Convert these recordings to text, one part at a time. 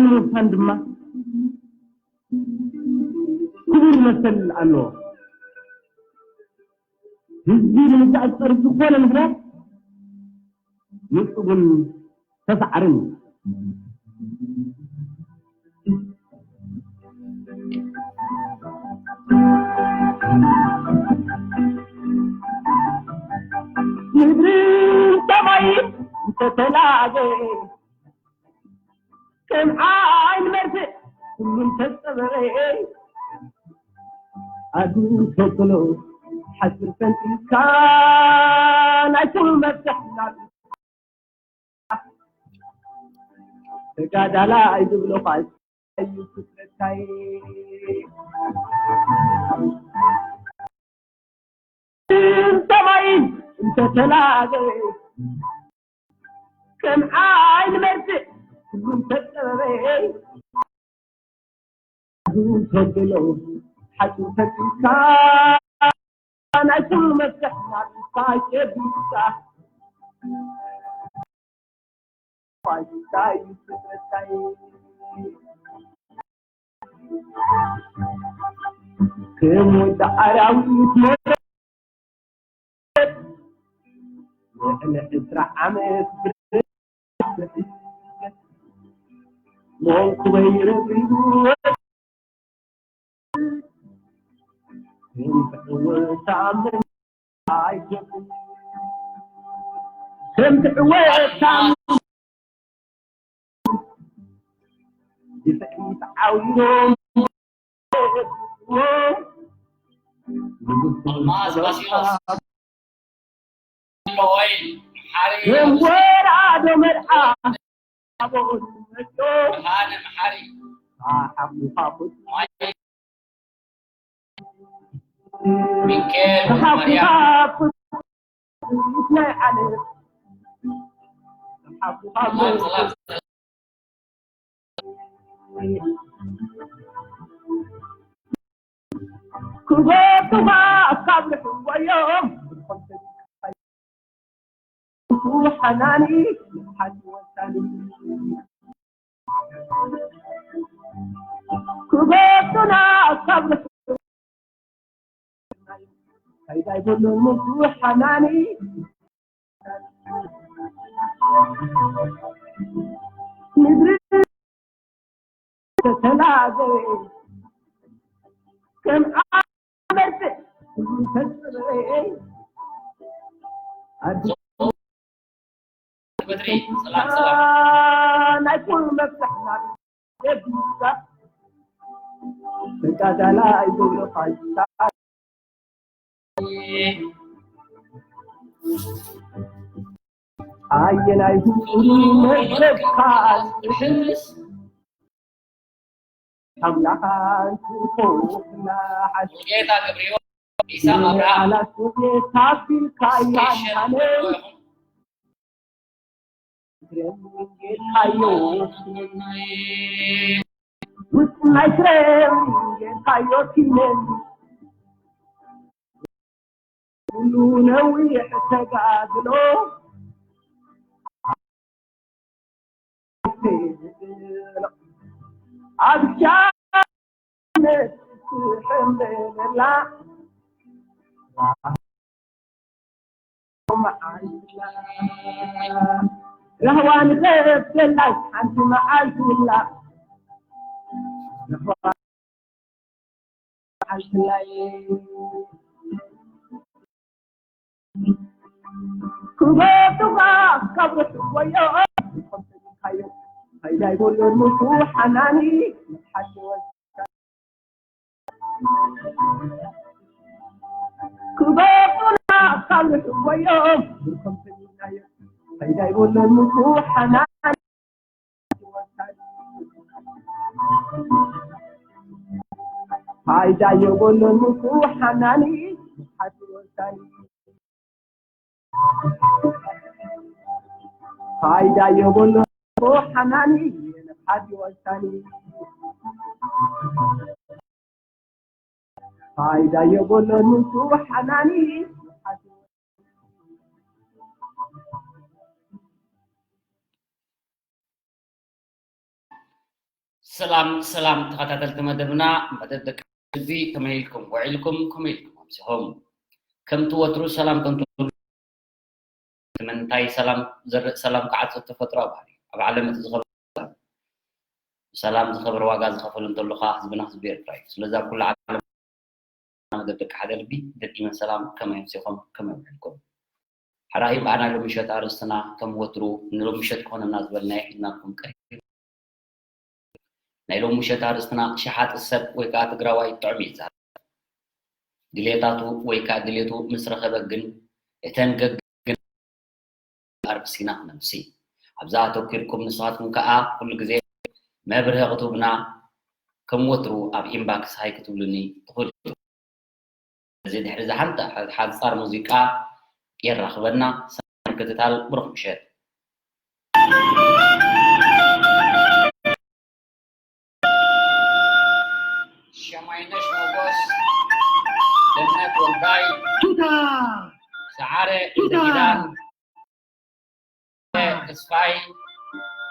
ንምውሳን ድማ ክቡር መሰል ኣለዎ። ህዝቢ ንምዝዕጸር ዝኾነ ምኽንያት ንጹብን ተሳዕርን እዩ። ምድርን ሰማይን እንተተላገ ከም ዓይን መርፍእ ኩሉ እንተጸበበ ኣዱ ተክሎ ሓፂር ፈንጢልካ ናይቱ መፍትሕ ናብ ተጋዳላይ ዝብሎ ኳል እዩ ፍጥረታይ። ሰማይን እንተተላገ ከም ዓይን መርፍእ ኩሉ እንተጸበበ ተብሎ ሓቂ ፈቲካ ናይ ኩሉ መፍትሕ ናብ ኢድካ ጨቢጥካ ፋይዳ እዩ ፍጥረታይ። ከም ወዲ ኣራዊት ሞተ ንዕሊ ዕስራ ዓመት ብረት መንኩበይ ረቢቡ ከም ትዕወት ኣምን ኣይገብር። ከም ትዕወት ኣምን ድሕሪት ዓዊሮም ኣልማዝ ባሲሎስ ወይ ሓሪ ወራዶ መርዓ ብርሃነ መሓሪ ሚካኤል ማርያም ክጎቱኻ ካብ ርሕወዮም ሓናኒ ሓኒ ወሳኒ ክጎቱና ካብ ርሕወ ፋይዳ ኣይብሉን ምሱ ሓናኒ ምድሪ ተተላዘበ ከም ኣመርት ተስበበ ኣዲስ በትሪ ሰላም ሰላም ናይ ኩሉ መፍትሕ ናብ የብልካ ተጋዳላይ ዝብሎ ፋይታ ኣየናይ ሁሉ መድረካ ዝሕስ ኣምላኻን ትኾና ሓስ ሙሉጌታ ገብረህይወት ኢሳም ኣብርሃም ኣላት ጌታ ቢልካ ስቴሽን ያንሃነ ዶ ኢኹም? ውስናይ ክረም ጌታዮ ኪነን ኩሉ ነዊሕ ተጋድሎ ኣብ ሻነት ትሕምበለላ ራህዋ ንኸፍተላይ ሓንቲ መዓልቲ ላ ራህዋ መዓልቲ ላይ ክበቱኻ ካብ ርሕወዮ ፋይዳ ይብሉን ምሱ ሓናኒ ሓሽወ ክበቱና ካብ ርሕወዮ ብርኮም ሰሚናዮ ፋይዳ ይብሉን ምሱ ሓናኒ ፋይዳ የብሉን ምሱ ሓናኒ ሓሽወ ፋይዳ የብሉን ሓናኒ ሓዲ ወሳኒ ፋይዳ የብሉን ሓናኒ ሰላም ሰላም ተኸታተልቲ መደብና፣ መደብ ደቂ እዚ ከመይ ኢልኩም ውዒልኩም፣ ከመይ ኢልኩም ኣምሲኹም? ከምቲ ወትሩ ሰላም ከምቲ ምንታይ ሰላም ዘርእ ሰላም ክዓጽ ተፈጥሮ ባህሪ ኣብ ዓለም እቲ ዝኸበረ ሰላም። ሰላም ዝኸበረ ዋጋ ዝኸፈሉ እንተሎ ከዓ ህዝብና ህዝቢ ኤርትራ እዩ። ስለዚ ኣብ ኩሉ ዓለም መደብ ደቂ ሓደ ልቢ ደጊመ ሰላም ከመይ ኣምሲኹም ከመይ ውዒልኩም? ሓራይ በዓና ሎሚ ምሸት ኣርእስትና ከም ወትሩ ንሎሚ ምሸት ክኾነና ዝበልናዮ ሒዝናልኩም ቀሪብና። ናይ ሎሚ ምሸት ኣርእስትና ሸሓጢ ሰብ ወይ ከዓ ትግራዋይ ጥዑም እዩ ዝዛረብ። ድሌታቱ ወይ ከዓ ድሌቱ ምስ ረኸበ ግን እተን ገግን ኣርእስቲና ክነምሲ። ኣብዛ ኣተኲርኩም ንስኻትኩም ከዓ ኩሉ ግዜ መብርሂ ክትህቡና ከም ወትሩ ኣብ ኢንባክስ ሃይ ክትብሉኒ ትኽእሉ። እዚ ድሕሪ እዛ ሓንቲ ሓንጻር ሙዚቃ የራኽበና። ሰናይ ምክትታል፣ ብሩኽ ምሸት። ሸማይነሽ ሞጎስ፣ ገነት ወልዳይ፣ ቱታ! ሰዓረ ቱታ! ኪዳን፣ ተስፋይ፣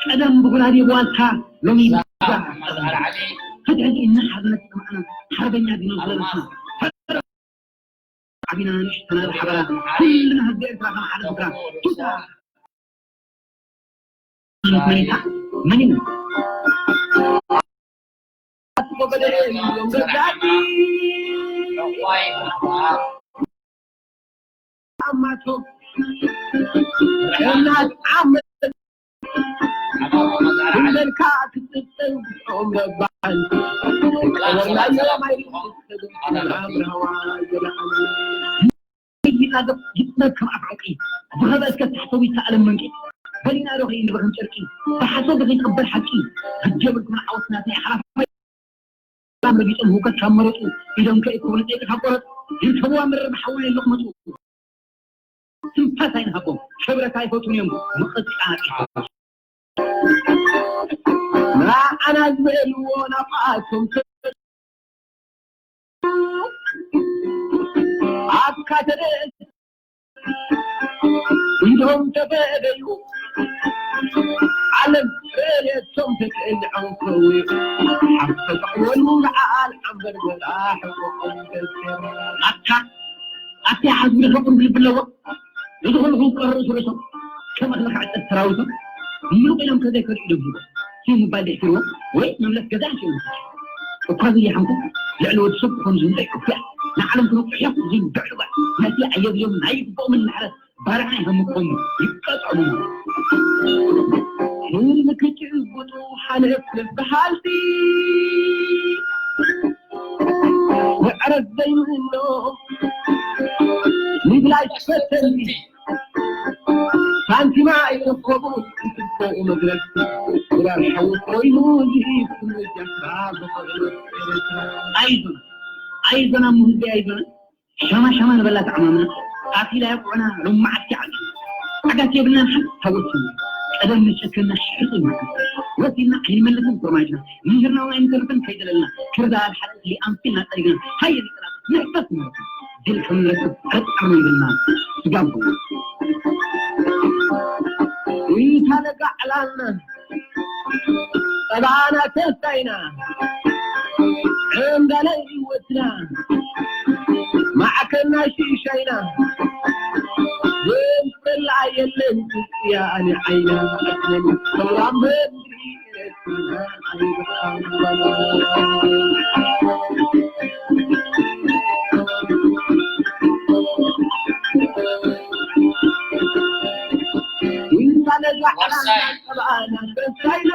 ቀደም ብጉራዴ ቧልታ፣ ሎሚ ዛራ፣ ዛራ። ኣማዛር ዓሊ፣ ሕድሕድ ኢልና ሓርነት ዝሰማዕና ሓርበኛ ዲና ኣልማዝ። ዓቢና ንእሽተና ብሓበራ፣ ኩልና ህዝቢ ኤርትራ ከም ሓደ ስድራ። ቱታ! መኒታ? መኒታ? ይላገብ ይጥበብ ከም ኣፍ ዕርቂ። ዝኸበ እስከ ታሕተዊ ይተኣለም መንቂ። በሊና ዶ ከይንበኽን ጨርቂ? ብሓሶት ዶ ከይትቕበር ሓቂ? ግዲ የብልኩምን ዓወት ናትና እዩ ሓላፋይ። ሰላም ረጊጾም ህውከት ካብ መረጹ፣ ኢዶም ከይእከቡ ንጸይቂ ካብ ቆረጹ፣ ይርከብዋ መረር ብሓዊ የለቕመጹ። ትንፋስ ኣይንሃቦም፣ ክብረት ኣይፈትዉን እዮም፣ ምቕጻጽ ይፈትዉ። ንዓና ዝበልዎ ናብኣቶም ኣፍካ ተደስ ኢዶም ተፈደዩ፣ ዓለም ፈለየቶም ተቀልዖም ከውዩ፣ ሓፍ ተጠቕወሉ ንዓል ዓንበር በላ ሕቆቆም ደስከም። ኣታ ኣታ ሓዝቢ ደፈቁን ብልቢ ኣለዎ። እዚ ኩሉ ክውቀሩ ስርሶም ከም እኽሊ ክዕጸድ ሰራዊቶም ምሉቕ ኢሎም ከዘይከዱ ይደብሩ። ሲ ምባል ደሕሲርዎ ወይ መምለስ ገዛ ይሽእሉ። እኳ ዘይሓምኩ ልዕሊ ወዲ ሰብ ክኾኑ ዝምንጠይ ቁፍያ ንዓለም ክነውጽሕ እዮም ዝብል ብዕሉባ ነቲ ኣየድልዮም ናይ ይግብኦምን ንሕረት ባርዓ ይሃምኮም ይቀጽዑ። ህልም ክጭብጡ ሓለፍ በሃልቲ ምዕረት ዘይምእኖ ምብላይ ፈተንቲ ሳንቲማ ኣይረከቡን ክትበኡ መግለጽ ድራር ሓዊ ኮይኑ ዝኢድ ኩሉ ጃፍራ ዝኸእሉ ኤርትራ። ኣይዞና ኣይዞና ሙህዚ ኣይዞና ሻማ ሻማ ንበላ ተዓማምና ኣፊላ የቁዕና ሎማዓት ይዓል ዓጋት የብልናን ሓንቲ ታወስን ቀደም ንጨክና ሕጹ ወሲና ኣይንመልስን ፍርማጅና ምህርና ወይ ንተርፍን ከይደለልና ክርዳድ ሓጢ ኣምሲልና ጠሪግና ሃየ ንጥራ ንሕፈስ ንረክብ ድል ከም ንረክብ ጠርጠር መንገልና ስጋብ ኢታ ለጋዕላልና ጸባና ተስፋይና ዕንዳለ ህይወትና ማዕከና ሽሻይና ዘንፈላ የለን እያ ኣነ ዓይና ሰውራ መድሪ ኤርትራ ኣይበቃ ወሳኝ።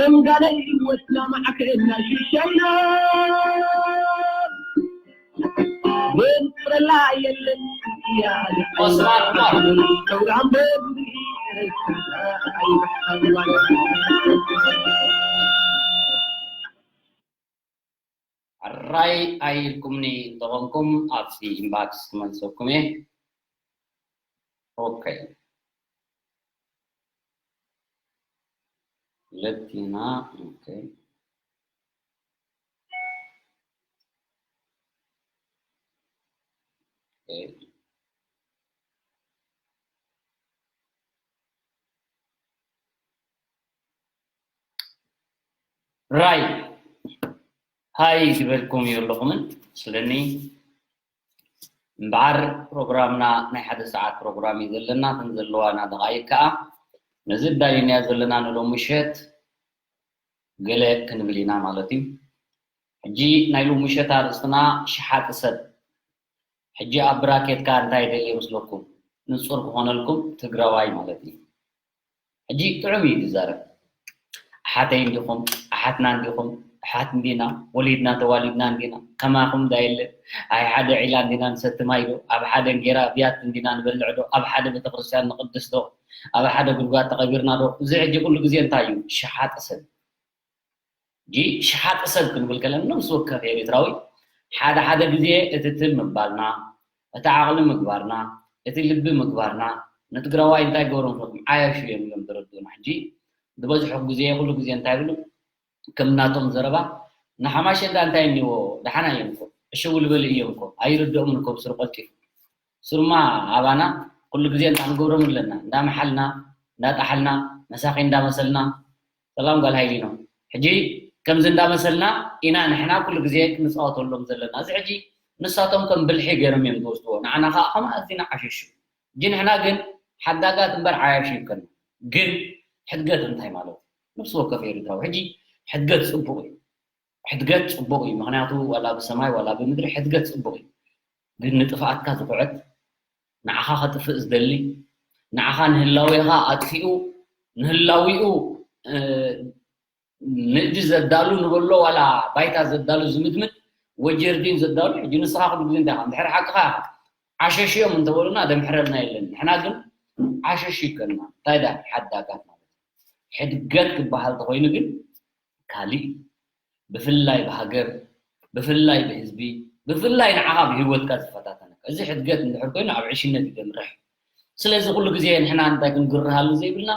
እንጋለይ ወስና ማዕከልና ሽሻይና ወንፍረላ የለን እያ ኦስማን ዑመር። ተውራም በብሪ ኣይበሓልዋን ኣራይ ኣይልኩምኒ እንተኾንኩም ኣብቲ ኢንባክስ ክመልሰኩም እየ። ኦኬ። ለቲና፣ ኦኬ። ኦኬ። ራይ ሃይ ዝበልኩም ይብለኹምን ስለኒ እምበኣር ፕሮግራምና ናይ ሓደ ሰዓት ፕሮግራም እዩ ዘለና። እተን ዘለዋና ደቓይቅ ከኣ ነዚ ኣዳሊናዮ ዘለና ንሎሚ ምሸት ገለ ክንብል ኢና ማለት እዩ። ሕጂ ናይ ሎሚ ምሸት ኣርእስትና ሸሓጢ ሰብ። ሕጂ ኣብ ብራኬትካ እንታይ ደልየ ይመስለኩም? ንጹር ክኾነልኩም ትግራዋይ ማለት እዩ። ሕጂ ጥዑም እዩ ዝዛረብ። ኣሓተይ እንዲኹም፣ ኣሓትና እንዲኹም፣ ኣሓት እንዲና፣ ወሊድና ተዋሊድና እንዲና፣ ከማኹም ዳ የለ፣ ኣይ ሓደ ዒላ እንዲና ንሰቲ ማይ ዶ፣ ኣብ ሓደ እንጌራ ብያት እንዲና ንበልዕ ዶ፣ ኣብ ሓደ ቤተክርስትያን ንቕድስ ዶ፣ ኣብ ሓደ ጉድጓድ ተቐቢርና ዶ፣ እዚ ሕጂ ኩሉ ግዜ እንታይ እዩ? ሸሓጢ ሰብ። ሕጂ ሸሓጢ ሰብ ክንብል ከለና ነብሲ ወከፍ ኤርትራዊ ሓደ ሓደ ግዜ እቲ ትም ምባልና፣ እቲ ዓቕሊ ምግባርና፣ እቲ ልቢ ምግባርና ንትግራዋይ እንታይ ገብሮ መስለኩም? ዓያሹ እዮም ኢሎም ተረድኡና። ሕጂ ዝበዝሑ ግዜ ኩሉ ግዜ እንታይ ይብሉ? ከም ናቶም ዘረባ ንሓማሸ እንዳ እንታይ እኒዎ ደሓና እዮም እኮ ዕሽው ልበሉ እዮም እኮ ኣይርድኦምን እኮ ብስሩ ቀልጢፉ ስርማ ኣባና ኩሉ ግዜ እንዳ ክንገብሮም ኣለና እንዳመሓልና እንዳጣሓልና መሳኺ እንዳመሰልና ሰላም ጓል ሃይሊኖ ሕጂ ከምዚ እንዳመሰልና ኢና ንሕና ኩሉ ግዜ ክንፃወተሎም ዘለና እዚ ሕጂ ንሳቶም ከም ብልሒ ገይሮም እዮም ዝወስድዎ ንዓና ከዓ ከም ኣዚና ዓሸሹ ሕጂ ንሕና ግን ሓዳጋት እምበር ዓያሹ ይብከና ግን ሕድገት እንታይ ማለት እዩ ነብሲ ወከፍ ኤርትራዊ ሕጂ ሕድገት ፅቡቅ እዩ ሕድገት ፅቡቅ እዩ ምክንያቱ ዋላ ብሰማይ ዋላ ብምድሪ ሕድገት ፅቡቅ እዩ ግን ንጥፍኣትካ ዝኩዕት ንዓኻ ከጥፍእ ዝደሊ ንዓኻ ንህላዌኻ ኣጥፊኡ ንህላዊኡ ንእዲ ዘዳሉ ንበሎ ዋላ ባይታ ዘዳሉ ዝምድምድ ወጀርዲን ዘዳሉ ሕጂ ንስኻ ኩሉ ግዜ እንታይ ኢኻ እንድሕር ሓቅኻ ኢኻ ዓሸሽዮም እንተበሉና ደምሕረልና የለን ንሕና ግን ዓሸሽ ይከልና እንታይ ዳ ሓዳጋት ማለት ሕድገት ክበሃል ተኮይኑ ግን ካሊእ ብፍላይ ብሃገር ብፍላይ ብህዝቢ ብፍላይ ንዓኻ ብሂወትካ ዝፈታተነካ እዚ ሕድገት እንድሕር ኮይኑ ኣብ ዕሽነት እዩ ደምርሕ ስለዚ ኩሉ ግዜ ንሕና እንታይ ክንግርሃሉ ዘይብልና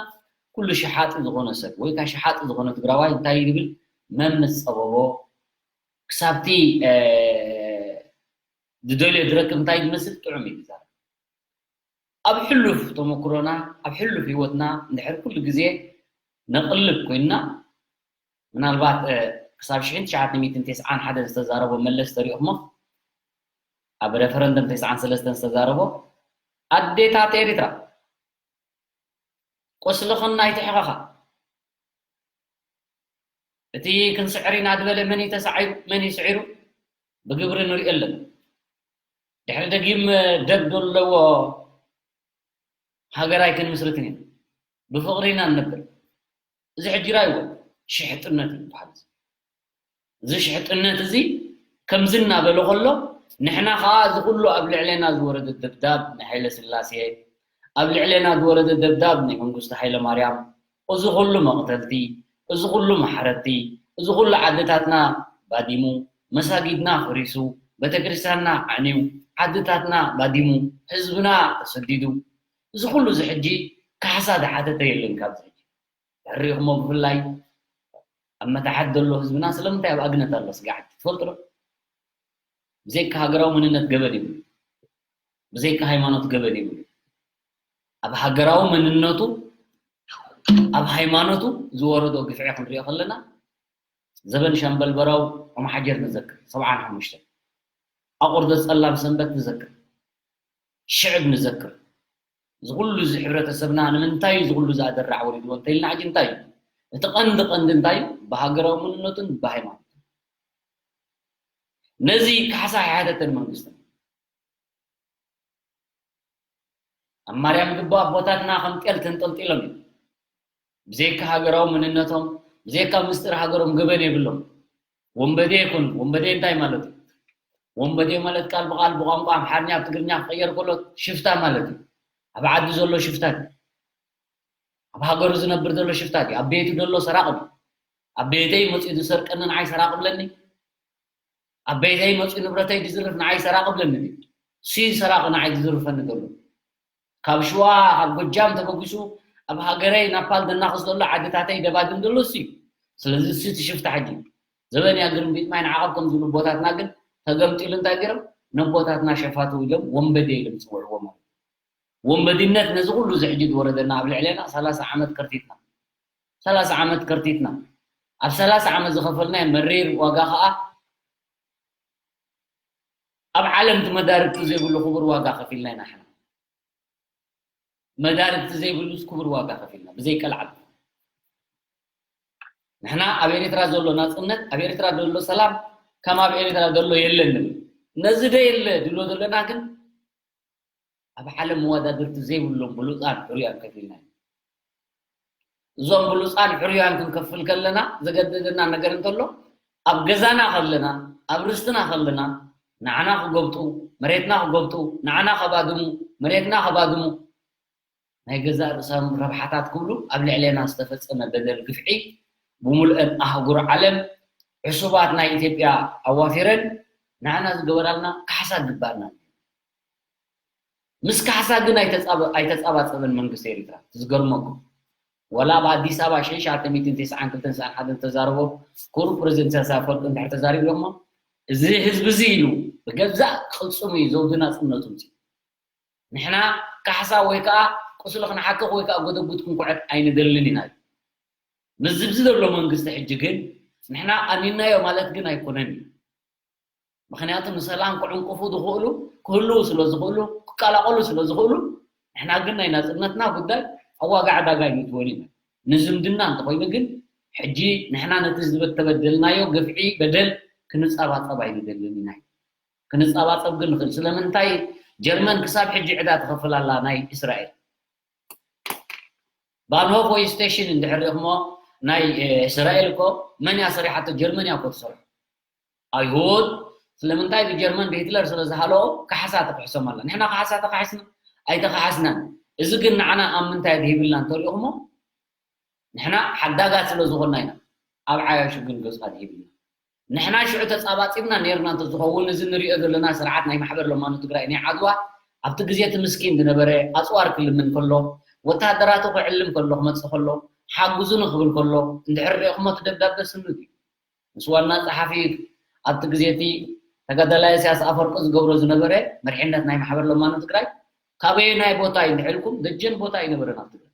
ኩሉ ሸሓጢ ዝኾነ ሰብ ወይ ከዓ ሸሓጢ ዝኾነ ትግራዋይ እንታይ ይብል መምስ ፀበቦ ክሳብቲ ዝደልዮ ዝረክብ እንታይ ዝመስል ጥዑም እዩ ዝዛረብ ኣብ ሕሉፍ ተመክሮና ኣብ ሕሉፍ ህይወትና እንድሕር ኩሉ ግዜ ነቕልብ ኮይንና ምናልባት ክሳብ ሽሕን ትሽዓተ ሚእትን ተስዓን ሓደን ዝተዛረቦ መለስ ተሪእኹሞ ኣብ referendum ተስዓን ሰለስተን ዝተዛረቦ ኣዴታት ኤርትራ ቁስልኽን ኣይትሕኸኻ እቲ ክንስዕር ኢና ዝበለ መን እዩ ተሳዒሩ መን እዩ ስዒሩ ብግብሪ ንሪኦ ኣለና ድሕሪ ደጊም ደግ ዘለዎ ሃገር ኣይክንምስርትን ኢና ብፍቕሪ ኢና ንነብር እዚ ሕጂ ራይዎ ሽሕጥነት እዩ ዝበሃል እዚ ሽሕጥነት እዚ ከምዚ እናበለ ከሎ ንሕና ከዓ እዚ ኩሉ ኣብ ልዕሌና ዝወረደ ደብዳብ ናይ ሃይለ ስላሴ ኣብ ልዕሌና ዝወረደ ደብዳብ ናይ መንግስቱ ሃይለ ማርያም እዚ ኩሉ መቕተልቲ እዚ ኩሉ ማሕረድቲ እዚ ኩሉ ዓድታትና ባዲሙ መሳጊድና ኣፍሪሱ ቤተክርስትያንና ኣዕንዩ ዓድታትና ባዲሙ ህዝብና ተሰዲዱ እዚ ኩሉ እዚ ሕጂ ካሕሳ ዝሓተተ የለን ካብዚ ሕጂ ሕሪኹሞ ብፍላይ ኣብ መታሕት ዘሎ ህዝብና ስለምንታይ ኣብ ኣግነት ኣሎ ስጋዕቲ ትፈልጡ ዶ ብዘይካ ሃገራዊ መንነት ገበን ይብሉ ብዘይካ ሃይማኖት ገበን ይብሉ ኣብ ሃገራዊ መንነቱ ኣብ ሃይማኖቱ ዝወረዶ ግፍዒ ክንሪኦ ከለና ዘበን ሻምበል በራው ኦምሓጀር ንዘክር ሰብዓን ሓሙሽተን ኣቑርደት ጸላም ሰንበት ንዘክር ሽዕብ ንዘክር እዚ ኩሉ እዚ ሕብረተሰብና ንምንታይ እዚ ኩሉ ዝኣደራዕ ወሪድዎ እንተኢልና ሕጂ እንታይ እዩ እቲ ቀንዲ ቀንዲ እንታይ እዩ ብሃገራዊ መንነቱን ብሃይማኖቱን ነዚ ካሕሳ ኣይሓተተን መንግስትና ኣብ ማርያም ግቦ ኣቦታትና ከም ጤል ተንጠልጢሎም እዮም ብዘይካ ሃገራዊ መንነቶም ብዘይካ ምስጢር ሃገሮም ገበን የብሎም ወንበዴ ይኮኑ ወንበዴ እንታይ ማለት እዩ ወንበዴ ማለት ቃል ብቃል ብቋንቋ ኣምሓርኛ ኣብ ትግርኛ ክቀየር ከሎ ሽፍታ ማለት እዩ ኣብ ዓዲ ዘሎ ሽፍታ ኣብ ሃገሩ ዝነብር ዘሎ ሽፍታ ኣብ ቤቱ ዘሎ ሰራቂ ኣብ ቤተይ መፅኡ ዝሰርቀኒ ንዓይ ሰራቂ ብለኒ ኣብ ቤተይ መፅኡ ንብረተይ ዝዝርፍ ንዓይ ሰራቂ ብለኒ ሲ ሰራቂ ንዓይ ዝዝርፈኒ ዘሎ ካብ ሽዋ ካብ ጎጃም ተበጊሱ ኣብ ሃገረይ ናፓል ዘናኽስ ዘሎ ዓድታተይ ደባድም ዘሎ እሱ እዩ ስለዚ እሱ እቲ ሽፍታ ሕጂ ዘበን እያ ግርምቢጥ ማይ ንዓቐብ ከም ዝብሉ ቦታትና ግን ተገምጢሉ እንታይ ገይሮም ነቦታትና ሸፋቱ ኢሎም ወንበዴ ኢሎም ዝፅውዕዎ ማለት ወንበዲነት ነዚ ኩሉ እዚ ሕጂ ዝወረደና ኣብ ልዕሌና ሰላሳ ዓመት ከርቲትና ሰላሳ ዓመት ከርቲትና ኣብ ሰላሳ ዓመት ዝኸፈልናዮ መሪር ዋጋ ከዓ ኣብ ዓለም እቲ መዳርግቲ ዘይብሉ ክቡር ዋጋ ከፊልና ኢና። ሕና መዳርግቲ ዘይብሉስ ክቡር ዋጋ ከፊልና ብዘይቀልዓል። ንሕና ኣብ ኤርትራ ዘሎ ናጽነት፣ ኣብ ኤርትራ ዘሎ ሰላም ከም ኣብ ኤርትራ ዘሎ የለን ንብል። ነዚ ዶ የለ ድብሎ ዘለና ግን ኣብ ዓለም መወዳድርቲ ዘይብሎም ብሉጻን ሕሩያን ከፊልና ኢና። እዞም ብሉጻን ሕሩያን ክንከፍል ከለና ዘገደደና ነገር እንተሎ ኣብ ገዛና ከለና ኣብ ርስትና ከለና ንዓና ክጎብጡ መሬትና ክጎብጡ ንዓና ከባድሙ መሬትና ከባድሙ ናይ ገዛእ ርእሶም ረብሓታት ክብሉ ኣብ ልዕሌና ዝተፈጸመ በደል ግፍዒ ብምልአን ኣህጉር ዓለም ዕሱባት ናይ ኢትዮጵያ ኣዋፊረን ንዓና ዝገበራልና ካሕሳ ግባርና። ምስ ካሕሳ ግን ኣይተጻባጸበን መንግስቲ ኤርትራ። ዝገርመኩም ወላ ኣብ ኣዲስ ኣበባ ሽሕን ትሽዓተ ሚእትን ተስዓን ክልተን ተስዓን ሓደን ዝተዛረቦ ክቡር ፕረዚደንት ኢሳያስ ኣፈወርቂ እንድሕር ተዛሪቡ እሞ እዚ ህዝቢ እዚ ኢሉ ብገዛእ ቅልጽሙ እዩ ዘውዲ ናጽነቱ ምጽኡ። ንሕና ካሕሳ ወይ ከዓ ቁስሊ ክንሓክኽ ወይ ከዓ ጎደጉድ ክንኩዕት ኣይንደልን ኢና። ምስዚ ብዚ ዘሎ መንግስቲ ሕጂ ግን ንሕና ኣሚንናዮ ማለት ግን ኣይኮነን እዩ። ምኽንያቱ ንሰላም ክዕንቅፉ ዝኽእሉ ክህልዉ ስለ ዝኽእሉ ክቀላቐሉ ስለ ዝኽእሉ ንሕና ግን ናይ ናፅነትና ጉዳይ ኣብ ዋጋ ዕዳጋ ኣይንእትዎን ኢና። ንዝምድና እንተኾይኑ ግን ሕጂ ንሕና ነቲ ዝተበደልናዮ ግፍዒ በደል ክንፀባፀብ ኣይንደልን ኢና። ክንፀባፀብ ግን ንኽእል። ስለምንታይ ጀርመን ክሳብ ሕጂ ዕዳ ትኸፍል ኣላ ናይ እስራኤል? ባንሆፍ ወይ ስቴሽን እንድሕር ሪእኹሞ ናይ እስራኤል እኮ መን እያ ሰሪሓቶ? ጀርመን እያ እኮ ትሰርሖ። ኣይሁድ ስለምንታይ ብጀርመን ብሂትለር ስለ ዝሃለኦ ካሕሳ ተክሕሶም ኣላ። ንሕና ካሕሳ ተካሒስና ኣይተካሓስናን። እዚ ግን ንዓና ኣብ ምንታይ ኣድሂብልና እንተሪእኹሞ ንሕና ሓዳጋት ስለ ዝኾንና ኢና ኣብ ዓያሹ ግን ገጹ ኣድሂብልና። ንሕና ሽዑ ተጻባጺብና ነይርና እንተዝኸውን፣ እዚ ንሪኦ ዘለና ስርዓት ናይ ማሕበር ለማኖ ትግራይ ናይ ዓድዋ፣ ኣብቲ ግዜ እቲ ምስኪን ዝነበረ ኣጽዋር ክልምን ከሎ፣ ወተሃደራቱ ክዕልም ከሎ፣ ክመጽእ ከሎ፣ ሓግዙኒ ክብል ከሎ፣ እንድሕር ሪእኹሞ እቲ ደብዳበ ስኑድ እዩ። ምስ ዋና ጸሓፊ ኣብቲ ግዜ እቲ ተጋዳላይ ኢሳያስ ኣፈወርቂ ዝገብሮ ዝነበረ መሪሕነት ናይ ማሕበር ለማኖ ትግራይ፣ ካበየናይ ቦታ እዩ እንድሕር ኢልኩም፣ ደጀን ቦታ ኣይነበረን ኣብ ትግራይ።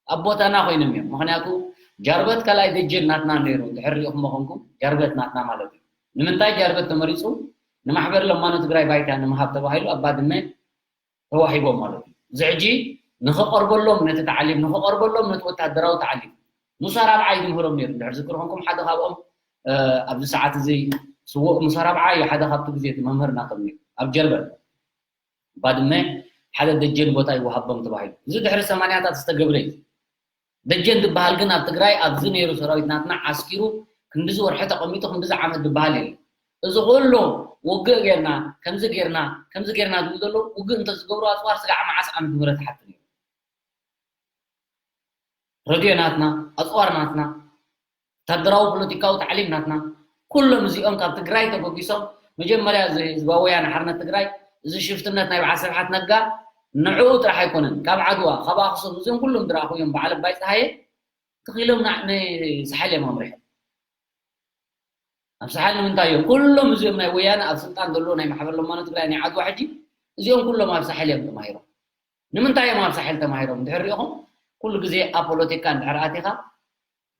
ኣብ ቦታና ኮይኖም እዮም። ምኽንያቱ ጃርበት ካልኣይ ደጀን ናትና ነይሩ፣ እንድሕር ሪኢኹሞ ኾንኩም ጃርበት ናትና ማለት እዩ። ንምንታይ ጃርበት ተመሪፁ? ንማሕበር ለማኖ ትግራይ ባይታ ንምሃብ ተባሂሉ ኣብ ባድመ ተዋሂቦም ማለት እዩ። እዚ ሕጂ ንኽቐርበሎም ነቲ ታዕሊም፣ ንኽቐርበሎም ነቲ ወታደራዊ ታዕሊም ሙሳ ራብዓይ ዝምህሮም ነይሩ። እንድሕር ዝክር ኾንኩም ሓደ ካብኦም ኣብዚ ሰዓት እዚ ስዉእ ሙሳ ራብዓይ እዩ፣ ሓደ ካብቲ ግዜ እቲ መምህር ናቶም ነይሩ ኣብ ጀርበት። ባድመ ሓደ ደጀን ቦታ ይወሃቦም ተባሂሉ። እዚ ድሕሪ ሰማንያታት ዝተገብረ እዩ። ደጀን ዝበሃል ግን ኣብ ትግራይ ኣብዚ ነይሩ ሰራዊት ናትና ዓስኪሩ ክንድዚ ወርሒ ተቐሚጡ ክንድዚ ዓመት ዝበሃል የለ። እዚ ኩሉ ውግእ ጌርና ከምዚ ጌርና ከምዚ ጌርና ዝብሉ ዘለዉ ውግእ እንተዝገብሩ ኣፅዋር ስጋዕ መዓስ ዓመት ምህረት ሓቲ ነይሩ። ረድዮ ናትና፣ ኣፅዋር ናትና፣ ወታደራዊ ፖለቲካዊ ታዕሊም ናትና፣ ኩሎም እዚኦም ካብ ትግራይ ተበጊሶም መጀመርያ እዚ ህዝባዊ ወያነ ሓርነት ትግራይ እዚ ሽፍትነት ናይ በዓል ስብሓት ነጋ ንዕኡ ጥራሕ ኣይኮነን ካብ ዓድዋ ካብ ኣክሱም እዚኦም ኩሎም ዝረኣኹ እዮም በዓል ኣባይ ፀሃየ ተኺሎም ንሳሕል እዮም ኣምሪሖም። ኣብ ሳሕል ንምንታይ እዮም ኩሎም እዚኦም ናይ ወያነ ኣብ ስልጣን ዘለዎ ናይ ማሕበር ለማኖ ትግራይ ናይ ዓድዋ ሕጂ እዚኦም ኩሎም ኣብ ሳሕል እዮም ተማሂሮም? ንምንታይ እዮም ኣብ ሳሕል ተማሂሮም እንድሕር ሪኢኹም? ኩሉ ግዜ ኣብ ፖለቲካ እንድሕር ኣቲኻ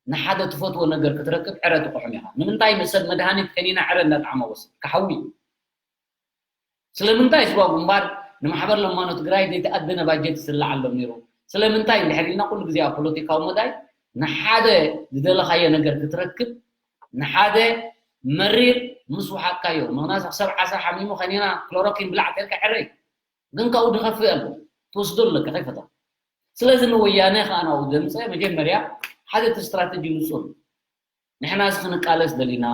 ንሓደ ትፈትዎ ነገር ክትረክብ ዕረ ትቑሕም ኢኻ። ንምንታይ ሰብ መድሃኒት ከኒና ዕረ እንዳጠዓመ ወስድ ክሓዊ እዩ። ስለምንታይ ህዝባዊ ግንባር ንማሕበር ለማኖ ትግራይ ዘይተኣደነ ባጀት ይስልዓሎም ነይሩ? ስለምንታይ እንድሕር ኢልና ኩሉ ግዜ ኣብ ፖለቲካዊ መዳይ ንሓደ ዝደለኻዮ ነገር ክትረክብ ንሓደ መሪር ምስ ውሓጥካዮ ምክንያቱ ሰብ ዓሳ ሓሚሙ ከኒና ክሎሮኪን ብላዕ ተልካ ዕረ እዩ። ግን ካብኡ ድኸፍእ ኣሎ ትወስዶ ኣለካ ከይፈታ ስለዚ ንወያነ ከዓ ናብኡ ዘምፀ መጀመርያ ሓደ እቲ ስትራተጂ ንፁር ንሕና እዚ ክንቃለስ ደሊና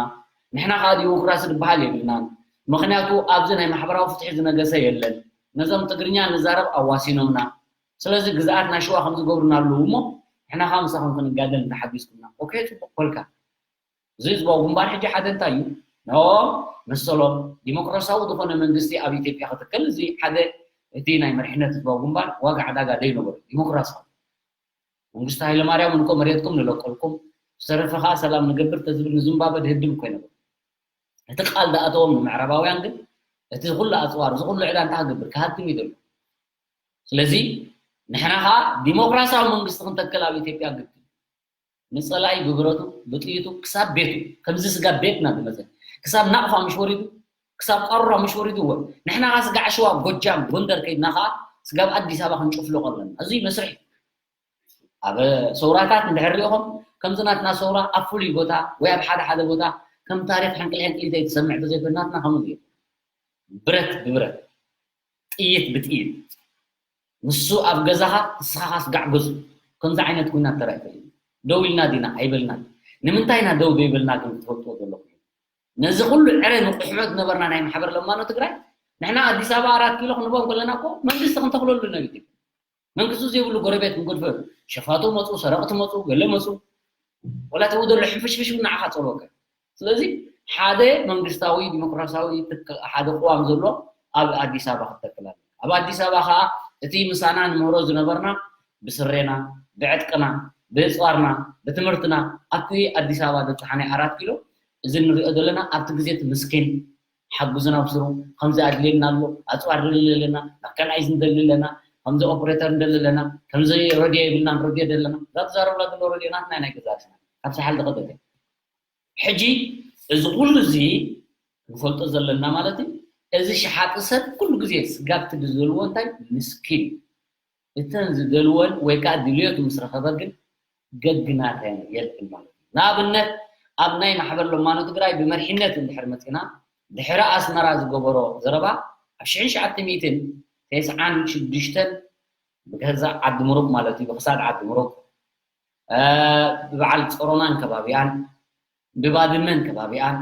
ንሕና ከዓ ዲሞክራሲ ዝበሃል የብልናን ምክንያቱ ኣብዚ ናይ ማሕበራዊ ፍትሒ ዝነገሰ የለን ነዞም ትግርኛ ንዛረብ ኣዋሲኖምና ስለዚ ግዝኣት ናይ ሽዋ ከም ዝገብሩና ኣለዉ እሞ ንሕና ከዓ ምሳኹም ክንጋደል እንተሓጊዝኩምና ኦኬ ፅቡቅ ኮልካ እዚ ህዝባዊ ግንባር ሕጂ ሓደ እንታይ እዩ? ኖ መሰሎም ዲሞክራሲያዊ ዝኾነ መንግስቲ ኣብ ኢትዮጵያ ክትከል እዚ ሓደ እቲ ናይ መሪሕነት ህዝባዊ ግንባር ዋጋ ዕዳጋ ዘይነበሮ ዲሞክራሲያዊ መንግስቲ ሃይለማርያም እንኮ መሬትኩም ንለቀልኩም ዝተረፈ ከዓ ሰላም ንገብር ተዝብል ንዝምባበ ድህድም እኮ ይነበሩ እቲ ቃል ዝኣተዎም ንምዕራባውያን ግን እቲ ኩሉ ኣፅዋር እዚ ኩሉ ዕዳ እንታይ ክገብር ክሃድም እዩ ዘሎ ስለዚ ንሕና ከዓ ዲሞክራሲያዊ መንግስቲ ክንተክል ኣብ ኢትዮጵያ ግድን ንጸላኢ ብብረቱ ብጥይቱ ክሳብ ቤቱ፣ ከምዚ ስጋብ ቤትና ዝመጸ፣ ክሳብ ናቕፋ ምሽ ወሪዱ፣ ክሳብ ቃሩራ ምሽ ወሪዱ። እወ፣ ንሕና ኸዓ ስጋዕ ሸዋ፣ ጎጃም፣ ጎንደር ከይድና ኸዓ ስጋብ ኣዲስ ኣበባ ክንጭፍልቆ ኣለና። እዚ መስርሕ እዩ። ኣብ ሰውራታት እንድሕር ሪኢኹም፣ ከምዚ ናትና ሰውራ ኣብ ፍሉይ ቦታ ወይ ኣብ ሓደ ሓደ ቦታ ከም ታሪኽ ሕንቅል ሕንቅሊተይ ትሰምዕ ተዘይኮይኑ፣ ናትና ከምኡ እዩ። ብረት ብብረት፣ ጥይት ብጥይት፣ ንሱ ኣብ ገዛኻ ንስኻ ኻስ ጋዕ ገዙ። ከምዚ ዓይነት ኩናት ተራእዩ። ደው ኢልና ዲና ኣይበልናን። ንምንታይ ኢና ደው ዘይበልና ግን ክትፈልጥዎ ዘለኹም። ነዚ ኩሉ ዕረ ንቑሕመት ዝነበርና ናይ ማሕበር ለማኖ ትግራይ፣ ንሕና ኣዲስ ኣበባ ኣራት ኪሎ ክንቦም ከለና እኮ መንግስቲ ክንተኽለሉ ነቢት። መንግስቲ ዘይብሉ ጎረቤት ንገድፈ። ሸፋቱ መፁ፣ ሰረቕቲ መፁ፣ ገለ መፁ። ወላ ተው ዘሎ ሕንፍሽፍሽ እውን ንዓኻ ጸልወካ። ስለዚ ሓደ መንግስታዊ ዲሞክራሲያዊ ትክ-፣ ሓደ ቅዋም ዘሎ ኣብ ኣዲስ ኣበባ ክትተክል ኣለካ። ኣብ ኣዲስ ኣበባ ኸዓ እቲ ምሳና ንምህሮ ዝነበርና ብስሬና፣ ብዕጥቅና፣ ብእፅዋርና፣ ብትምህርትና ኣብቲ ኣዲስ ኣበባ ዘብፅሓናይ ኣራት ኪሎ እዚ ንሪኦ ዘለና ኣብቲ ግዜ እቲ ምስኪን ሓጉዝና ኣብስሩ፣ ከምዚ ኣድልየና ኣሎ፣ ኣፅዋር ንደሊ ኣለና፣ መካናይዝ ንደሊ ኣለና፣ ከምዚ ኦፕሬተር ንደሊ ኣለና፣ ከምዚ ረድዮ የብልናን ረድዮ ደለና። እዛ ትዛረብላ ዘሎ ረድዮ ናትና ናይ ገዛ ርእስና። ካብ ሳሕል ዝኸደት እያ። ሕጂ እዚ ኩሉ እዚ ንፈልጦ ዘለና ማለት እዩ። እዚ ሸሓጢ ሰብ ኩሉ ግዜ ስጋብ እቲ ዝደልዎ እንታይ ምስኪን እዩ። እተን ዝደልወን ወይ ከዓ ድልየቱ ምስ ረኸበ ግን ገግናተን የልዕል ማለት እዩ። ንኣብነት ኣብ ናይ ማሕበር ለማኖ ትግራይ ብመሪሕነት እንድሕር መፂና ድሕሪ ኣስመራ ዝገበሮ ዘረባ ኣብ ሽሕን ትሽዓተ ሚእትን ተስዓን ሽዱሽተን ብገዛእ ዓዲ ምሩቕ ማለት እዩ፣ ብክሳድ ዓዲ ምሩቕ፣ እ፣ ብበዓል ጸሮናን ከባቢኣን፣ ብባድመን ከባቢኣን፣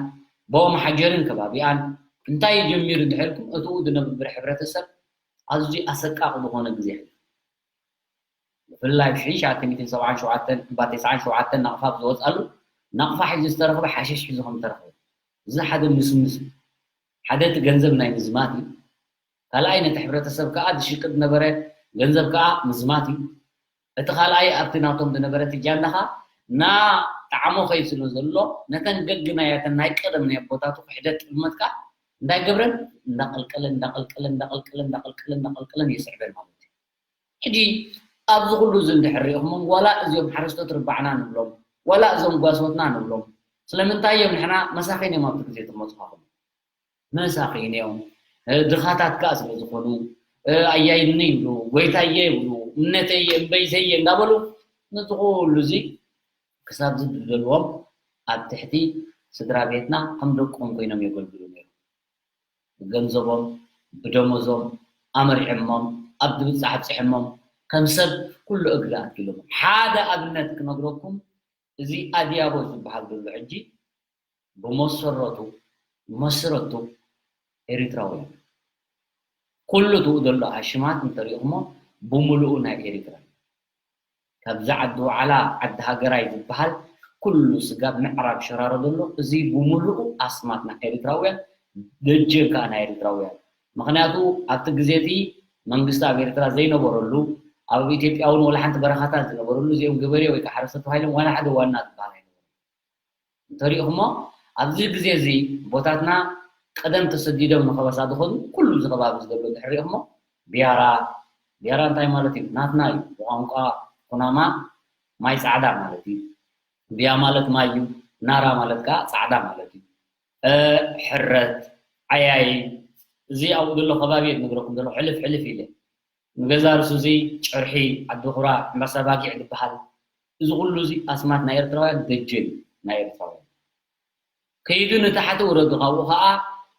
ብኦም ሓጀርን ከባቢኣን እንታይ እዩ ጀሚሩ እንድሕር ኢልኩም፣ እትኡ ዝነብር ሕብረተሰብ ኣዝዩ ኣሰቃቂ ዝኾነ ግዜ። ብፍላይ ብ ሽሕን ትሽዓተ ሚእትን ሰብዓን ሸውዓተን እምባ ተስዓን ሸውዓተን ናቕፋ ኣብ ዝወፅኣሉ፣ ናቕፋ ሒዙ ዝተረኽበ ሓሽሽ ሒዙ ከም ዝተረኽበ። እዚ ሓደ ምስምስ እዩ። ሓደ እቲ ገንዘብ ናይ ምዝማት እዩ። ካልኣይ ነቲ ሕብረተሰብ ከዓ ዝሽቅጥ ዝነበረ ገንዘብ ከዓ ምዝማት እዩ። እቲ ካልኣይ ኣብቲ ናቶም ዝነበረ እቲ ጃንዳ ከዓ ናጣዕሞ ከይድ ስለ ዘሎ፣ ነተን ገግናያተን ናይ ቀደም ናይ ኣቦታቱ ክሕደት ጥልመት ከዓ እንታይ ገብረን? እንዳቐልቀለን፣ እንዳቐልቀለን፣ እንዳቐልቀለን፣ እንዳቐልቀለን፣ እንዳቐልቀለን የስዕበን ማለት እዩ። ሕጂ ኣብዚ ኩሉ እዚ እንድሕር ሪኢኹሞም፣ ዋላ እዚኦም ሓረስቶት ርባዕና ንብሎም፣ ዋላ እዞም ጓሶትና ንብሎም፣ ስለምንታይ እዮም ንሕና መሳኺን እዮም ኣብቲ ግዜ እቶም መጽኻኹም? መሳኺን እዮም። እ፣ ድኻታት ከኣ ስለ ዝኾኑ፣ እ፣ ኣያይኒ ይብሉ፣ ጎይታየ ይብሉ፣ እምነተየ፣ እምበይዘየ እንዳበሉ ነዚ ኩሉ እዚ ክሳብ ዝድለልዎም ኣብ ትሕቲ ስድራ ቤትና ከም ደቆም ኮይኖም የገልግሉ ነይሮም። ብገንዘቦም፣ ብደሞዞም ኣመሪዖሞም፣ ኣብ ድብጻሕ ኣብጺሖሞም፣ ከም ሰብ ኩሉ እግሪ ኣትኪሎሞም። ሓደ ኣብነት ክነግረኩም፣ እዚ ኣድያቦ ዝበሃል ዘሎ ሕጂ ብመሰረቱ፣ መስረቱ ኤሪትራዊ እዩ። ኩሉ እትኡ ዘሎ ኣሽማት እንተሪእኹሞ፣ ብምሉኡ ናይ ኤሪትራ እዩ። ካብዚ ዓዲ ዋዕላ፣ ዓዲ ሃገራይ ዝበሃል ኩሉ ስጋብ ምዕራብ ሸራሮ ዘሎ፣ እዚ ብምሉኡ ኣስማት ናይ ኤሪትራውያን፣ ደጀን ከኣ ናይ ኤሪትራውያን። ምኽንያቱ ኣብቲ ግዜ እቲ መንግስቲ ኣብ ኤርትራ ዘይነበረሉ፣ ኣብ ኢትዮጵያ እውን ወላ ሓንቲ በረኻታት ዝነበረሉ፣ እዚኦም ገበሬ ወይ ከዓ ሓረስቶት ተባሂሎም ዋላ ሓደ ዋና ዝበሃል ኣይነበረን። እንተሪእኹሞ ኣብዚ ግዜ እዚ ቦታትና ቀደም ተሰዲዶም ንኸበሳ ዝኾኑ ኩሉ እዚ ከባቢ ዝደሎ እንድሕር ሪእኹሞ፣ ቢያራ፣ ቢያራ እንታይ ማለት እዩ? ናትና እዩ። ብቋንቋ ኩናማ ማይ ጻዕዳ ማለት እዩ። ቢያ ማለት ማይ እዩ። ናራ ማለት ከዓ ጻዕዳ ማለት እዩ። እ፣ ሕረት፣ ዓያይ፣ እዚ ኣብኡ ዘሎ ከባቢ እየ ዝነግረኩም ዘለኹ፣ ሕልፍ ሕልፍ ኢለ። ንገዛ ርእሱ እዚ ጨርሒ፣ ዓዲ ኹራ፣ ኣምባሳ ባጊዕ ዝበሃል፣ እዚ ኩሉ እዚ ኣስማት ናይ ኤርትራውያን ደጀን ናይ ኤርትራውያን። ከይዱ ንታሕቲ ውረዱ፣ ካብኡ ኸዓ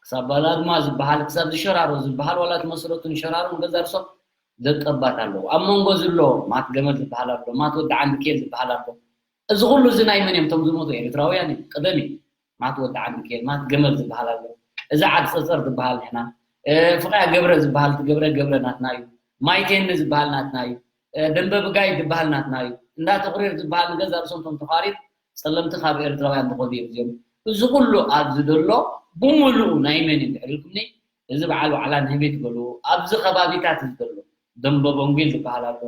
ክሳብ ባላድማ ዝበሃል፣ ክሳብ ዝሸራሮ ዝበሃል፣ ዋላ እቲ መስረቱ ንሸራሮ ንገዛ ርእሶም ደቀባት ኣለዉ። ኣብ መንጎ ዝሎ ማት ገመል ዝበሃል ኣሎ፣ ማት ወዲ ዓንድኬል ዝበሃል ኣሎ። እዚ ኩሉ እዚ ናይ መን እዮም? እቶም ዝሞቱ ኤርትራውያን እዮም። ቀደም እዩ። ማት ወዲ ዓንድኬል፣ ማት ገመል ዝበሃል ኣሎ። እዚ ዓዲ ጸጸር ዝበሃል ንሕና፣ እ፣ ፍቕያ ገብረ ዝበሃል፣ እቲ ገብረ ገብረ ናትና እዩ። ማይ ቴኒ ዝበሃል ናትና እዩ። እ፣ ደንበ ብጋይ ዝበሃል ናትና እዩ። እንዳ ተቑሪር ዝበሃል ንገዛ ርእሶም እቶም ተዃሪር ጸለምቲ ካብ ኤርትራውያን ዝኸዱ እዮም እዚኦም። እዚ ኩሉ ኣብዚ ዘሎ ብምሉኡ ናይ መን እዩ እንድሕር ኢልኩምኒ፣ እዚ በዓል ዋዕላ ንህቢ ትበልዎ፣ ኣብዚ ከባቢታት እዚ ዘሎ ደንበ ቦንጉል ዝበሃል ኣሎ።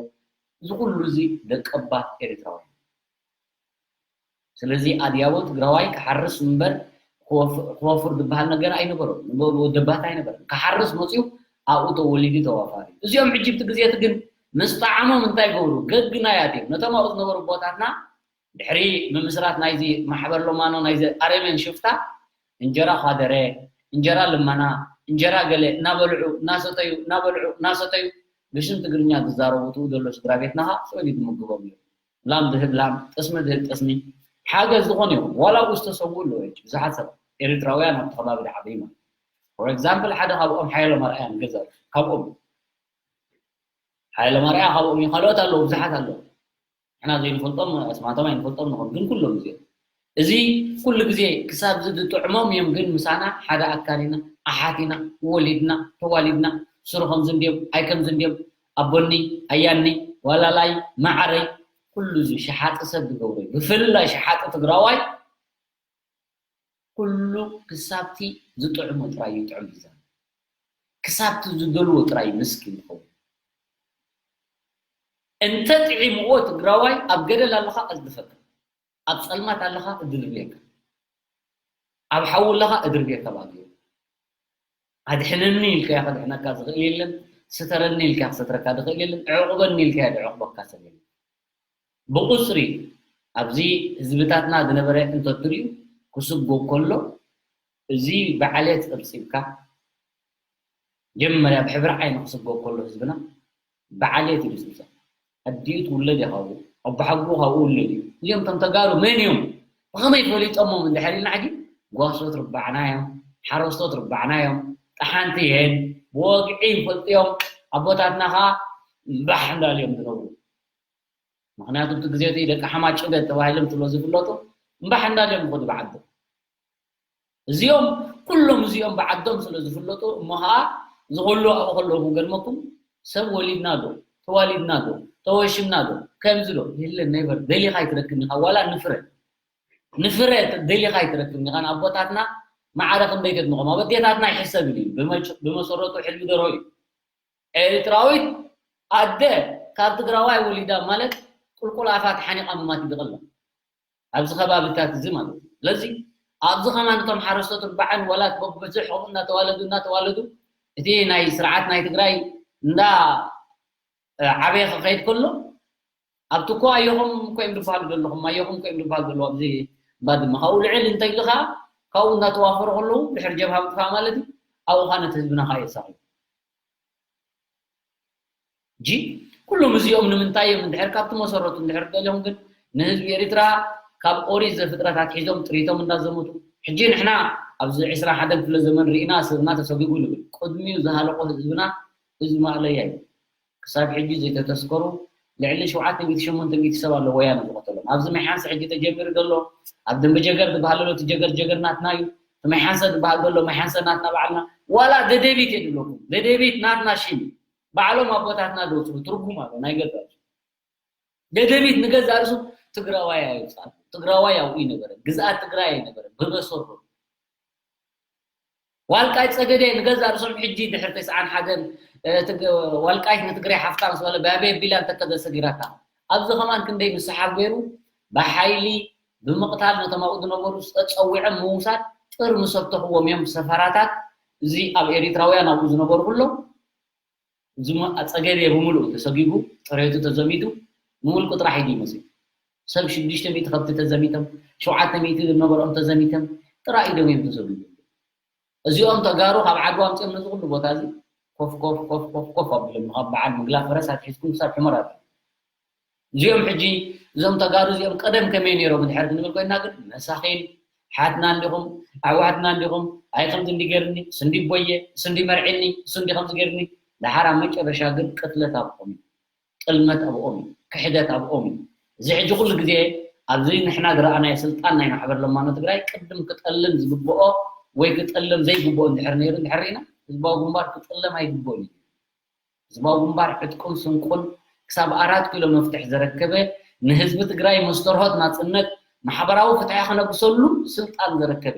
እዚ ኩሉ እዚ ደቀባት ኤርትራውያን። ስለዚ ኣድያቦ ትግራዋይ ክሓርስ እምበር ክወፍ-፣ ክወፍር ዝበሃል ነገር ኣይነበሮን። ንበ-፣ ወደባት ኣይነበረን። ክሓርስ መፅዩ ኣብኡ ተወሊዱ ተዋፋሪ። እዚኦም ሕጂ ብቲ ግዜ እቲ ግን ምስ ጣዕሞም እንታይ ይገብሩ? ገግናያት እዮም። ነቶም ኣብኡ ዝነበሩ ኣቦታትና ድሕሪ ምምስራት ናይዚ ማሕበር ሎማኖ ናይዚ ኣረሜን ሽፍታ እንጀራ ኳደረ፣ እንጀራ ልመና፣ እንጀራ ገለ እናበልዑ እናሰተዩ እናበልዑ እናሰተዩ ብሽም ትግርኛ ዝዛረቡ ትኡ ዘሎ ስድራ ቤትና ኸዓ ስእሊ ዝምግቦም እዩ። ላም ዝህብ ላም፣ ጠስሚ ዝህብ ጠስሚ፣ ሓገዝ ዝኾን ይኹን ዋላ ኣብኡ ዝተሰውኡ ኣለዉ። ሕጂ ብዙሓት ሰባት ኤርትራውያን ኣብቲ ከባቢ ዝዓበዩ ማለት for example ሓደ ካብኦም ሓይለ ማርኣያ ንገዛ ካብኦም ሓይለ ማርኣያ ካብኦም እዩ። ካልኦት ኣለዉ፣ ብዙሓት ኣለዉ። ንሕና ዘይንፈልጦም ኣስማቶም ኣይንፈልጦም ንኾን ግን ኩሎም እዚኦም እዚ ኩሉ ግዜ ክሳብ ዝጥዕሞም እዮም። ግን ምሳና ሓደ ኣካል ኢና፣ ኣሓት ኢና፣ ወሊድና፣ ተዋሊድና፣ ስሩ ከምዚ እንድዮም፣ ኣይ ከምዚ እንድዮም፣ ኣቦኒ፣ ኣያኒ፣ ዋላላይ፣ ማዓረይ፣ ኩሉ እዚ ሸሓጢ ሰብ ዝገብሮ እዩ። ብፍላይ ሸሓጢ ትግራዋይ ኩሉ ክሳብቲ ዝጥዕሞ ጥራይ ይጥዕም ይዛረብ። ክሳብቲ ዝደልዎ ጥራይ ምስኪን ይኸውን። እንተ ጥዒምዎ ትግራዋይ ኣብ ገደል ኣለኻ ኣዝድፈካ፣ ኣብ ጸልማት ኣለኻ እድርብየካ፣ ኣብ ሓዊ ኣለኻ እድርብየካ ባግዮ። ኣድሕነኒ ኢልካዮ ከድሕነካ ዝኽእል የለን፣ ስተረኒ ኢልካዮ ክሰትረካ ዝኽእል የለን፣ ዕቑበኒ ኢልካዮ ዝዕቑበካ ሰብ የለን። ብቑጽሪ ኣብዚ ህዝብታትና ዝነበረ እንተትሪኡ ክስጎ ከሎ እዚ ብዓሌት ጸብጺብካ ጀመርያ ብሕብሪ ዓይኒ ክስጎ ከሎ ህዝብና ብዓሌት እዩ ዝጽብጸብ። ኣዲኡ ትውለድ እያ ካብኡ፣ ኣቦሓጎኡ ካብኡ ውለድ እዩ። እዚኦም እቶም ተጋሩ መን እዮም? ብኸመይ ፈሊጦሞም እንድሕር ኢልና ሕጂ ጓሶት ርባዕና እዮም፣ ሓረስቶት ርባዕና እዮም፣ ጠሓንቲ እየን፣ ብወግዒ ይፈልጡ እዮም። ኣቦታትና ኸዓ እምባሕ እንዳልዮም ዝነብሩ። ምኽንያቱ እቲ ግዜ እቲ ደቂ ሓማጭገት ተባሂሎም ስለ ዝፍለጡ እምባሕ እንዳልዮም ይኸዱ ብዓዶም። እዚኦም ኩሎም እዚኦም ብዓዶም ስለ ዝፍለጡ እሞ ኸዓ ዝኸሉ ኣብኡ ከለዉ ክገርመኩም ሰብ ወሊድና ዶ ተዋሊድና ዶ ተወሽምና ዶ ከምዚ ዶ የለን ነይበር ደሊኻ ኣይትረክብን ኢኻ ዋላ ንፍረ ንፍረ ደሊኻ ኣይትረክብን ኢኻ ንኣቦታትና ማዕረ ክንደይ ተድንቖም ኣብ ኣዴታትና ይሕሰብ ኢሉ እዩ ብመሰረቱ ሕልሚ ደርሆ እዩ ኤርትራዊት ኣደ ካብ ትግራዋይ ወሊዳ ማለት ቁልቁል ኣፋ ተሓኒቓ ምማት ይድቕላ ኣብዚ ከባብታት እዚ ማለት እዩ ስለዚ ኣብዚ ከማን እቶም ሓረስቶት ርባዕን ወላት በብዝሕ ከምኡ እናተዋለዱ እናተዋለዱ እቲ ናይ ስርዓት ናይ ትግራይ እንዳ ዓበየ ክኸይድ ከሎ ኣብቲ እኮ ኣየኹም እኮ እዮም ዝበሃሉ ዘለኹም ኣየኹም እኮ እዮም ዝበሃሉ ዘለዉ ኣብዚ ባድመ ካብኡ ልዕል እንተይሉ ከዓ ካብኡ እናተዋፈሩ ከለዉ ድሕሪ ጀብሃ ምጥፋእ ማለት እዩ ኣብኡ ከዓ ነቲ ህዝብና ከዓ የሳቕዩ ጂ ኩሎም እዚኦም ንምንታይ እዮም እንድሕር ካብቲ መሰረቱ እንድሕር ደልዮም ግን ንህዝቢ ኤርትራ ካብ ኦሪት ዘፍጥረት ኣትሒዞም ጥሪቶም እንዳዘመቱ ሕጂ ንሕና ኣብዚ ዕስራ ሓደን ክፍለ ዘመን ርኢና ስብና ተሰጒጉ ንብል ቅድሚኡ ዝሃለቆ ህዝብና ህዝቢ ማእለያ እዩ ክሳብ ሕጂ ዘይተተስከሩ ልዕሊ ሸውዓተ ሚእቲ ሸሞንተ ሚእቲ ሰብ ኣሎ ወያነ ዝቐተሎም ኣብዚ ማይ ሓንሳ ሕጂ ተጀሚሩ ዘሎ ኣብ ደንበ ጀገር ዝበሃል ዘሎ እቲ ጀገር ጀገር ናትና እዩ እቲ ማይ ሓንሳ ዝበሃል ዘሎ ማይ ሓንሳ ናትና ባዕልና ዋላ ደደቢት እየ ዝብለኩም ደደቢት ናትና ሽም እዩ ባዕሎም ኣቦታትና ዘውፅኡ ትርጉም ኣሎ ናይ ገዛ ደደቢት ንገዛ ርእሱ ትግራዋይ ኣይውፃሉ ትግራዋይ ኣብኡ ይነበረ ግዝኣት ትግራይ ኣይነበረ ብመሰሩ ዋልቃይት ጸገዴ ንገዛእ ርእሶም ሕጂ ድሕሪ ተስዓን ሓደን ዋልቃይት ንትግራይ ሓፍታ ምስ በለ ብኣበይ ኣቢላ እንተከደ ሰጊራታ ኣብዚ ከማን ክንደይ ምስሓብ ገይሩ ብሓይሊ ብምቕታል ነቶም ኣብኡ ዝነበሩ ጸዊዖም ምውሳድ ጥር ምሰተኽዎም እዮም ሰፈራታት እዚ ኣብ ኤሪትራውያን ኣብኡ ዝነበሩ ኩሎም ኣጸገዴ ብምሉኡ ተሰጊጉ ጥሬቱ ተዘሚቱ ምውልቁ ጥራሕ ኢዱ ይመስል ሰብ ሽዱሽተ ሚእቲ ከብቲ ተዘሚቶም ሸውዓተ ሚእቲ ዝነበሮም ተዘሚቶም ጥራይ ኢዶም እዮም ተዘሚቶም እዚኦም ተጋሩ ካብ ዓድዋ ኣምፅኦም ነዚ ኩሉ ቦታ እዚ ኮፍ ኮፍ ኮፍ ኮፍ ኮፍ ኣቢሎም ካብ በዓል ምግላ ፈረስ ኣትሒዝኩም ክሳብ ሕመራ እዚኦም ሕጂ እዞም ተጋሩ እዚኦም ቀደም ከመይ ነይሮም እንድሕር ክንብል ኮይና ግን መሳኺን ሓትና እንዲኹም ኣሕዋትና እንዲኹም ኣይ ከምዚ እንዲገርኒ ስንዲ ቦየ ስንዲ መርዒኒ ስንዲ ከምዚ ገርኒ ደሓር ኣብ መጨረሻ ግን ቅትለት ኣብኦም እዩ ጥልመት ኣብኦም እዩ ክሕደት ኣብኦም እዩ እዚ ሕጂ ኩሉ ግዜ ኣብዚ ንሕና ዝረኣናዮ ስልጣን ናይ ማሕበር ለማኖ ትግራይ ቅድም ክጠልም ዝግብኦ ወይ ክጠልም ዘይግብኦ እንድሕር ነይሩ እንድሕር ርኢና ህዝባዊ ግንባር ክጠለም ኣይግብኦን እዩ ህዝባዊ ግንባር ዕጥቁን ስንቁን ክሳብ ኣራት ኪሎ መፍትሕ ዘረከበ ንህዝቢ ትግራይ መስተርሆት ናፅነት ማሕበራዊ ፍትሒ ክነግሰሉ ስልጣን ዘረከበ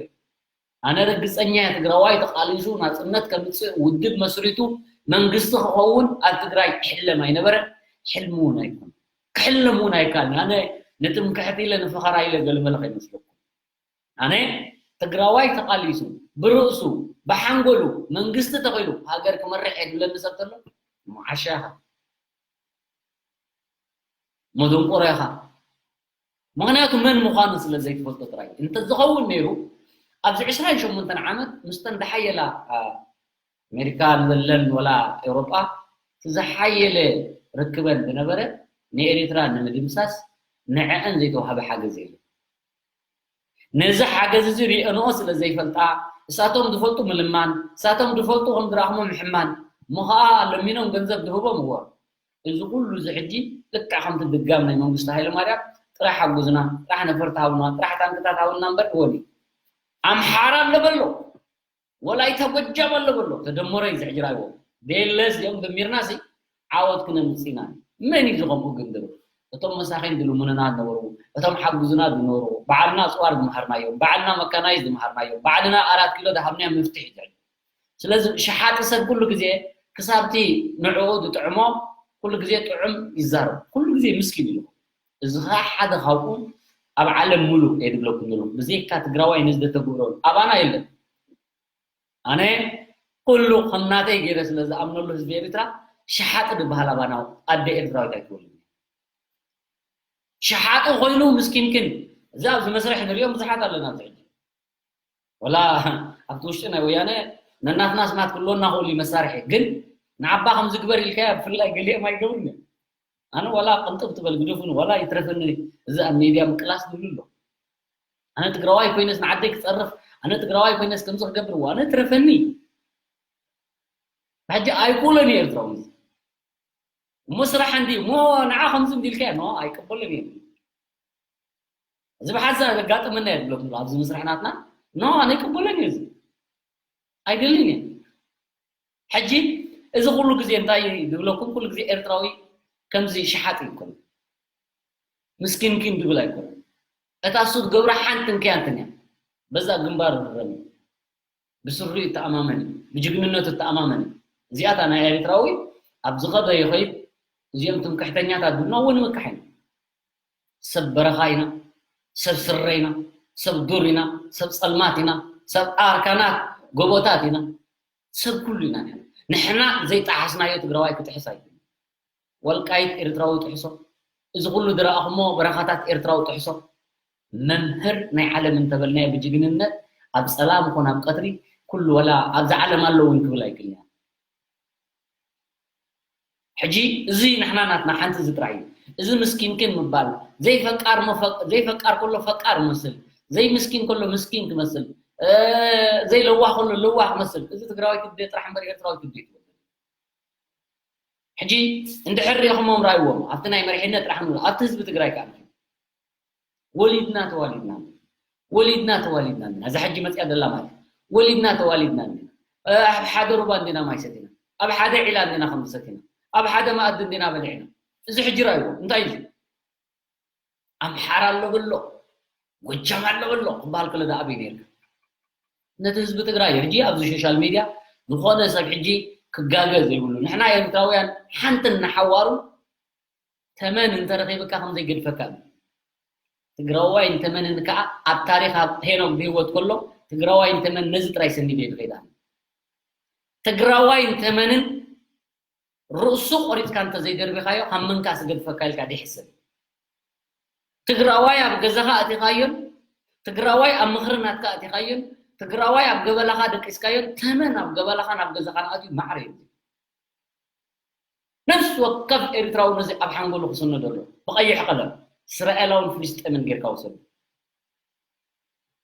ኣነ ርግፀኛ እየ ትግራዋይ ተቃሊሱ ናፅነት ከምፅእ ውድብ መስሪቱ መንግስቲ ክኸውን ኣብ ትግራይ ይሕለም ኣይነበረ ሕልሚ እውን ኣይኮነ ክሕለም እውን ኣይካልን ኣነ ንትምክሕቲ ኢለ ንፈኸራ ኢለ ገለመለ ከይመስለኩም ኣነ ትግራዋይ ተቃሊሱ ብርእሱ ብሓንጎሉ መንግስቲ ተኺሉ ሃገር ክመርሕ እየ ዝብለኒ ሰብ ተሎ ዓሻ ኢኻ መደንቆሮ ኢኻ ምኽንያቱ መን ምዃኑ ስለ ዘይትፈልጦ ጥራይ። እንተዝኸውን ነይሩ ኣብዚ ዕስራን ሸሞንተን ዓመት ምስተን ዝሓየላ ኣሜሪካ ንበለን ወላ ኤውሮጳ ዝሓየለ ርክበን ዝነበረ ንኤሪትራ ንምድምሳስ ንዐአን ዘይተዋህበ ሓገዝ የለን። ነዚ ሓገዝ እዚ ሪአንኦ ስለ ዘይፈልጣ እሳቶም ዝፈልጡ ምልማን እሳቶም ዝፈልጡ ከም ዝረኣኽሞ ምሕማን እሞ ኸዓ ለሚኖም ገንዘብ ዝህቦም እዎ። እዚ ኩሉ እዚ ሕጂ ልክዕ ከምቲ ድጋም ናይ መንግስቱ ሃይለማርያም ጥራሕ ሓጉዝና ጥራሕ ነፈርቲ ሃቡና ጥራሕ ታንክታት ሃቡና እምበር ክወን እዩ። ኣምሓራ ኣለበሎ ወላይታ ጎጃም ኣለበሎ ተደመሮ እዩ ዝሕጅራይዎ። ደየለስ እዚኦም ደሚርናሲ ዓወት ክነምፅእ ኢና። መን እዩ ዝኸምኡ ግንድሩ? እቶም መሳኺን ዝልምኑና ዝነበሩ እቶም ሓጉዙና ዝነበሩ ባዕልና ኣፅዋር ዝመሃርናዮም ባዕልና መካናይዝ ዝመሃርናዮም ባዕልና ኣራት ኪሎ ዝሃብናዮ መፍትሒ እዩ። ስለዚ ሸሓጢ ሰብ ኩሉ ግዜ ክሳብቲ ንዕኡ ዝጥዕሞ ኩሉ ግዜ ጥዑም ይዛረብ ኩሉ ግዜ ምስኪን እዩ። እዚ ከዓ ሓደ ካብኡ ኣብ ዓለም ሙሉእ እየ ዝብለኩም ዘለኹ ብዘይካ ትግራዋይ ነዚ ዘተግብሮ ኣባና የለን። ኣነ ኩሉ ከም ናተይ ገይረ ስለ ዝኣምነሉ ህዝቢ ኤርትራ ሸሓጢ ዝበሃል ኣባና ኣደ ኤርትራዊት ኣይትወልን። ሸሓጢ ኮይኑ ምስኪንክን እዚ ኣብዚ መስርሕ ንሪኦም ብዙሓት ኣለና ኣብዚ ሕጂ ወላ ኣብቲ ውሽጢ ናይ ወያነ ነናትና ስማት ክህልወና ክእሉ እዩ መሳርሒ ግን ንዓባ ከም ዝግበር ኢልካያ ብፍላይ ገሊኦም ኣይገብሩን እዮም። ኣነ ዋላ ቅንጥብ ትበል ግደፉኒ ዋላ ይትረፈኒ እዚ ኣብ ሚድያ ምቅላስ ዝብሉ ኣሎ። ኣነ ትግራዋይ ኮይነስ ንዓደይ ክፀርፍ ኣነ ትግራዋይ ኮይነስ ከምዚ ክገብር ዋነ ትረፈኒ። ሕጂ ኣይክእሎን እዩ ኤርትራዊ እሞ ስራሕ እንዲ እሞ ንዓ ከምዚ እንዲልካ ኖ ኣይቅበልን እየ። እዚ ብሓንሳብ ዘጋጥመና እየ ዝብለኩም ኣብዚ ምስራሕ ናትና ኖ ኣነ ኣይቅበልን እዩ እዚ ኣይደልን እየ። ሕጂ እዚ ኩሉ ግዜ እንታይ ዝብለኩም ኩሉ ግዜ ኤርትራዊ ከምዚ ሸሓጢ ይኮን ምስኪንኪን ዝብል ኣይኮን። እታ እሱ ዝገብራ ሓንቲ እንከያ እንትን እያ በዛ ግንባር ዝረም ብስሩ ይተኣማመን እዩ ብጅግንነቱ ይተኣማመን እዩ። እዚኣታ ናይ ኤርትራዊ ኣብ ዝኸዶ ይኸይድ። እዚኦም ትምክሕተኛታት ዝብልና እዎ ንምካሕ ኢና። ሰብ በረኻ ኢና፣ ሰብ ስረ ኢና፣ ሰብ ዱር ኢና፣ ሰብ ጸልማት ኢና፣ ሰብ ኣርካናት ጎቦታት ኢና፣ ሰብ ኩሉ ኢና ንሕና። ንሕና ዘይጠሓስናዮ ትግራዋይ ክጥሕስ ኣይክእልን። ወልቃይት ኤርትራዊ ጥሕሶ፣ እዚ ኩሉ ዝረኣኹሞ በረኻታት ኤርትራዊ ጥሕሶ፣ መምህር ናይ ዓለም እንተበልናዮ ብጅግንነት ኣብ ጸላም ኮን ኣብ ቀትሪ ኩሉ ወላ ኣብዚ ዓለም ኣሎ እውን ክብል ኣይክእልን። ሕጂ እዚ ንሕና ናትና ሓንቲ እዚ ጥራይ እዩ። እዚ ምስኪንክን ምባል ዘይፈቃር ዘይፈቃር ከሎ ፈቃር መስል ዘይምስኪን ከሎ ምስኪን ክመስል ዘይለዋህ ከሎ ለዋህ ክመስል እዚ ትግራዋይ ክብደ ጥራሕ እምበር ኤርትራዊ ክብደ ትበል። ሕጂ እንድሕር ሪኢኹሞም ራይዎም ኣብቲ ናይ መሪሕነት ጥራሕ ንብሎ ኣብቲ ህዝቢ ትግራይ ከዓ ወሊድና ተዋሊድና ወሊድና ተዋሊድና እንዲና እዛ ሕጂ መፅያ ዘላ ማለት ወሊድና ተዋሊድና እንዲና ኣብ ሓደ ሩባ እንዲና ማይ ሰቲና ኣብ ሓደ ዒላ እንዲና ከም ሰቲና ኣብ ሓደ መኣዲ እንዲና በሊዕና እዚ ሕጂ ራይዎ እንታይ እዩ ኣምሓራ ኣሎ በሎ ጎጃም ኣሎ በሎ ክበሃል ከሎ ኣበይ ነርካ ነቲ ህዝቢ ትግራይ ሕጂ ኣብዚ ሶሻል ሚድያ ዝኾነ ሰብ ሕጂ ክጋገ ዘይብሉ ንሕና ኤርትራውያን ሓንቲ እናሓዋሩ ተመን እንተረኺብካ ከም ዘይገድፈካ እዩ። ትግራዋይን ተመንን ከዓ ኣብ ታሪኽ ኣብ ሄኖክ ብህይወት ከሎ ትግራዋይን ተመን ነዚ ጥራይ ሰኒደ ይድኸይዳ ትግራዋይን ተመንን ርእሱ ቆሪፅካ እንተዘይደርቢኻዮ ካብ መንካ ስገድፈካ ኢልካ ደይሕሰብ ትግራዋይ ኣብ ገዛኻ ኣቲኻዮን ትግራዋይ ኣብ ምኽሪ ናትካ ኣቲኻዮን ትግራዋይ ኣብ ገበላኻ ደቂስካዮን ተመን ኣብ ገበላኻ ናብ ገዛኻ ንኣትዩ ማዕረ እዩ ነፍሲ ወከፍ ኤርትራዊ ነዚ ኣብ ሓንጎሉ ክስነዶ ኣሎ ብቐይሕ ቀለም እስራኤላውን ፍልስጤምን ጌርካ ወሰዱ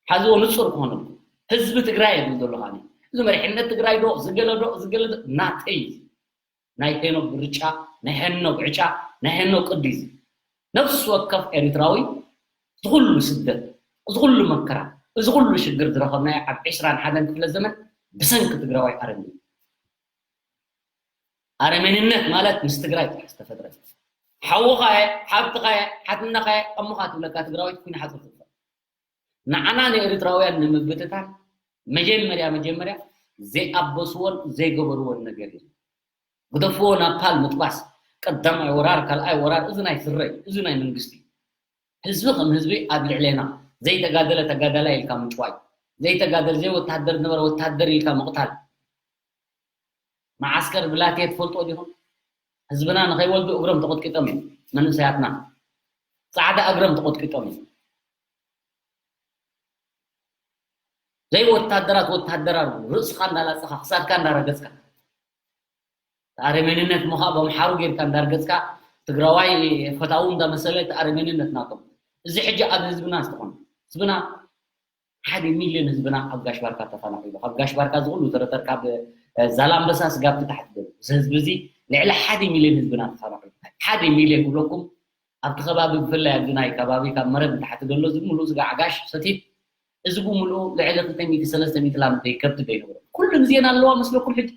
ሓዝዎ ንፁር ክኾነልኩም ህዝቢ ትግራይ የብል ዘለኻ እዚ መሪሕነት ትግራይ ዶ ዝገለ ዶ ዝገለ ናተይ ናይ ሄኖክ ብርጫ ናይ ሄኖክ ዕጫ ናይ ሄኖክ ቅዲ እዚ ነፍሲ ወከፍ ኤርትራዊ ዝኩሉ ስደት ዝኩሉ መከራ እዚ ኩሉ ሽግር ዝረኸብናዮ ኣብ ዕስራን ሓደን ክፍለ ዘመን ብሰንኪ ትግራዋይ ኣረሚ ኣረሜንነት ማለት ምስ ትግራይ ጥራሕ ዝተፈጥረ ሓውኻ እየ ሓብትኻ እየ ሓትነኻ እየ እሞኻ ትብለካ ትግራዋይት ኩናሓ ፅፍጥፈ ንዓና ንኤርትራውያን ንምብትታን መጀመርያ መጀመርያ ዘይኣበስዎን ዘይገበርዎን ነገር እዩ ግደፍዎ ናፓል ምጥባስ ቀዳማይ ወራር ካልኣይ ወራር እዚ ናይ ስረ እዩ እዚ ናይ መንግስቲ ህዝቢ ከም ህዝቢ ኣብ ልዕሌና ዘይተጋደለ ተጋዳላይ ኢልካ ምጭዋይ ዘይተጋደለ ዘይወታደር ዝነበረ ወታደር ኢልካ ምቕታል መዓስከር ብላቴ ትፈልጦ ዲኹም ህዝብና ንኸይወልዱ እግሮም ተቐጥቂጦም እዮም መንእሰያትና ፃዕዳ እግሮም ተቆጥቂጦም እዮም። ዘይወታደራት ወታደር ኣሉ ርእስኻ እንዳላፀኻ ክሳድካ እንዳረገፅካ ኣረሜንነት ምዃ በምሓሩ ጌርካ እንዳርገፅካ ትግራዋይ ፈታዊ እንዳመሰለ እቲ ኣረሜንነት ናቶም። እዚ ሕጂ ኣብ ህዝብና ዝተኾነ ህዝብና ሓደ ሚልዮን ህዝብና ኣብ ጋሽ ባርካ ተፈናቒሉ ካብ ጋሽ ባርካ ዝኹሉ ተረተር ካብ ዛላምበሳ ስጋብ ትታሕቲ ዘሎ እዚ ህዝቢ እዚ ልዕሊ ሓደ ሚልዮን ህዝብና ተፈናቒሉ ሓደ ሚልዮን ክብለኩም ኣብቲ ከባቢ ብፍላይ ኣብዚ ናይ ከባቢ ካብ መረብ ንታሕቲ ዘሎ እዚ ሙሉእ ስጋ ዓጋሽ ሰቲት እዚ ብምሉኡ ልዕሊ ክልተ ሚእቲ ሰለስተ ሚእቲ ላም ደይ ከብቲ ደይነበረ ኩሉ ግዜና ኣለዋ መስለኩም ሕጂ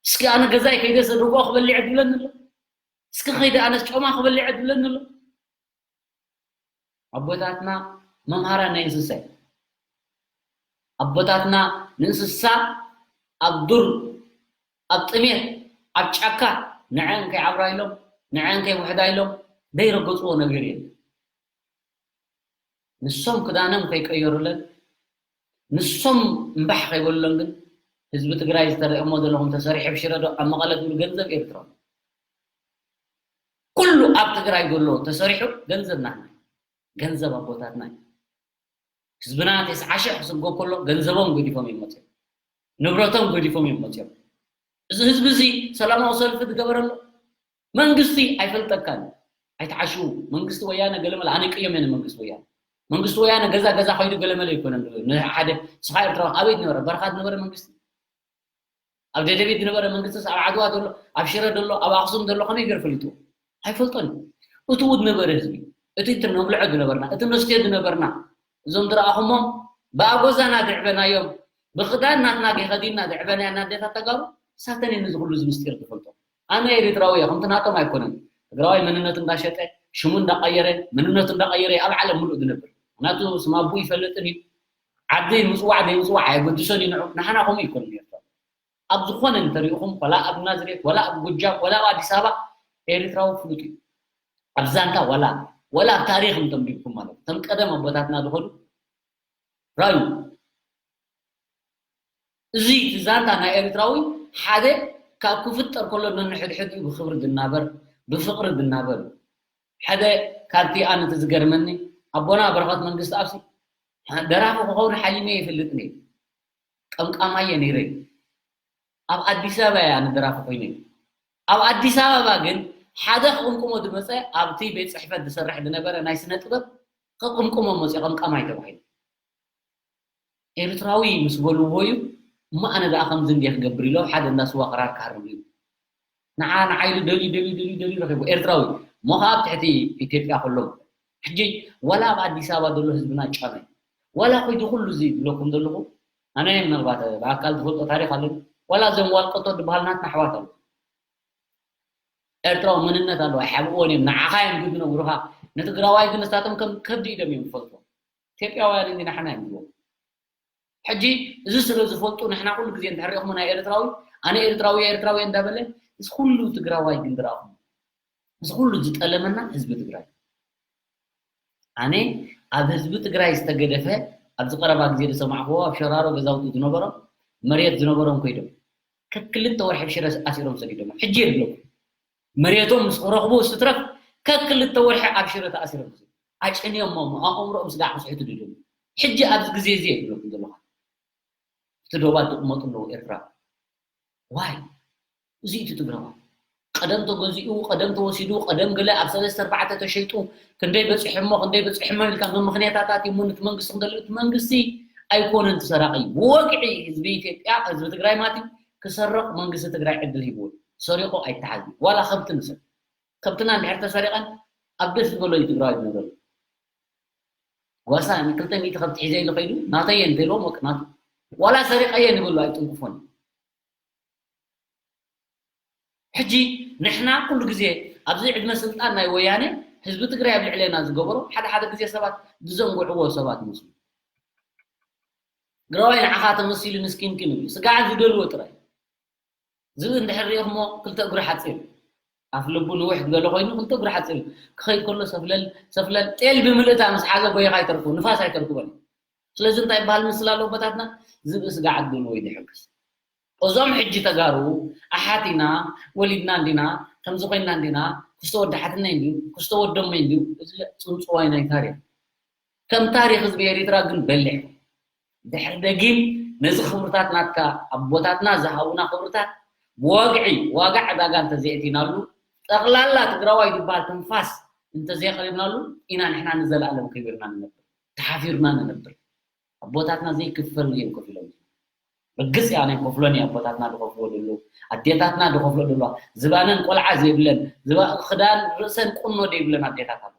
እስኪ ኣነ ገዛይ ከይደ ሰደጎ ክበልዕ ድብለኒ ኣሎ እስኪ ከይደ ኣነስ ጮማ ክበልዕ ድብለኒ ኣሎ ኣቦታትና መምሃራ ናይ እንስሳ ኣቦታትና ንእንስሳ ኣብ ዱር ኣብ ጥሜት ኣብ ጫካ ንዐን ከይዓብራ ኢሎም ንዐን ከይውሕዳ ኢሎም ዘይረገፅዎ ነገር የለን ንሶም ክዳኖም ከይቀየሩለን ንሶም እምባሕ ከይበሉለን ግን ህዝቢ ትግራይ ዝተረእሞ ዘለኹም ተሰሪሑ ኣብ ሽረ ዶ ኣብ መቐለ ትብሉ ገንዘብ ኤርትራ ኩሉ ኣብ ትግራይ ዘሎ ተሰሪሑ ገንዘብ ናህና ገንዘብ ኣቦታትና እዩ ህዝብና ተስዓ ሽሕ ክስጎ ከሎ ገንዘቦም ገዲፎም እዮም መፅኦም ንብረቶም ገዲፎም እዮም መፅኦም እዚ ህዝቢ እዚ ሰላማዊ ሰልፊ ዝገበረሉ መንግስቲ ኣይፈልጠካን ኣይትዓሽዉ መንግስቲ ወያነ ገለመለ ኣነ ቅዮም እየ መንግስቲ ወያነ መንግስቲ ወያነ ገዛ ገዛ ከይዱ ገለመለ ይኮነን ንሓደ ስኻ ኤርትራ ኣበይ ዝነበረ በረኻ ዝነበረ መንግስቲ ኣብ ደደቢት ዝነበረ መንግስቲ ኣብ ዓድዋ ዘሎ ኣብ ሽረ ዘሎ ኣብ ኣክሱም ዘሎ ከመይ ገር ፈሊጡ ኣይፈልጦን እዩ እቲ ውድ ነበረ ህዝቢ እቲ እቲ ነብልዖ ዝነበርና እቲ ነስትዮ ዝነበርና እዞም ዝረኣኹሞም ብኣጎዛና ዝዕበናዮም ብክዳን ናትና ገይኸዲና ዝዕበናያ ናደታት ተጋሩ ሳተን እየ ነዚ ኩሉ እዚ ምስጢር ዝፈልጦ ኣነ ኤሪትራዊ እየ ከምቲ ናቶም ኣይኮነን ትግራዋይ መንነቱ እንዳሸጠ ሽሙ እንዳቀየረ መንነቱ እንዳቀየረ ኣብ ዓለም ሙሉእ ዝነብር ምክንያቱ ስም ኣቡ ይፈልጥን እዩ ዓዲ ምፅዋዕ ዘይምፅዋዕ ኣየገድሶን እዩ ንዑ ንሓና ከምኡ ይኮን ነርቶ ኣብ ዝኾነ እንተሪእኹም ወላ ኣብ ናዝሬት ወላ ኣብ ጎጃም ወላ ኣብ ኣዲስ ኣበባ ኤሪትራዊ ፍሉጥ እዩ ኣብ ዛንታ ወላ ወላ ኣብ ታሪክ እንተንቢብኩም ማለት እቶም ቀደም ኣቦታትና ዝኸዱ ራዩ እዚ እቲ ዛንታ ናይ ኤርትራዊ ሓደ ካብ ክፍጠር ከሎ ነንሕድሕድ እዩ ብክብሪ ዝናበር ብፍቅሪ ዝናበር ሓደ ካብቲ ኣነ እቲ ዝገርመኒ ኣቦና በረኸት መንግስቲ ኣብሲ ደራፊ ክኸውን ሓሊመ ይፈልጥ ነይ ቀምቃማየ ነይረ ኣብ ኣዲስ ኣበባ እያ ንደራፊ ኮይነ ኣብ ኣዲስ ኣበባ ግን ሓደ ክቕምቅሞ ዝመፀ ኣብቲ ቤት ፅሕፈት ዝሰርሕ ዝነበረ ናይ ስነ ጥበብ ክቕምቅሞ መፅዮ ቀምቃማይ ተባሂሉ ኤርትራዊ ምስ በልዎ እዩ እሞ ኣነ ደኣ ከምዚ እንድየ ክገብር ኢሎ ሓደ እንዳ ስዋ ክራር ክሃርም እዩ ንዓ ንዓይሉ ደልዩ ደልዩ ደልዩ ደልዩ ረኺቡ ኤርትራዊ እሞ ከዓ ኣብ ትሕቲ ኢትዮጵያ ከሎ ሕጂ ዋላ ኣብ ኣዲስ ኣበባ ዘሎ ህዝብና ጫመ ዋላ ኮይዱ ኩሉ እዚ ዝብለኩም ዘለኹ ኣነ ምናልባት ብኣካል ዝፈልጦ ታሪክ ኣለኒ ዋላ እዞም ዋልቀቶ ዝበሃል ናትና ኣሕዋት ኣሎ ኤርትራዊ መንነት ኣለዋ ይሓብእዎን እዮም ንዓኻ እዮም ግን ዝነግሩኻ ንትግራዋይ ግን ንሳቶም ከም ከብዲ ኢዶም እዮም ዝፈልጥዎ ኢትዮጵያውያን እንዲ ንሓና እዮም ዝብልዎ ሕጂ እዚ ስለ ዝፈልጡ ንሕና ኩሉ ግዜ እንድሕር ሪእኹም ናይ ኤርትራዊ ኣነ ኤርትራዊ ኤርትራዊ እንዳበለ እዚ ኩሉ ትግራዋይ ግን ዝረእኹም እዚ ኩሉ ዝጠለመና ህዝቢ ትግራይ ኣነ ኣብ ህዝቢ ትግራይ ዝተገደፈ ኣብዚ ቀረባ ግዜ ዝሰማዕክዎ ኣብ ሸራሮ ገዛውቲ ዝነበሮም መሬት ዝነበሮም ኮይዶም ከክልተ ወርሒ ሽረ ኣሲሮም ሰዲዶም ሕጂ የድለኩም መሬቶም ምስ ክረኽቡ ስትረፍ ከክልተ ወርሒ ኣብ ሽረ ተኣሲሮም ኣጨንዮም ኣእምሮኦም ስጋዕ ክስሕቱ ድደም ሕጂ ኣብዚ ግዜ እዚ የድለኩም ዘለኹም እቲ ዶባት ዝቕመጡ ኣለዉ ኤርትራ ዋይ እዚ እቲ ትግራዋይ ቀደም ተገዚኡ ቀደም ተወሲዱ ቀደም ገለ ኣብ ሰለስተ ኣርባዕተ ተሸይጡ ክንደይ በፂሑ እሞ ክንደይ በፂሑ እሞ ኢልካ መምክንያታት ኣትዩ እሞ ነቲ መንግስቲ ክንደለ እቲ መንግስቲ ኣይኮነን ትሰራቂ ብወግዒ ህዝቢ ኢትዮጵያ ህዝቢ ትግራይ ማለት ክሰርቕ መንግስቲ ትግራይ ዕድል ሂብዎ ሰሪቑ ኣይተሓዝ ዋላ ከብቲ ንሰብ ከብትና እንድሕር ተሰሪቐን ኣብ ደስ ዝበሎ እዩ ትግራዋይ ዝነብረሉ ጓሳ ንክልተ ሚእቲ ከብቲ ሒዘ ኢሉ ከይዱ ናተየ እንተኢልዎ ሞቅ ናቱ ዋላ ሰሪቀየ ንብሉ ኣይጥንቅፎን ሕጂ ንሕና ኩሉ ግዜ ኣብዚ ዕድመ ስልጣን ናይ ወያነ ህዝቢ ትግራይ ኣብ ልዕሌና ዝገበሮ ሓደ ሓደ ግዜ ሰባት ዝዘንግዕዎ ሰባት ይመስሉ ትግራዋይ ንዓኻ ተመሲሉ ንስኪንኪን ይብሉ ስጋዕ ዝደልዎ ጥራይ ዝብኢ እንድሕር ሪኢኹሞ ክልተ እግሩ ሓፂር ኣፍ ልቡ ንውሕ ዝበለ ኮይኑ ክልተ እግሩ ሓፂር ክኸይድ ከሎ ሰፍለል ሰፍለል ጤል ብምልእታ ምስ ሓዘ ጎይኻ ኣይተርፉ ንፋስ ኣይተርክበን ስለዚ እንታይ ይበሃል ምስል ኣለዎ ኣቦታትና ዝብኢ ስጋ ዓዱ ንወይዲ ይሕግዝ እዞም ሕጂ ተጋሩ ኣሓት ኢና ወሊድና እንዲና ከምዚ ኮይንና እንዲና ክስተ ወዲ ሓትነይ እንድዩ፣ ክስተ ወዶመይ እንድዩ። እዚ ጽንጽዋይ ናይ ታሪኽ። ከም ታሪኽ ህዝቢ ኤሪትራ ግን በሊሕ። ድሕሪ ደጊም ነዚ ክብርታት ናትካ፣ ኣቦታትና ዝሃቡና ክብርታት ብዋግዒ፣ ዋጋ ዕዳጋ እንተዘየእቲናሉ፣ ጠቕላላ ትግራዋይ ዝበሃል ትንፋስ እንተዘየቕሪብናሉ፣ ኢና ንሕና ንዘለኣለም ከቢርና ንነብር፣ ተሓፊርና ንነብር። ኣቦታትና ዘይክፈል እዮም ከፊሎም። ርግጽ እያ፣ ኣነ ከፍሎን እየ፣ ኣቦታትና ዝኸፍልዎ ዘለዉ፣ ኣዴታትና ዝኸፍሎ ዘለዋ፣ ዝባነን ቆልዓ ዘይብለን፣ ዝባ-፣ ክዳን ርእሰን ቁኖ ዘይብለን ኣዴታት ኣለዋ።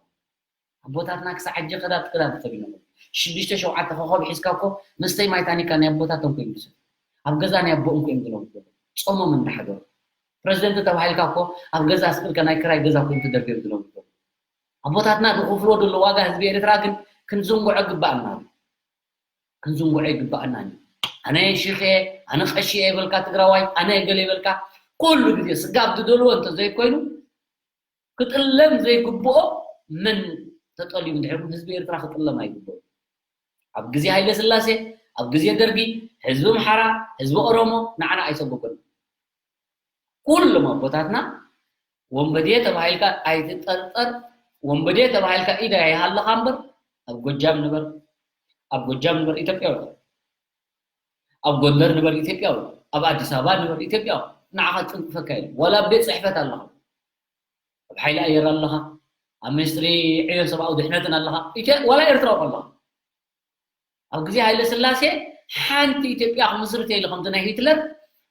ኣቦታትና ክሳዕ ሕጂ ክዳን ክዳን ተኸዲኖም። ሽዱሽተ ሸውዓተ ኮኾብ ሒዝካ እኮ መስተይ ማይ ታኒካ ናይ ኣቦታቶም ኮይኖም ዝሰትዩ። ኣብ ገዛ ናይ ኣቦኦም ኮይኖም ዝነብሩ ዘለዉ። ጾሞም እንዳሓደሩ። ፕረዚደንት ተባሂልካ እኮ ኣብ ገዛ ስቕ ኢልካ ናይ ክራይ ገዛ ኮይኖም ተደርቢዮም ዝነብሩ ዘለዉ። ኣቦታትና ዝኸፍልዎ ዘለዉ ዋጋ ህዝቢ ኤርትራ ግን ክንዝንግዖ ይግባኣና እዩ። ክንዝንግዖ ይግባኣና እዩ። ኣነ ሽኽ እየ፣ ኣነ ቀሺ እየ ይበልካ ትግራዋይ፣ ኣነ ገለ ይበልካ፣ ኩሉ ግዜ ስጋብ ዝደልዎ እንተዘይኮይኑ ክጥለም ዘይግብኦ መን ተጠልዩ እንድሕር ህዝቢ ኤርትራ ክጥለም ኣይግብኦ። ኣብ ግዜ ሃይለ ስላሴ፣ ኣብ ግዜ ደርጊ፣ ህዝቢ ኣምሓራ፣ ህዝቢ ኦሮሞ ንዓና ኣይሰጎጎን። ኩሎም ኣቦታትና ወንበዴ ተባሂልካ ኣይትጠርጠር፣ ወንበዴ ተባሂልካ ኢድ ኣይሃለኻ እምበር፣ ኣብ ጎጃም ንበር፣ ኣብ ጎጃም ንበር ኢትዮጵያዊ፣ ኣብ ጎንደር ንበር ኢትዮጵያዊ፣ ኣብ ኣዲስ ኣበባ ንበር ኢትዮጵያዊ፣ ንዓኻ ዝጥንቅፈካ የለን። ዋላ ኣብ ቤት ጽሕፈት ኣለኻ፣ ኣብ ሓይሊ ኣየር ኣለኻ፣ ኣብ ሚኒስትሪ ዕዮ ሰብኣዊ ድሕነትን ኣለኻ፣ ኢትዮ-፣ ዋላ ኤርትራዊ ኣለኻ። ኣብ ግዜ ሃይለ ስላሴ ሓንቲ ኢትዮጵያ ክምስርት ኢሉ ከምቲ ናይ ሂትለር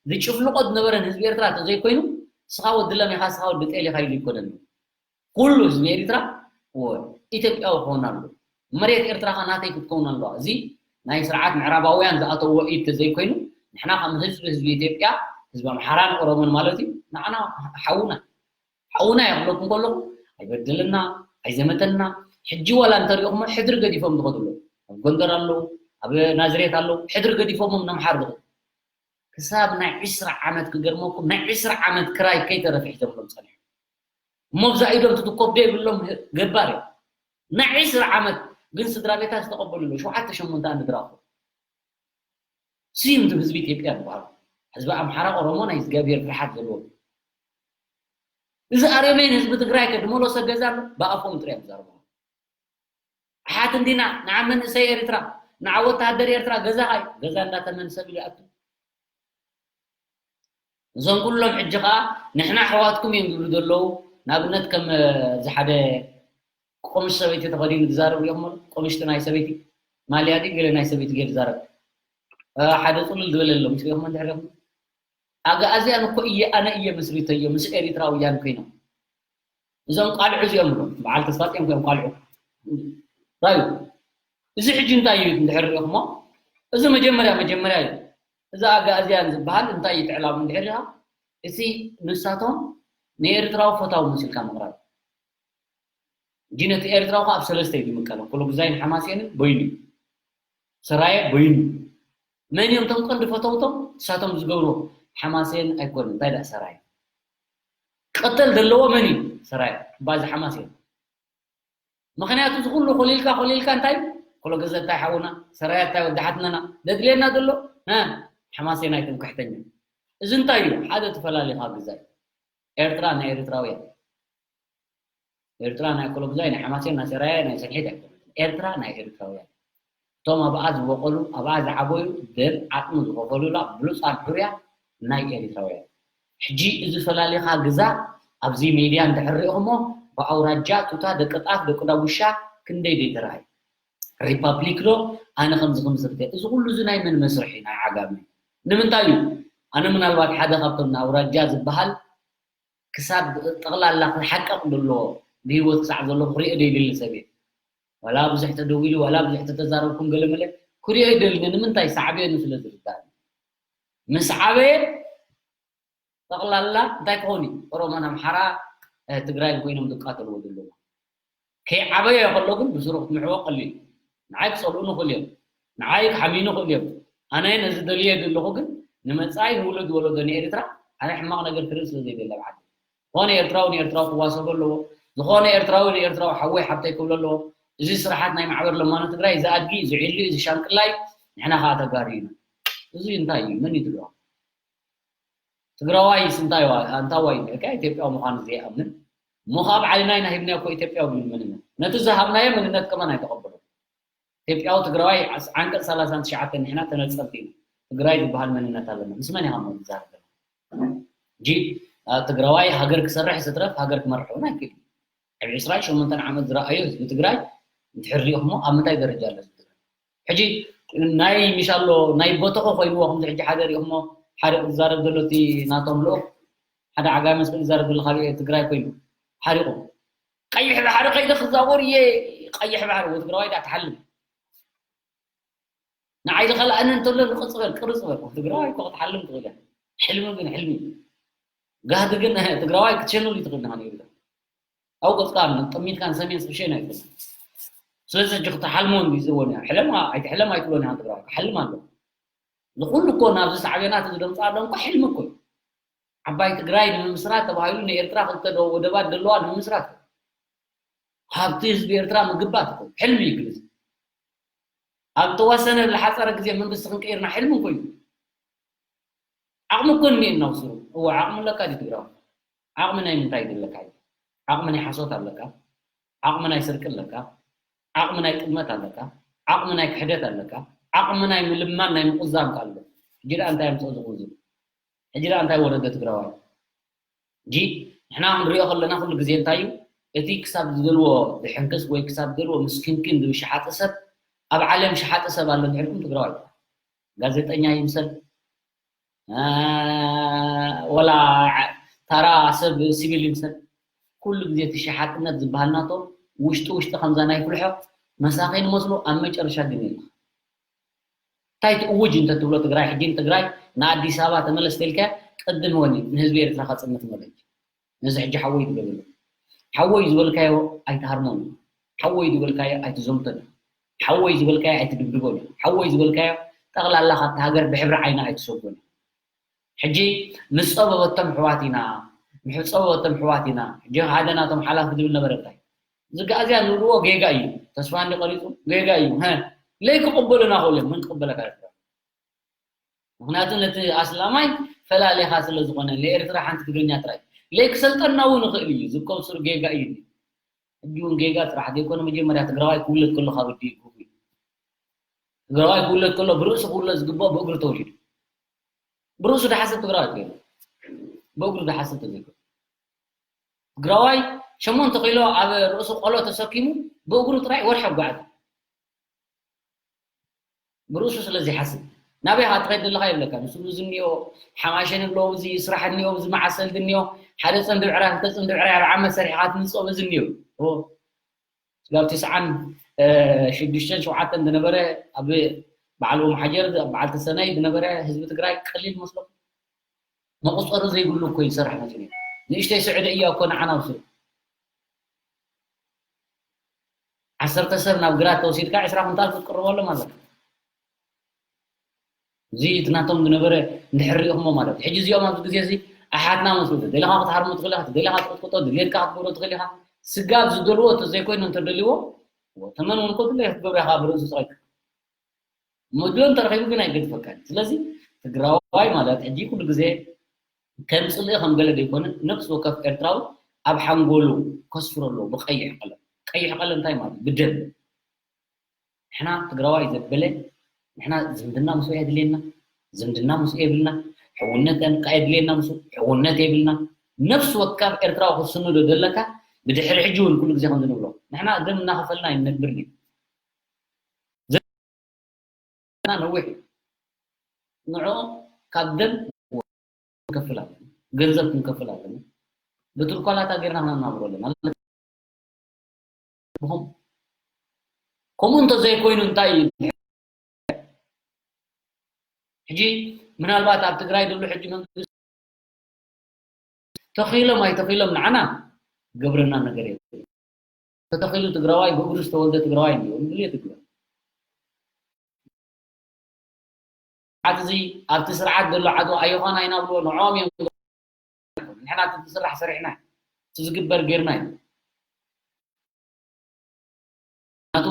ዝጭፍልቆ ዝነበረን ህዝቢ ኤርትራ እንተዘይኮይኑ፣ ስኻ ወዲ ለም ኢኻ፣ ስኻ ወዲ ጤል ኢኻ ኢሉ ኣይኮነን። ኩሉ ህዝቢ ኤርትራ ወ-፣ ኢትዮጵያዊ ክኸውን ኣለዎ። መሬት ኤርትራ ኸ ናተይ ክትከውን ኣለዋ። እዚ ናይ ስርዓት ምዕራባውያን ዝኣተዎ ኢድ ተዘይኮይኑ፣ ንሕና ከም ህዝቢ፣ ህዝቢ ኢትዮጵያ፣ ህዝቢ ኣምሓራን ኦሮሞን ማለት እዩ፣ ንዓና ሓውና። ሓውና የኽለኩም ከለኹ ኣይበደለና፣ ኣይዘመተና። ሕጂ ዋላ እንተሪኦኹሞ ሕድሪ ገዲፎም ዝኸዱ ኣለዉ። ኣብ ጎንደር ኣለዉ፣ ኣብ ናዝሬት ኣለዉ፣ ሕድሪ ገዲፎሞም ነምሓር ዝኸዱ። ክሳብ ናይ ዒስራ ዓመት ክገርመኩም፣ ናይ ዒስራ ዓመት ክራይ ከይተረፈ ሒዞምሎም ጸኒሖም። እሞ ብዛ ኢዶም ትትኮብ ዶ የብሎም ገባር እዮም። ናይ ዒስራ ዓመት ግን ስድራ ቤታት ዝተቐበሉ ኣለዉ። ሸውዓተ ሸሞንተ ኣንድራኹ። ስዩም ህዝቢ ኢትዮጵያ ዝበሃሉ። ህዝቢ ኣምሓራ ኦሮሞ ናይ እግዚኣብሔር ፍርሓት ዘለዎ። እዚ ኣረሜን ህዝቢ ትግራይ ከ ድመለሶ ገዛ ኣሎ? ብኣፎም ጥራይ እዮም ዝዛረቡ። ኣሓት እንዲና፣ ንዓ መንእሰይ ኤርትራ፣ ንዓ ወተሃደር ኤርትራ ገዛኻ እዩ። ገዛ እንዳተመን ሰብ ኢሉ ይኣቱ። እዞም ኩሎም ሕጂ ኸዓ ንሕና ኣሕዋትኩም እዮም ዝብሉ ዘለዉ። ንኣብነት ከም፣ እ፣ እዚ ሓደ ቆምሽ ሰበይቲ ተኸዲኑ ዝዛረብ ሪኢኹም ኣሎ? ቆምሽቲ ናይ ሰበይቲ ማልያ ድዩ ገለ ናይ ሰበይቲ ገይሩ ዝዛረብ? እ፣ ሓደ ጽሉል ዝበለ ኣሎ፣ ምስ ሪኢኹም እንድሕር ሪኢኹም። ኣግኣዝያን እኮ እየ፣ ኣነ እየ መስሪተዮ ምስ ኤሪትራውያን ኮይኖም። እዞም ቃልዑ እዚኦም እዮም፣ በዓል ተስፋጽዮን እዮም ቃልዑ። ራዩ፣ እዚ ሕጂ እንታይ እዩ እንድሕር ሪኢኹሞ? እዚ መጀመርያ፣ መጀመርያ እዩ። እዚ ኣግኣዝያን ዝበሃል እንታይ እዩ ትዕላሙ እንድሕር ሪኢኻ? እቲ ንሳቶም ንኤርትራዊ ፈታዊ መሲልካ ምቕራብ። ሕጂ ነቲ ኤርትራዊ ከኣ ኣብ ሰለስተ እዩ ዝምቀሎ። ኩሎ ግዛይን ሓማሴንን በይኑ እዩ። ሰራየ በይኑ። መን እዮም እቶም ቀንዲ ፈተውቶም? ንሳቶም ዝገብሩ ሓማሴን ኣይኮኑን። እንታይ ደኣ ሰራየ? ክቕተል ዘለዎ መን እዩ? ሰራየ። ባዚ ሓማሴን። ምኽንያቱ እዚ ኩሉ ኮሊልካ፣ ኮሊልካ እንታይ? ኩሎ ግዘ እንታይ ሓውና? ሰራየ እንታይ ወዲ ሓትነና? ደድልየና ዘሎ? እ፣ ሓማሴን ኣይትምክሕተኛ። እዚ እንታይ እዩ? ሓደ ተፈላሊኻ ግዛይ። ኤርትራ ናይ ኤርትራውያን። ኤርትራ ናይ ኮሎብዛይ፣ ናይ ሓማሴን፣ ናይ ሰራየ፣ ናይ ሰንሒት ኣይኮነትን። ኤርትራ ናይ ኤርትራውያን። እቶም ኣብኣ ዝበቆሉ፣ ኣብኣ ዝዓበዩ፣ ደም ዓጥሚ ዝኸፈሉላ ብሉጻት ሕሩያ ናይ ኤርትራውያን። ሕጂ እዚ ፈላሊኻ ግዛ ኣብዚ ሜድያ እንድሕር ሪኢኹሞ፣ ብኣውራጃ ቱታ ደቂ ጣፍ፣ ደቂ ዳጉሻ ክንደይ ደይተራእዩ። ሪፓብሊክ ዶ ኣነ ከምዚ ክምስርት እየ? እዚ ኩሉ እዚ ናይ መን መስርሒ? ናይ ዓጋመ። ንምንታይ እዩ? ኣነ ምናልባት ሓደ ካብቶም ንኣውራጃ ዝበሃል ክሳብ ጠቕላላ ክሓቀቕ ዘለዎ ብህይወት ክሳዕ ዘለኹ ክሪኦ ዘይደሊ ሰብ እየ። ዋላ ብዙሕ ተደዊሉ፣ ዋላ ብዙሕ ተተዛረብኩም ገለመለ ክሪኦ ኣይደልን። ንምንታይ? ሳዕቤኑ ስለ ዝርዳእኒ። ምስ ዓበየ ጠቕላላ እንታይ ክኸውን እዩ? ኦሮሞን ኣምሓራ፣ እ፣ ትግራይን ኮይኖም ዝቃተልዎ ዘለዉ። ከይዓበየ ከሎ ግን ብስሩ ክትምሕዎ ቀሊል እዩ። ንዓይ ክጸልኡኒ ይኽእሉ እዮም። ንዓይ ክሓምዩኒ ይኽእሉ እዮም። ኣነ ነዚ ደልየ ዘለኹ ግን ንመጻኢ ንውሉድ ወለዶ ንኤርትራ ኣነ ሕማቕ ነገር ክርኢ ስለ ዘይደሊ ኣብ ዓዲ። ዝኾነ ኤርትራዊ ንኤርትራዊ ክዋሰቦ ኣለዎ። ዝኾነ ኤርትራዊ ንኤርትራዊ ሓወይ ሓብተይ ክብሎ ኣለዎ። እዚ ስራሓት ናይ ማሕበር ለማኖ ትግራይ፣ እዚ ኣድጊ፣ እዚ ዒሉ፣ እዚ ሻንቅላይ፣ ንሕና ከኣ ተጋሩ ኢና። እዚ እንታይ እዩ? መን እዩ ትግራዋይ? ትግራዋይስ እንታይ ዋ-፣ ኣንታዋይ እዩ? ኢትዮጵያዊ ምዃኑ ዘይኣምን፣ እሞ ከዓ ብዓይና ኢና ሂብናዮ እኮ ኢትዮጵያዊ ዝብል መንነት። ነቲ ዝሃብናዮ መንነት ከማን ኣይተቐበሎ። ኢትዮጵያዊ ትግራዋይ ዓስ-፣ ዓንቀፅ ሰላሳን ትሽዓተን ንሕና ተነፀልቲ ኢና። ትግራይ ዝበሃል መንነት ኣለና። ምስ መን ኢኻ እሞ ትዛረብ ዘለኻ? ሕጂ፣ አ፣ ትግራዋይ ሃገር ክሰርሕ ዝትረፍ ሃገር ክመርሕ እውን ኣይክእልን። ኣብ ዕስራን ሸሞንተን ዓመት ዝረኣዮ ህዝቢ ትግራይ እንድሕር ሪኢኹሞ ኣብ ምንታይ ደረጃ ኣሎ ህዝቢ ትግራይ? ሕጂ ናይ ሚሻሎ ናይ ቦተኾ ኮይንዎ ከምዚ ሕጂ ሓደ ሪኢኹሞ ሓደ ዝዛረብ ዘሎ እቲ ናቶም ልኡኽ ሓደ ዓጋመ ዝዛረብ ዘሎ ካብ ትግራይ ኮይኑ ሓሪቑ ቀይሕ ባሕሪ ከይደ ክዛወር እየ ቀይሕ ባሕሪ ወይ ትግራዋይ ዳ ትሓልም ንዓይ ዝኸልኣኒ እንተሎ ንቕጽ በል ቅርጽ በል ትግራዋይ እኮ ክትሓልም ትኽእል እያ ሕልሚ ግን ሕልሚ እዩ ጋህዲ ግን ትግራዋይ ክትሸነሉ ትኽእል ኢኻ ነይሩ ኣብኡ ገጽካ ጥሚትካን ሰሜን ስብሸን ኣይኮነን። ስለዚ ሕጂ ክትሓልሞ እንዲ ዝብልዎ እያ። ሕለማ ኣይትሕለም ኣይትብሎን ኢኻ ትግራዋይ። ክሓልም ኣለዎ። ንኹሉ እኮ ናብዚ ሳዕቤናት እዚ ዘምጽኣ ኣሎ እኮ ሕልሚ እኮ እዩ። ዓባይ ትግራይ ንምምስራት ተባሂሉ ንኤርትራ ክልተ ዶ-፣ ወደባት ዘለዋ ንምምስራት እኮ። ሃብቲ ህዝቢ ኤርትራ ምግባት እኮ እዩ። ሕልሚ እዩ ግን እዚ። ኣብ ተወሰነ ዝሓጸረ ግዜ መንግስቲ ክንቀይርና ሕልሚ እኮ እዩ። ዓቕሚ እኮ እኒኤና ውስሩ። እወ፣ ዓቕሚ ኣለካ ድዩ ትግራዋይ? ዓቕሚ ናይ ምንታይ ድዩ ኣለካ? ዓቕሚ ናይ ሓሶት ኣለካ? ዓቕሚ ናይ ስርቂ ኣለካ? ዓቕሚ ናይ ጥልመት ኣለካ? ዓቕሚ ናይ ክሕደት ኣለካ? ዓቕሚ ናይ ምልማን ናይ ምቁዛም ከ ኣሎ? ሕጂ ደኣ እንታይ ኣምፅኦ እዚ ቁዙም? ሕጂ ደኣ እንታይ ወረደ ትግራዋይ? ሕጂ ንሕና ክንሪኦ ከለና ኩሉ ግዜ እንታይ እዩ? እቲ ክሳብ ዝደልዎ ዝሕንክስ ወይ ክሳብ ዝደልዎ ምስክንክን ዝብል ሸሓጢ ሰብ ኣብ ዓለም ሸሓጢ ሰብ ኣሎ እንድሕርኩም ትግራዋይ። ጋዜጠኛ ይምሰል፣ አ፣ ወላ ዓ-፣ ታራ ሰብ ሲቪል ይምሰል፣ ኩሉ ግዜ እቲ ሸሓጥነት ዝበሃል ናቶም ውሽጢ ውሽጢ ከምዛ ናይ ፍልሖ መሳኺን መስሎ ኣብ መጨረሻ ግን የለ። እንታይ ትእውጅ እንተትብሎ ትግራይ ሕጂ ንትግራይ ንኣዲስ ኣበባ ተመለስ ተልካ ቅድም ወኒ ንህዝቢ ኤርትራ ከጽንት መለጅ። ነዚ ሕጂ ሓወይ ትገብር። ሓወይ ዝበልካዮ ኣይትሃርሞን። ሓወይ ዝበልካዮ ኣይትዘምቶን። ሓወይ ዝበልካዮ ኣይትድብድቦን። ሓወይ ዝበልካዮ ጠቕላላ ካብቲ ሃገር ብሕብሪ ዓይና ኣይትሰጎን። ሕጂ ምስ ጸበበቶም ሕዋት ኢና፣ ምስ ጸበበቶም ሕዋት ኢና። ሕጂ ሓደ ናቶም ሓላፊ ዝብል ነበረ እንታይ? ዝጋኣዝያ ንብልዎ ጌጋ እዩ። ተስፋ እንዲ ቆሪጹ ጌጋ እዩ። ሀ፣ ለይ ክቕበሉና ክእሉ እዮም። መን ክቕበለካ ይኽእል? ምኽንያቱ ነቲ ኣስላማይ ፈላሊኻ ስለ ዝኾነ ንኤርትራ ሓንቲ ትግርኛ ጥራይ ለይ ክሰልጠና እውን ይኽእል እዩ ዝኮብ ሱር ጌጋ እዩ ሕጂ እውን ጌጋ ጥራሕ ዘይኮነ መጀመርያ ትግራዋይ ክውለድ ከሎ ካብ ኣዲኡ ክፉ እዩ ትግራዋይ ክውለድ ከሎ ብርእሱ ክውለድ ዝግባኦ ብእግሩ ተወሊዱ ብርእሱ ድሓስብ ትግራዋይ ኮይኑ ብእግሩ ድሓስብ ተዘይኮነ ትግራዋይ ሸሞንተ ኪሎ ኣብ ርእሱ ቆሎ ተሰኪሙ ብእግሩ ጥራይ ወርሒ ኣጓዓዘ ብርእሱ ስለ ዘይሓስብ ናበይ ኢኻ ትኸይድ ዘለኻ ይብለካ ንሱ እዚ እኒኦ ሓማሸ ንብሎ እዚ ስራሕ እኒኦ እዚ መዓሰል እኒኦ ሓደ ፅምዲ ብዕራይ ክልተ ፅምዲ ብዕራይ ኣብ ዓመት ሰሪሕኻ ትምፅኦ በዚ እኒኦ ስጋብ ትስዓን ሽዱሽተን ሸውዓተን ዝነበረ ኣብ በዓል ኦም ሓጀር በዓል ተሰነይ ዝነበረ ህዝቢ ትግራይ ቀሊል መስሎ መቁፀሪ ዘይብሉ እኮ ይሰርሕ መፂኡ ንእሽተይ ስዕዲ እያ እኮ ንዓና ውስድ ዓሰርተ ሰብ ናብ ግራት ተወሲድካ ዕስራ ኩንታል ክትቅርበሎም ኣለካ። እዚ እቲ ናቶም ዝነበረ እንድሕር ሪኢኹሞ ማለት እዩ። ሕጂ እዚኦም ኣብዚ ግዜ እዚ ኣሓትና መስሉ ተደሊኻ ክትሃርሞ ትኽእል ኢኻ፣ ተደሊኻ ክትቅጥቅጦ፣ ድሌትካ ክትገብሮ ትኽእል ኢኻ። ስጋብ ዝደልዎ እንተዘይኮይኑ እንተደልዎ ተመን እውን ኮ ድለ ክትገብሮ ኢኻ ብርእሱ ፀቂጥካ። ምድሎ እንተረኺቡ ግን ኣይገድፈካን። ስለዚ ትግራዋይ ማለት ሕጂ ኩሉ ግዜ ከም ፅልኢ ከም ገለ ዘይኮነ ነፍሲ ወከፍ ኤርትራዊ ኣብ ሓንጎሉ ከስፍሮ ኣለዎ ብቀይሕ ቀለም። ቀይሕ ቀለም እንታይ ማለት እዩ? ብደም። ንሕና ትግራዋይ ዘበለ ንሕና ዝምድና ምስኡ የድልየና፣ ዝምድና ምስኡ የብልና፣ ሕውነት ከ የድልየና ምስኡ፣ ሕውነት የብልና። ነፍሲ ወከፍ ኤርትራዊ ክትስንዶ ዘለካ ብድሕሪ ሕጂ እውን ኩሉ ግዜ ከም ዝንብሎ ንሕና ደም እናኸፈልና ኣይንነብርን እዩ። ነዊሕ እዩ። ንዕኡ ካብ ደም ክንከፍል ኣለና፣ ገንዘብ ክንከፍል ኣለና። ብትርኳላታ ጌርና ክነናብሮ ኣለና። ከምኡ እንተዘይኮይኑ እንታይ እዩ? ሕጂ ምናልባት ኣብ ትግራይ ዘሎ ሕጂ መንግስቲ ተኺሎም ኣይተኺሎም ንዓና ገብረና ነገር የለን። ተተኺሉ ትግራዋይ ብእግሩ ዝተወልደ ትግራዋይ እንዲዩ ድልየት ትግራዋይ ዓት እዚ ኣብቲ ስርዓት ዘሎ ዓት ኣይኾና ይናብልዎ ንዖም እዮም ንሕና እቲ ዝስራሕ ሰሪሕና እቲ ዝግበር ጌርና እዩ ናቱ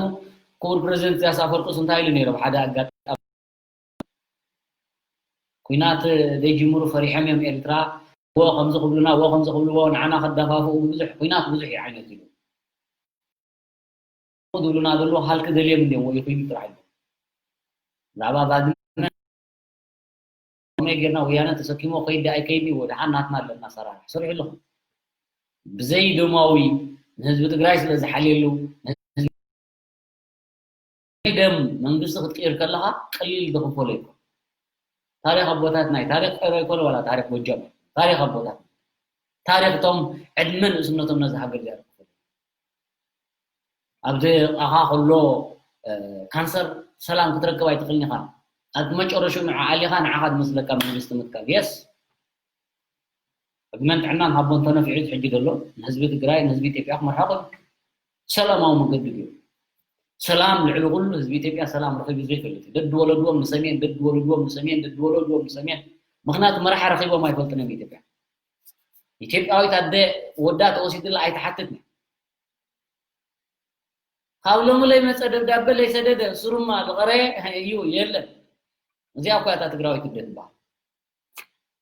ክቡር ፕሬዚደንት ኢሳያስ ኣፈወርቂስ እንታይ ኢሉ ነይሩ ብሓደ ኣጋጣሚ ኩናት ዘይጅምሩ ፈሪሖም እዮም ኤርትራ ከምዚ ክብሉና፣ ወ ከምዚ ክብልዎ፣ ንዓና ከዳፋፍኡ ብዙሕ፣ ኲናት ብዙሕ እዩ ዓይነት ኢሉ። ዝብሉና ዘለዉ ሃልኪ ደልዮም እንድዮም ወይ ይኽይዱ ጥራሕ እዮም። ብዛዕባ ባድመ ከመይ ጌርና ወያነ ተሰኪሞ ከይድ ኣይከይድ እዩ፣ ደሓን ናትና ኣለና ኣሰራርሓ። ሰሪሑ ኣለኹ። ብዘይ ደማዊ ንህዝቢ ትግራይ ስለ ዝሓልየሉ፣ ንህዝቢ ደም መንግስቲ ክትቅይር ከለኻ ቀሊል ዝኽፈሎ ኣይኮን። ታሪኽ ኣቦታትና እዩ። ታሪኽ ቀይሮ ኣይኮነ ዋላ ታሪኽ ጎጃም እዩ። ታሪኽ ኣቦታትና። ታሪኽ እቶም ዕድመ ንእስነቶም ነዚ ሃገር እዚኣ ዝኸፈሉ። ኣብ ጥቓኻ ከሎ፣ እ፣ ካንሰር ሰላም ክትረክብ ኣይትኽእልን ኢኻ። ኣብ መጨረሽኡ ንዓ ኣሊኻ ንዓኻ ዝመስለካ መንግስቲ ምትካል። የስ። ዕድመን ጥዕናን ሃቦ እንተነፊዑ ሕጂ ዘሎ ንህዝቢ ትግራይ፣ ንህዝቢ ኢትዮጵያ ክመርሖ ክእል። ሰላማዊ መገዲ ድዩ? ሰላም ልዕሊ ኩሉ ህዝቢ ኢትዮጵያ ሰላም ረኺቡ ዘይፈልጥ እዩ። ደድ ወለድዎም ንሰሜን፣ ደድ ወለድዎም ንሰሜን፣ ደድ ወለድዎም ንሰሜን። ምኽንያቱ መራሒ ረኺቦም ኣይፈልጡን እዮም ኢትዮጵያ። ኢትዮጵያዊት ኣደ ወዳ ተወሲድላ ኣይትሓትትን። ካብ ሎሚ ለይመጸ ደብዳበ ለይሰደደ እሱሩማ ዝቐረየ እዩ የለን። እዚኣ እኮ እያ እታ ትግራዊት ስደት ትበሃል።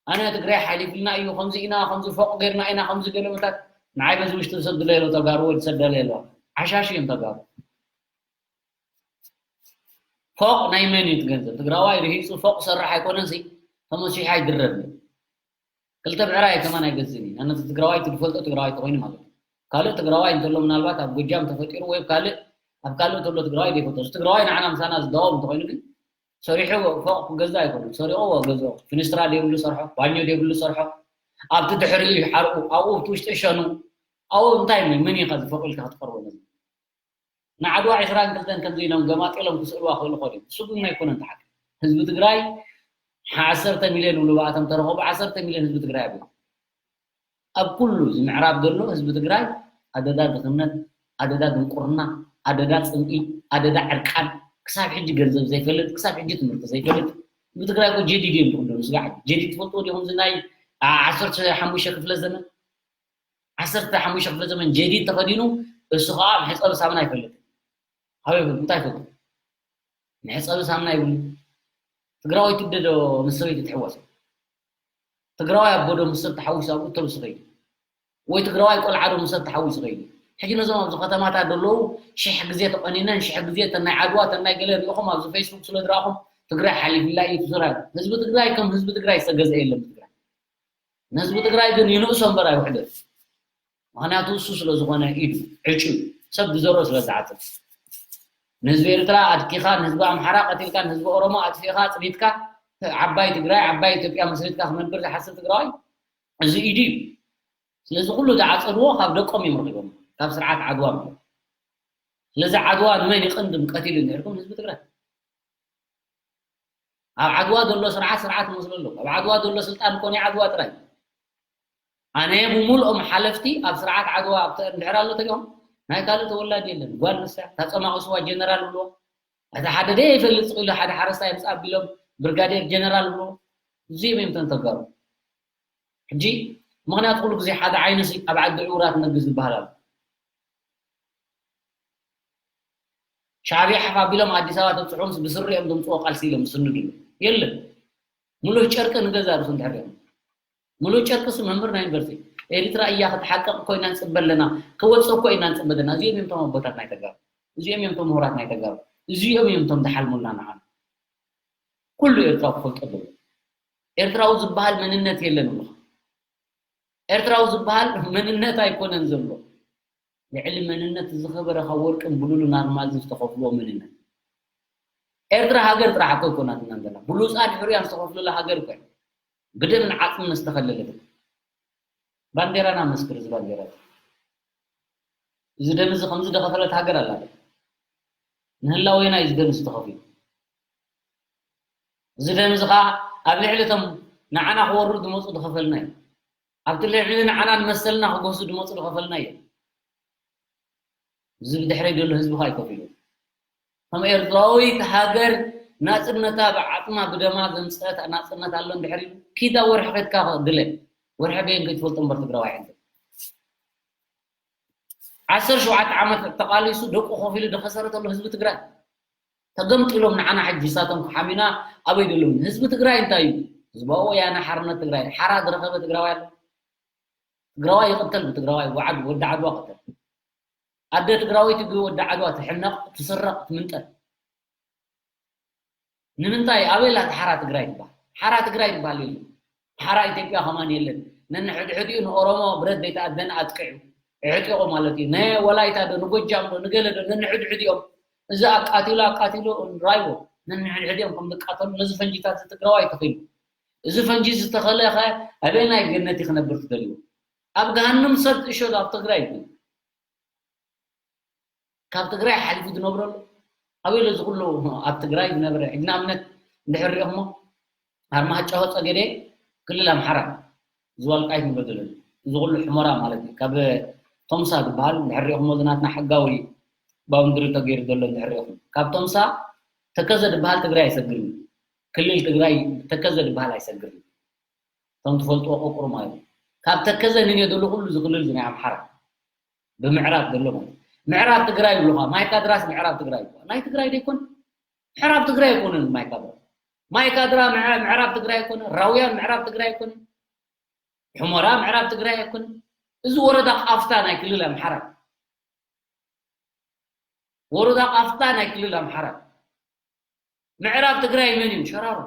ኣነ ትግራይ ሓሊፍልና እዩ፣ ከምዚ ኢና፣ ከምዚ ፎቕ ጌርና ኢና፣ ከምዚ ገለመታት ንዓይ በዚ ውሽጢ ዝሰድለ የለ ተጋሩ ወይ ዝሰደለ የለ። ዓሻሽ እዮም ተጋሩ። ፎቕ ናይ መን እዩ እቲ ገንዘብ? ትግራዋይ ርሂጹ ፎቕ ሰርሕ ኣይኮነን ሲ ተመሲሑ ኣይድረብን። ክልተ ብዕራይ ከማን ኣይገዝእን እዩ። ነቲ ትግራዋይ ትፈልጦ ትግራዋይ ተኾይኑ ማለት እዩ። ካልእ ትግራዋይ እንተሎ ምናልባት ኣብ ጎጃም ተፈጢሩ ወይ ኣብ ካልእ ኣብ ካልእ እንተሎ ትግራዋይ ዘይፈልጦ። እዚ ትግራዋይ ንዓና ምሳና ዝዳወብ እንተኾይኑ ግን ሰሪሑ ፎቕ ክገዝእ ኣይኮነን። ሰሪቑ ገዝኦ። ፊኒስትራ ዘይብሉ ሰርሖ፣ ባኞ ዘይብሉ ሰርሖ። ኣብቲ ድሕሪኡ ይሓርቁ፣ ኣብኡ ኣብቲ ውሽጢ እሸኑ። ኣብኡ እንታይ መን ኢኻ ዝፎቕ ኢልካ ክትቀርቦ ነዚ? ንዓድዋ ዕስራን ክልተን ከምዚ ኢሎም ገማጢሎም ክስእልዋ ክኽእሉ ይኽእሉ እዮም። እሱ ግን ኣይኮነን እቲ ሓቂ። ህዝቢ ትግራይ ዓሰርተ ሚልዮን ይብሉ ብኣቶም ተረኸቡ፣ ዓሰርተ ሚልዮን ህዝቢ ትግራይ ኣብዮም። ኣብ ኩሉ እዚ ምዕራብ ዘሎ ህዝቢ ትግራይ ኣደዳ ድኽነት፣ ኣደዳ ድንቁርና፣ ኣደዳ ጽምኢ፣ ኣደዳ ዕርቃን፣ ክሳብ ሕጂ ገንዘብ ዘይፈልጥ፣ ክሳብ ሕጂ ትምህርቲ ዘይፈልጥ። ህዝቢ ትግራይ እኮ ጀዲድ እዮም ዝኽደኑ፣ ስጋዕ ጀዲድ ትፈልጥዎ ዲኹም? እዚ ናይ ዓ-፣ ዓሰርተ ሓሙሽተ ክፍለ ዘመን፣ ዓሰርተ ሓሙሽተ ክፍለ ዘመን ጀዲድ ተኸዲኑ፣ እሱ ኸዓ መሕጸቢ ሳሙና ኣይፈልጥን። ሃበይ ይፈልጥ፣ እንታይ ይፈልጥ? መሕጸቢ ሳሙና ይብሉ። ትግራዋይ ትብደ ዶ ምስ ሰበይቲ ትሕወስ? ትግራዋይ ኣቦ ዶ ምስ ሰብ ተሓዊሱ ኣብኡ ተብሱ ኸይዱ? ወይ ትግራዋይ ቆልዓ ዶ ምስ ሰብ ተሓዊሱ ኸይዱ? ሕጂ ነዞም ኣብዚ ከተማታት ዘለዉ ሽሕ ግዜ ተቐኒነን፣ ሽሕ ግዜ እተን ናይ ዓድዋ፣ እተን ናይ ገለ ሪኢኹም ኣብዚ ፌስቡክ ስለ ዝረኣኹም ትግራይ ሓሊፍላ እዩ ትዝራብ። ህዝቢ ትግራይ ከም ህዝቢ ትግራይ ዝተገዝአ የለን ትግራይ። ንህዝቢ ትግራይ ግን ይንእሶ እምበር ኣይውሕደን። ምኽንያቱ እሱ ስለ ዝኾነ ኢዱ ዕጩ እዩ። ሰብ ዝዘርኦ ስለ ዝዓጽድ። ንህዝቢ ኤርትራ ኣድኪኻ፣ ንህዝቢ ኣምሓራ ቀቲልካ፣ ንህዝቢ ኦሮሞ ኣጥፊእኻ፣ ኣጽኒትካ፣ ዓባይ ትግራይ፣ ዓባይ ኢትዮጵያ መስሪትካ ክነብር ዝሓስብ ትግራዋይ እዚ ኢዱ እዩ። ስለዚ ኩሉ ዝዓጸድዎ ካብ ደቆም እዮም ረኺቦም፣ ካብ ስርዓት ዓድዋ ማለት። ስለዚ ዓድዋ ንመን ይቕንድም ቀቲሉ እንድሕርኩም ንህዝቢ ትግራይ። ኣብ ዓድዋ ዘሎ ስርዓት ስርዓት መስሎ ኣሎ። ኣብ ዓድዋ ዘሎ ስልጣን እኮ ናይ ዓድዋ ጥራይ። ኣነ ብምልኦም ሓለፍቲ ኣብ ስርዓት ዓድዋ ኣብ ተ-፣ እንድሕር ኣሎ ተሪኦም ናይ ካልእ ተወላዲ የለን። ጓል ንሳ እታ ጸማቑ ስዋ ጀነራል ብሎ፣ እቲ ሓደ ደይ ይፈልጥ ስቕ ኢሉ ሓደ ሓረስታይ ምስ ኣቢሎም ብርጋዴር ጀነራል ብሎ፣ እዚኦም እዮም እቶም ተጋሩ። ሕጂ ምኽንያቱ ኩሉ ግዜ ሓደ ዓይኒ ሲ ኣብ ዓዲ ዕውራት ነግዝ ዝበሃል ኣሎ። ሻዕብያ ሓፍ ኣቢሎም ኣዲስ ኣበባ ተብፅሖም ብስሪ እዮም ዘምፅዎ ቃልሲ ኢሎም ዝስንድሉ የለን። ሙሉእ ጨርቂ ንገዛ ርእሱ እንድሕር ሪኦም። ሙሉእ ጨርቂ ሲ መምህር ናይ ዩኒቨርሲቲ ኤርትራ እያ ክትሓቀቕ ኮይና ንፅበ ኣለና፣ ክወፅእ እኮ ኢና ንፅበ ኣለና። እዚኦም እዮም እቶም ኣቦታት ናይ ተጋሩ፣ እዚኦም እዮም እቶም ምሁራት ናይ ተጋሩ፣ እዚኦም እዮም እቶም ዝሓልሙልና ንዓና። ኩሉ ኤርትራዊ ክፈልጦ ኣለዎ። ኤርትራዊ ዝበሃል መንነት የለን ብለኻ። ኤርትራዊ ዝበሃል መንነት ኣይኮነን ዘሎ። ልዕሊ መንነት ዝኸበረ ካብ ወርቅን ብሉልን ኣልማዝን ዝተኸፍልዎ መንነት። ኤርትራ ሃገር ጥራሕ እኮ ኣይኮናትና ዘለና። ብሉጻት ሕሩያን ዝተኸፍለላ ሃገር እኮ እያ። ብደምን ዓጽምን ዝተኸለለት። ባንዴራና መስክር እዚ ባንዴራ። እዚ ደም እዚ ከምዚ ዝኸፈለት ሃገር ኣላ ዶ? ንህላዌና እዩ እዚ ደም እዚ ተኸፊሉ። እዚ ደም እዚ ኸዓ ኣብ ልዕሊ እቶም ንዓና ክወሩ ዝመፁ ዝኸፈልና እዩ። ኣብቲ ልዕሊ ንዓና ንመሰልና ክገዝኡ ዝመፁ ዝኸፈልና እዩ። እዚ ብድሕረይ ዘሎ ህዝቢ ኸዓ ይከፊሉ። ከም ኤርትራዊት ሃገር ናፅነታ ብዓፅማ ብደማ ዘምፀአት ናፅነት ኣሎ እንድሕር ኢሉ ኪዳ ወርሒ ከድካ ድለ። ወርሒ በየን ከይትፈልጦ እምበር ትግራዋይ ሕንት። ዓሰርተ ሸውዓተ ዓመት ተቃሊሱ ደቁ ከፊሉ ዝኸሰረ ተሎ ህዝቢ ትግራይ። ተገምጢሎም ንዓና ሕጂ እሳቶም ክሓሚና ኣበይ ደለዉ? ህዝቢ ትግራይ እንታይ እዩ? ህዝባዊ ወያነ ሓርነት ትግራይ ሓራ ዝረኸበ ትግራዋይ ኣሎ? ትግራዋይ ይቕተል ብትግራዋይ፣ ወዓድ-፣ ወዲ ዓድዋ ቅተል። ኣደ ትግራወይቲ ብወዲ ዓድዋ ትሕነቕ፣ ትስረቕ፣ ትምንጠል። ንምንታይ? ኣበይ ኣላ ሓራ ትግራይ ትበሃል? ሓራ ትግራይ ትበሃል የለን። ሓራ ኢትዮጵያ ከማን የለን። ነንሕድሕዲኡ ንኦሮሞ ብረት ዘይተኣደነ ኣጥቂዑ፣ ኣዕጢቑ ማለት እዩ። ንወላይታ ዶ፣ ንጎጃም ዶ፣ ንገለ ዶ፣ ነንሕድሕዲኦም እዚ ኣቃቲሉ፣ ኣቃቲሉ፣ ራይዎ ነንሕድሕዲኦም ከም ዝቃተሉ ነዚ ፈንጂታት እዚ ትግራዋይ ተኺሉ። እዚ ፈንጂ ዝተኸለ ኸ ኣበየናይ ገነት እዩ ክነብር ትደልይዎ? ኣብ ገሃንም ሰብ ትእሸ ዶ ኣብ ትግራይ ግን? ካብ ትግራይ ሓሊፉ ዝነብረሉ? ኣበይ ኣሎ እዚ ኩሉ ኣብ ትግራይ ዝነብረ? ሕጂ ንኣብነት እንድሕር ሪእኹሞ፣ ኣርማጭሆ ጸገዴ ክልል ኣምሓራ፣ እዚ ወልቃይት ንብሎ ዘለና፣ እዚ ኩሉ ሑመራ ማለት እዩ። ካብ ቶምሳ ዝበሃል እንድሕር ሪእኹሞ፣ እዚ ናትና ሕጋዊ ባውንድሪ ተገይሩ ዘሎ እንድሕር ሪእኹም፣ ካብ ቶምሳ ተከዘ ዝበሃል ትግራይ ኣይሰግርን እዩ። ክልል ትግራይ ተከዘ ዝበሃል ኣይሰግርን እዩ። እቶም ትፈልጥዎ ቆቁሩ ማለት እዩ። ካብ ተከዘ ንንየ ዘሎ ኩሉ እዚ ክልል እዚ ናይ ኣምሓራ፣ ብምዕራብ ዘሎ ማለት እዩ። ምዕራብ ትግራይ ይብሉኻ፣ ማይካድራስ ምዕራብ ትግራይ ይብሉኻ። ናይ ትግራይ ዶ ይኮን? ምዕራብ ትግራይ ኣይኮነን ማይካድራ። ማይካድራ ምዕ-፣ ምዕራብ ትግራይ ኣይኮነን። ራውያን ምዕራብ ትግራይ ኣይኮነን። ሑመራ ምዕራብ ትግራይ ኣይኮነን። እዚ ወረዳ ቃፍታ ናይ ክልል ኣምሓራ፣ ወረዳ ቃፍታ ናይ ክልል ኣምሓራ። ምዕራብ ትግራይ መን እዩ? ሸራሮ።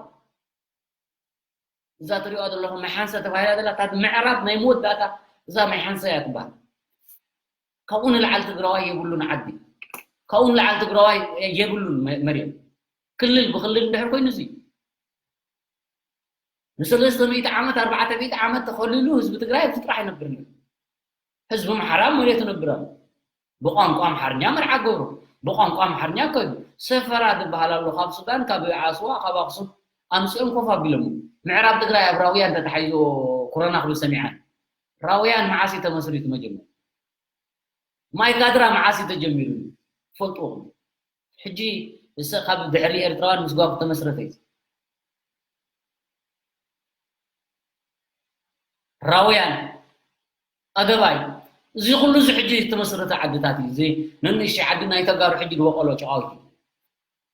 እዛ ትሪኦ ዘለኹም ማይ ሓንሰ ተባሂላ ዘላ፣ እታ ምዕራብ ናይ መወዳእታ እዛ ማይ ሓንሰ እያ ትበሃል። ካብኡ ንላዕሊ ትግራዋይ የብሉን ዓዲ። ካብኡ ንላዕሊ ትግራዋይ የብሉን መ-፣ መሬት። ክልል ብክልል እንድሕር ኮይኑ፣ እዚ ንሰለስተ ሚእቲ ዓመት፣ ኣርባዕተ ሚእቲ ዓመት ተኸሊሉ ህዝቢ ትግራይ ኣብዚ ጥራሕ ይነብር ነይሩ። ህዝቢ ኣምሓራ ኣብ መሬቱ ነብር ኣሎ። ብቋንቋ ኣምሓርኛ መርዓ ገብሩ፣ ብቋንቋ ኣምሓርኛ ከዱ። ሰፈራ ዝበሃል ኣሎ፣ ካብ ሱዳን፣ ካብ ዓስዋ፣ ካብ ኣክሱም ኣምፅኦም ኮፍ ኣቢሎሞ። ምዕራብ ትግራይ ኣብ ራውያን ተታሒዞ ኮሮና ክብል ሰሚዐ። ራውያን መዓስ እዩ ተመስሪቱ መጀመርያ? ማይ ካድራ መዓስ እዩ ተጀሚሩ? ትፈልጥዎ። ሕጂ እሰ ካብ ድሕሪ ኤርትራውያን ምስጓግ ተመስረተ እዩ። ራውያን፣ ኣገባይ፣ እዚ ኩሉ እዚ ሕጂ ዝተመስረተ ዓድታት እዩ። እዚ ነንእሽተይ ዓዲ ናይ ተጋሩ ሕጂ ዝበቆሎ ጨቓዊት እዩ።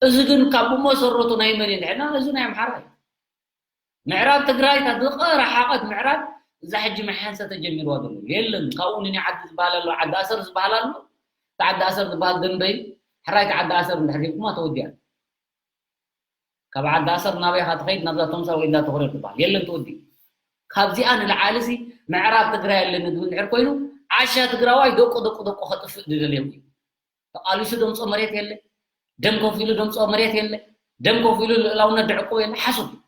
እዚ ግን ካብ ብመሰረቱ ናይ መን እዩ እንድሕና፣ እዚ ናይ ኣምሓራ እዩ። ምዕራብ ትግራይ፣ እታ ዝቐ-፣ ረሓቐት ምዕራብ፣ እዛ ሕጂ ማይ ሓንሰ ተጀሚርዋ ዘሎ የለን። ካብኡ ንኒ ዓዲ ዝበሃል ኣሎ፣ ዓዲ ኣሰር ዝበሃል ኣሎ። እቲ ዓዲ ኣሰር ዝበሃል ደንበ እዩ። ሕራይ እቲ ዓዲ ኣሰር እንድሕር ሂብኩማ ተወዲኣ። ካብ ዓዲ ኣሰር ናበይ ኢኻ ትኸይድ? ናብዛ ቶምሳ ወይ እንዳ ተኾረ ትበሃል። የለን፣ ተወዲኡ። ካብዚኣ ንላዕሊ ሲ ምዕራብ ትግራይ ኣለኒ ዝብል እንድሕር ኮይኑ፣ ዓሻ ትግራዋይ ደቁ፣ ደቁ፣ ደቁ ከጥፍእ ዝደልዮም እዩ። ተቓሊሱ ደምፅኦ መሬት የለ፣ ደም ከፊሉ ደምፅኦ መሬት የለ፣ ደም ከፊሉ ልእላውነት ደዕቅቦ የለ። ሓሶት እዩ።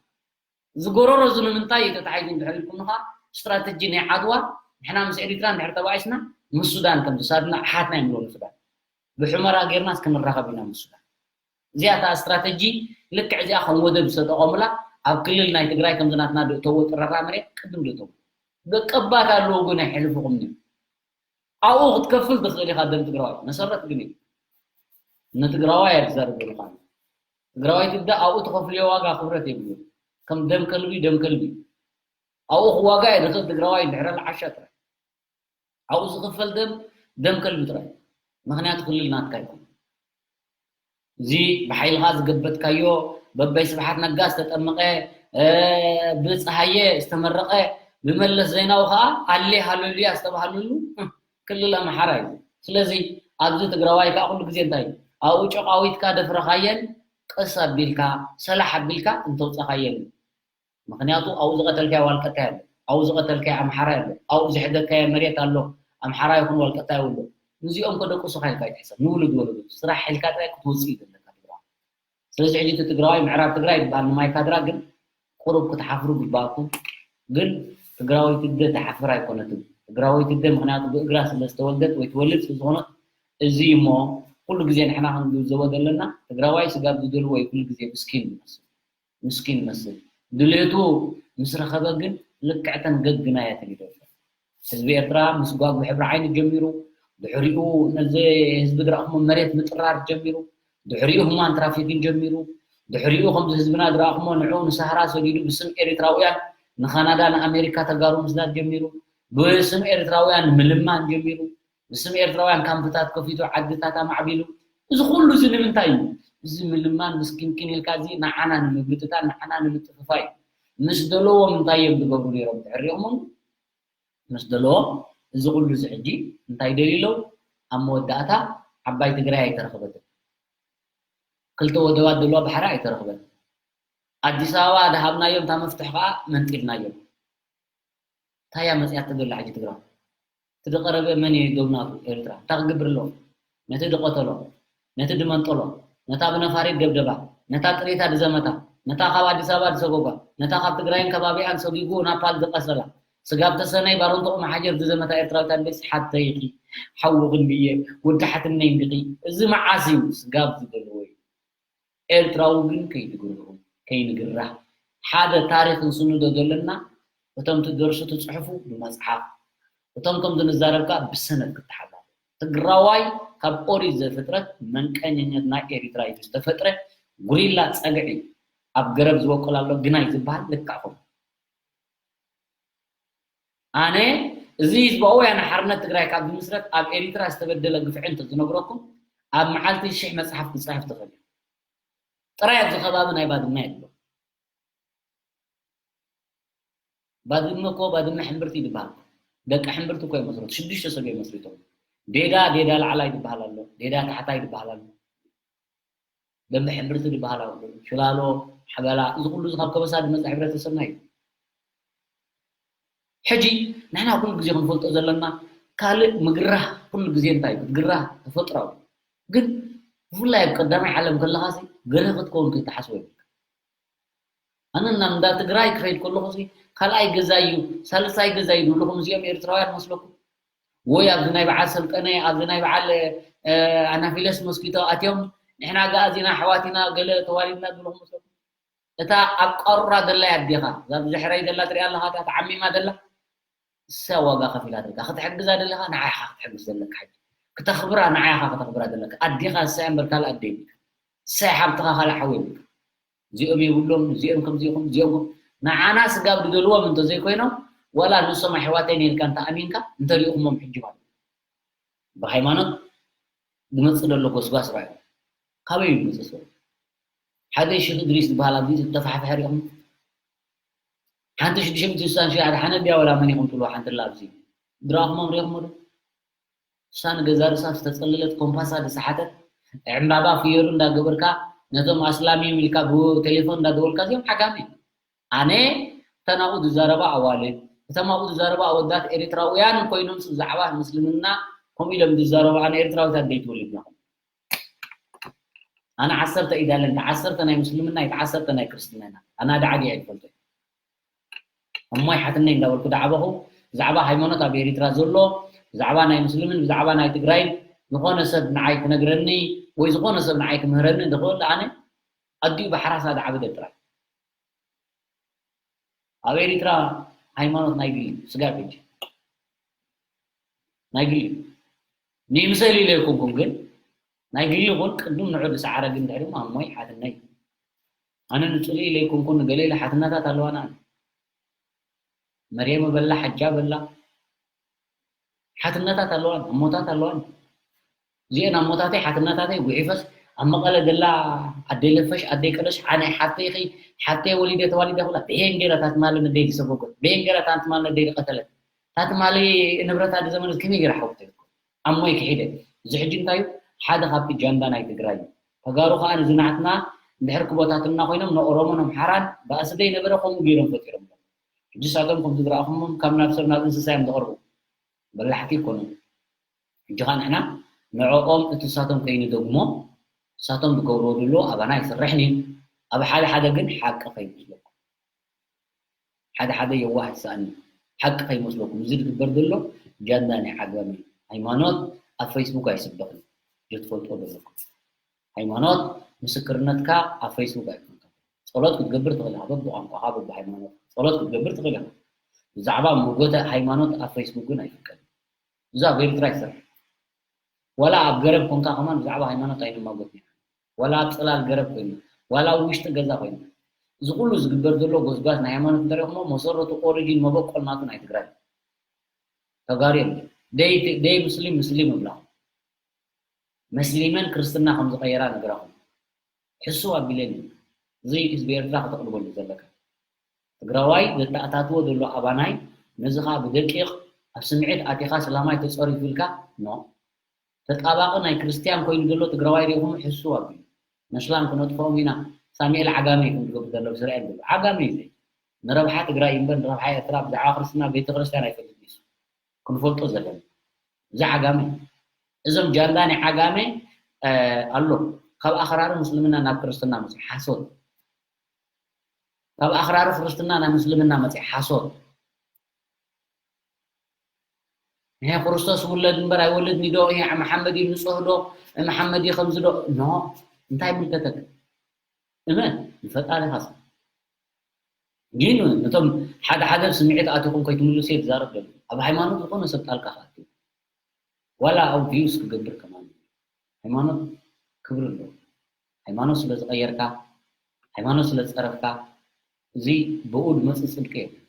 እዚ ጎረሮ እዚ ንምንታይ እዩ ተታሒዙ እንድሕር ኢልኩም፣ ንኻ ስትራተጂ ናይ ዓድዋ፣ ንሕና ምስ ኤሪትራ እንድሕር ተባኢስና፣ ምስ ሱዳን ከም ዝሳድና፣ ኣሓትና እዮም ንብሎ ንሱዳን። ብሑመራ ጌርናስ ክንራኸብ ኢና ምስ ሱዳን። እዚኣ እታ ስትራተጂ፣ ልክዕ እዚኣ ከም ወደብ ዝተጠቐሙላ፣ ኣብ ክልል ናይ ትግራይ ከምዚ ናትና ድእተዎ ጥረራ መሬት ቅድም ድእተዎ። ደቀባት ኣለዎ ግን ኣይሕልፍኹም እዩ። ኣብኡ ክትከፍል ትኽእል ኢኻ ደም ትግራዋይ። መሰረት ግን እዩ። ንትግራዋይ እየ ዝዛረብ ዘለኹ ኣነ። ትግራዋይ ትብዳ ኣብኡ ትኸፍልዮ ዋጋ ክብረት የብሉን። ከም ደም ከልቢ፣ ደም ከልቢ። ኣብኡ ክዋጋ እየ ዝኽእል ትግራዋይ እንድሕር ኣለ ዓሻ ጥራይ። ኣብኡ ዝኽፈል ደም፣ ደም ከልቢ ጥራይ። ምኽንያቱ ክልል ናትካ ኣይኮነን። እዚ ብሓይልኻ ዝገበትካዮ፣ በበይ ስብሓት ነጋ ዝተጠመቐ፣ እ፣ ብፀሃየ ዝተመረቐ፣ ብመለስ ዜናዊ ከዓ ኣሌ ሃሌሉያ ዝተባህለሉ፣ እ፣ ክልል ኣምሓራ እዩ። ስለዚ ኣብዚ ትግራዋይ ከዓ ኩሉ ግዜ እንታይ እዩ? ኣብኡ ጨቓዊትካ ደፍረኻየን፣ ቀስ ኣቢልካ፣ ሰላሕ ኣቢልካ እንተውፀኻየን። ምኽንያቱ ኣብኡ ዝቐተልካዮ ዋልቀታይ ኣሎ፣ ኣብኡ ዝቐተልካዮ ኣምሓራይ ኣሎ፣ ኣብኡ ዝሕደግካዮ መሬት ኣሎ፣ ኣምሓራይ ይኹን ዋልቀታይ ኣሎ። ንዚኦም ከደቁሱኻ ኢልካ ኣይትሕሰብ፣ ንውሉድ ወለዶ ስራሕ ኢልካ ጥራይ ክትወፅእ እዩ ዘለካ ትግራዋይ። ስለዚ ሕጂ እቲ ትግራዋይ ምዕራብ ትግራይ ይበሃል ንማይ ካድራ ግን ቁሩብ ክትሓፍሩ ግባእኩም። ግን ትግራወይቲ ኣደ ትሓፍር ኣይኮነትን። ትግራወይቲ ኣደ ምኽንያቱ ብእግራ ስለ ዝተወልደት ወይ ትወልድ ስለ ዝኾነት፣ እዚ እሞ ኩሉ ግዜ ንሕና ክንግንዘቦ ዘለና፣ ትግራዋይ ስጋብ ዝደልዎ እዩ ኩሉ ግዜ ምስኪን ዝመስል። ምስኪን ይመስል። ድሌቱ ምስ ረኸበ ግን ልክዕተን ገግና እያ ተሊደልካ። ህዝቢ ኤርትራ ምስጓግ ብሕብሪ ዓይኒ ጀሚሩ፣ ድሕሪኡ ነዚ ህዝቢ ዝረኣኹሞ መሬት ምጥራር ጀሚሩ፣ ድሕሪኡ ሁማን ትራፊኪን ጀሚሩ፣ ድሕሪኡ ከምዚ ህዝብና ዝረኣኹሞ ንዕኡ ንሳህራ ሰዲዱ ብስም ኤሪትራውያን ንካናዳ ንኣሜሪካ ተጋሩ ምስዳድ ጀሚሩ፣ ብስም ኤሪትራውያን ምልማን ጀሚሩ፣ ብስም ኤርትራውያን ካምፕታት ከፊቱ ዓድታት ኣማዕቢሉ፣ እዚ ኩሉ እዚ ንምንታይ እዩ? እዚ ምልማን ምስኪንኪን ኢልካ እዚ ንዓና ንምብትታን ንዓና ንምጥፍፋይ እዩ። ምስ ደለዎም እንታይ እዮም ዝገብሩ ነይሮም ድሕር ሪኦሞም? ምስ ደለዎ፣ እዚ ኩሉ እዚ ሕጂ እንታይ ደልዩ ኣሎ? ኣብ መወዳእታ ዓባይ ትግራይ ኣይተረኽበትን። ክልተ ወደባት ደለዋ ባሕሪ ኣይተረኽበን። ኣዲስ ኣበባ ደሃብናዮም፣ እታ መፍትሕ ከዓ መንጢልናዮም። እንታይ እያ መፅያቶ ዘላ ሕጂ ትግራይ? እቲ ዝቐረበ መን እዩ ዶብ ናቱ? ኤርትራ። እንታይ ክገብር ኣለዎ? ነቲ ዝቐተሎ፣ ነቲ ዝመንጠሎ፣ ነታ ብነፋሪት ደብደባ፣ ነታ ጥሪታ ዝዘመታ፣ ነታ ካብ ኣዲስ ኣበባ ዝሰጎጓ፣ ነታ ካብ ትግራይን ከባቢኣን ሰጒጉ ናብ ፓል ዝቐሰላ፣ ስጋብ ተሰነይ ባሮንቶኡ መሓጀር ዝዘመታ ኤርትራዊት ኣንበሲ ሓተይኺ፣ ሓውኺ እንድየ፣ ወዲ ሓትነይ እንዲኺ። እዚ መዓስ እዩ ስጋብ ዝደልዎ እዩ። ኤርትራዊ ግን ከይትግርሁ፣ ከይንግራህ። ሓደ ታሪኽ ንስንዶ ዘለና፣ እቶም ትደርሱ ትጽሕፉ ብመጽሓፍ፣ እቶም ከምዚ ንዛረብ ከኣ ብሰነድ ክተሓላለፍ። ትግራዋይ ካብ ኦሪት ዘፍጥረት መንቀኛኛት ናይ ኤሪትራ እዩ ዝተፈጥረ። ጉሪላ ጸግዒ ኣብ ገረብ ዝበቁል ኣሎ ግናይ ዝበሃል ልክዕ ከምኡ። ኣነ እዚ ህዝባዊ ወያነ ሓርነት ትግራይ ካብ ዝምስረት ኣብ ኤሪትራ ዝተበደለ ግፍዒ እንተዝነግረኩም ኣብ መዓልቲ ሽሕ መጽሓፍ ክጽሕፍ ትኽእል እየ። ጥራይ ኣብዚ ከባቢ ናይ ባድመ የሎ። ባድመ እኮ ባድመ ሕምብርቲ ይበሃል። ደቂ ሕምብርቲ እኮ ይመስረት ሽዱሽተ ሰብ እዮም መስሪቶም። ዴዳ ዴዳ ላዕላይ ዝበሃል ኣሎ፣ ዴዳ ታሕታይ ዝበሃል ኣሎ። ደንበ ሕምብርቲ ዝበሃል ኣሎ፣ ሽላሎ፣ ሓበላ፣ እዚ ኩሉ እዚ ካብ ከበሳ ዝመፀ ሕብረተሰብና እዩ። ሕጂ ንሕና ኩሉ ግዜ ክንፈልጦ ዘለና ካልእ ምግራህ ኩሉ ግዜ እንታይ እዩ? ክትግራህ ተፈጥራዊ። ግን ብፍላይ ኣብ ቀዳማይ ዓለም ከለኻሲ ገለ ክትከውን ከይትሓስቦ ይብልካ። ኣነ ናብ እንዳ ትግራይ ክኸይድ ከለኹ ሲ ካልኣይ ገዛ እዩ፣ ሳልሳይ ገዛ እዩ ዝብልኹም እዚኦም ኤርትራውያን መስለኩም? ወይ ኣብዚ ናይ በዓል ሰልጠነ፣ ኣብዚ ናይ በዓል ኣናፊለስ መስኪቶ ኣትዮም ንሕና ገኣ እዚና ኣሕዋት ኢና ገለ ተዋሊድና ዝብልኹም መስለኩም? እታ ኣብ ቃሩራ ዘላ ኣዴኻ እዛ ብዝሕረይ ዘላ ትሪኣ ኣለኻ እታ ተዓሚማ ዘላ እሳ ዋጋ ከፊላ ዘለካ ክትሕግዛ ዘለካ ንዓኻ ክትሕግዝ ዘለካ ሕጂ ክተኽብራ ንዓኻ ከተኽብራ ዘለካ ኣዴኻ እሳ እምበር ካልእ ኣደ የብልካ እሳ ሓብትኻ ካልእ ሓው የብልካ እዚኦም የብሎም እዚኦም ከምዚኹም እዚኦም ንዓና ስጋብ ዝደልዎም እንተዘይኮይኖም ዋላ ንሶም ኣሕዋተይ ነርካ እንተ ኣሚንካ እንተሪእኹሞም ሕጂ ማለት ብሃይማኖት ዝመፅእ ዘሎ ጎስጓስ ራእዩ ካበይ ይመፅእ ሰብ ሓደ ሽክ እድሪስ ዝበሃል ኣብዚ ዝተፋሕፈሐ ሪኹም ሓንቲ ሽዱሽተ ሚእቲ ስሳን ሽዱሽተ ሓደ ሓነ ድያ ወላ መን ኢኹም ትብልዋ ሓንቲ ኣላ ኣብዚ ድራኹሞም ሪኹም ዶ እሳ ንገዛ ርእሳ ዝተፀለለት ኮምፓሳ ዝሰሓተት ዕምባባ ፍየሩ እንዳገበርካ ነቶም ኣስላም እዮም ኢልካ ብቴሌፎን እንዳደወልካ እዚኦም ዓጋመ ኣነ እተን ኣብኡ ዝዛረባ ኣዋልድ እቶም ኣብኡ ዝዛረባ ኣወዳት ኤሪትራውያን ኮይኖም ብዛዕባ ምስልምና ከምኡ ኢሎም ዝዛረቡ ኣነ ኤሪትራዊት ኣደይ ትወሊድና ኣነ ዓሰርተ ኢዳለ እንተ ዓሰርተ ናይ ምስልምና ኢት ዓሰርተ ናይ ክርስትና ኢና ኣነ ኣደ ዓዲ ኣይፈልጦ እሞ ይሓትነይ እንዳበልኩ ዳዕበኹ ብዛዕባ ሃይማኖት ኣብ ኤሪትራ ዘሎ ብዛዕባ ናይ ምስልምን ብዛዕባ ናይ ትግራይን ዝኾነ ሰብ ንዓይ ክነግረኒ ወይ ዝኾነ ሰብ ንዓይ ክምህረኒ ዝኽእል ኣነ ኣዲኡ ብሓራሳ ዳዕበደ ጥራይ ኣብ ኤሪትራ ሃይማኖት ናይ ግሊ ስጋብ ሕጂ ናይ ግሊ ንይምሰል ኢለ ይኮንኩም ግን ናይ ግሊ ይኹን ቅድም ንዑ ዝሰዓረ ግን ድሕሪ ማሞይ ሓትነይ ኣነ ንፅልኢ ኢለ ይኮንኩን ንገለ ኢለ ሓትናታት ኣለዋና መርየመ በላ ሓጃ በላ ሓትነታት ኣለዋን እሞታት ኣለዋን እዚአን ኣሞታተይ ሓትነታተይ ጉሒፈስ ኣብ መቐለ ዘላ ኣደይ ለፈሽ ኣደይ ቀደሽ ሓነ ሓፍተይ ኺ ሓፍተይ ወሊደ ተዋሊደ ክብላ በየን ገይራ እታ ትማሊ ንደይ ዝሰጎጎት በየን ገይራ እታ ትማሊ ንደይ ዝቀተለት እታ ትማሊ ንብረታ ዝዘመነት ከመይ ገይራ ሓውተይ ኣሞይ ክሒደ እዚ ሕጂ እንታይ እዩ ሓደ ካብቲ ጃንዳ ናይ ትግራይ እዩ ተጋሩ ከዓ ንዝናዕትና እንድሕር ክቦታትና ኮይኖም ንኦሮሞን ኣምሓራን ባእሲ ዘይነበረ ከምኡ ገይሮም ፈጢሮም ሕጂ ሳቶም ከም ዝዝረኣኹሞም ካብ ናብ ሰብ ናብ እንስሳ እዮም ዝቐርቡ በላሕቲ ይኮኑ ሕጂ ከዓ ንሕና ንዕኦም እቲ ሳቶም ከይንደግሞ ሳቶም ዝገብርዎ ዘሎ ኣባና ይስርሕን እዩ ኣብ ሓደ ሓደ ግን ሓቂ ከይመስለኩም ሓደ ሓደ የዋህ ይሰኣን እዩ ሓቂ ከይመስለኩም እዚ ዝግበር ዘሎ ጃንዳ ናይ ዓጋመ እዩ ሃይማኖት ኣብ ፌስቡክ ኣይስበኽን ጀትፈልጦ ዘለኩም ሃይማኖት ምስክርነትካ ኣብ ፌስቡክ ኣይኮንካ ጸሎት ክትገብር ትኽእል ኢኻ በብቋንቋኻ በብሃይማኖት ጸሎት ክትገብር ትኽእል ኢኻ ብዛዕባ መጎተ ሃይማኖት ኣብ ፌስቡክ ግን ኣይፍቀድን እዚ ኣብ ኤርትራ ይሰርሕ ዋላ ኣብ ገረብ ኮንካ ከማን ብዛዕባ ሃይማኖት ኣይንማጎት ኢና ዋላ ኣብ ጽላል ገረብ ኮይና ዋላ ኣብ ውሽጢ ገዛ ኮይና እዚ ኩሉ ዝግበር ዘሎ ጎስጓስ ናይ ሃይማኖት እንተሪኹሞ መሰረቱ ኦሪጂን መበቆል ናቱ ናይ ትግራይ ተጋሩ እዮም ደይ ደይ ሙስሊም ሙስሊም ይብላ መስሊመን ክርስትና ከም ዝቐየራ ነግራኹም ሕስው ኣቢለን እዩ እዚ ህዝቢ ኤርትራ ከተቕልበሉ ዘለካ ትግራዋይ ዘተኣታትዎ ዘሎ ኣባናይ ነዚ ከዓ ብደቂቕ ኣብ ስምዒት ኣቲኻ ስላማይ ተጸሪፉ ኢልካ ኖ። ተጣባቂ ናይ ክርስትያን ኮይኑ ዘሎ ትግራዋይ ሪኢኹም ሕስው ኣቢሉ። መስላም ክነጥፍኦም ኢና፣ ሳሙኤል ዓጋመ እዩ ክንድገብ ዘሎ ብስራኤል ዘሎ። ዓጋመ እዩ ዘይ። ንረብሓ ትግራይ እምበር ንረብሓ ኤርትራ ብዛዕባ ክርስትና ቤተክርስትያን ኣይፈልጥ እዩ። ክንፈልጦ ዘለና። እዚ ዓጋመ። እዞም ጃንዳ ናይ ዓጋመ፣ እ፣ ኣሎ። ካብ ኣኽራሪ ምስልምና ናብ ክርስትና መጽዩ ሓሶት። ካብ ኣኽራሪ ክርስትና ናብ ምስልምና መጽዩ ሓሶት። ንሄ ክርስቶስ ውለድ እምበር ኣይወልድን ዶ? ይሄ መሓመድ እዩ ንጹህ ዶ? መሓመድ እዩ ከምዚ ዶ? ኖ፣ እንታይ ይምልከተካ? እመን ንፈጣሪኻስ። ግን ነቶም ሓደ ሓደ ስምዒት ኣቲኹም ከይትምልሱ እየ ዝዛረብ ዘሎ። ኣብ ሃይማኖት ዝኾነ ሰብ ጣልቃ ክኣቱ። ዋላ ኣብ ቪውስ ክገብር ከማን። ሃይማኖት ክብሪ ኣለዎ። ሃይማኖት ስለ ዝቐየርካ፣ ሃይማኖት ስለ ዝጸረፍካ፣ እዚ ብኡ ዝመጽእ ጽድቂ የለን።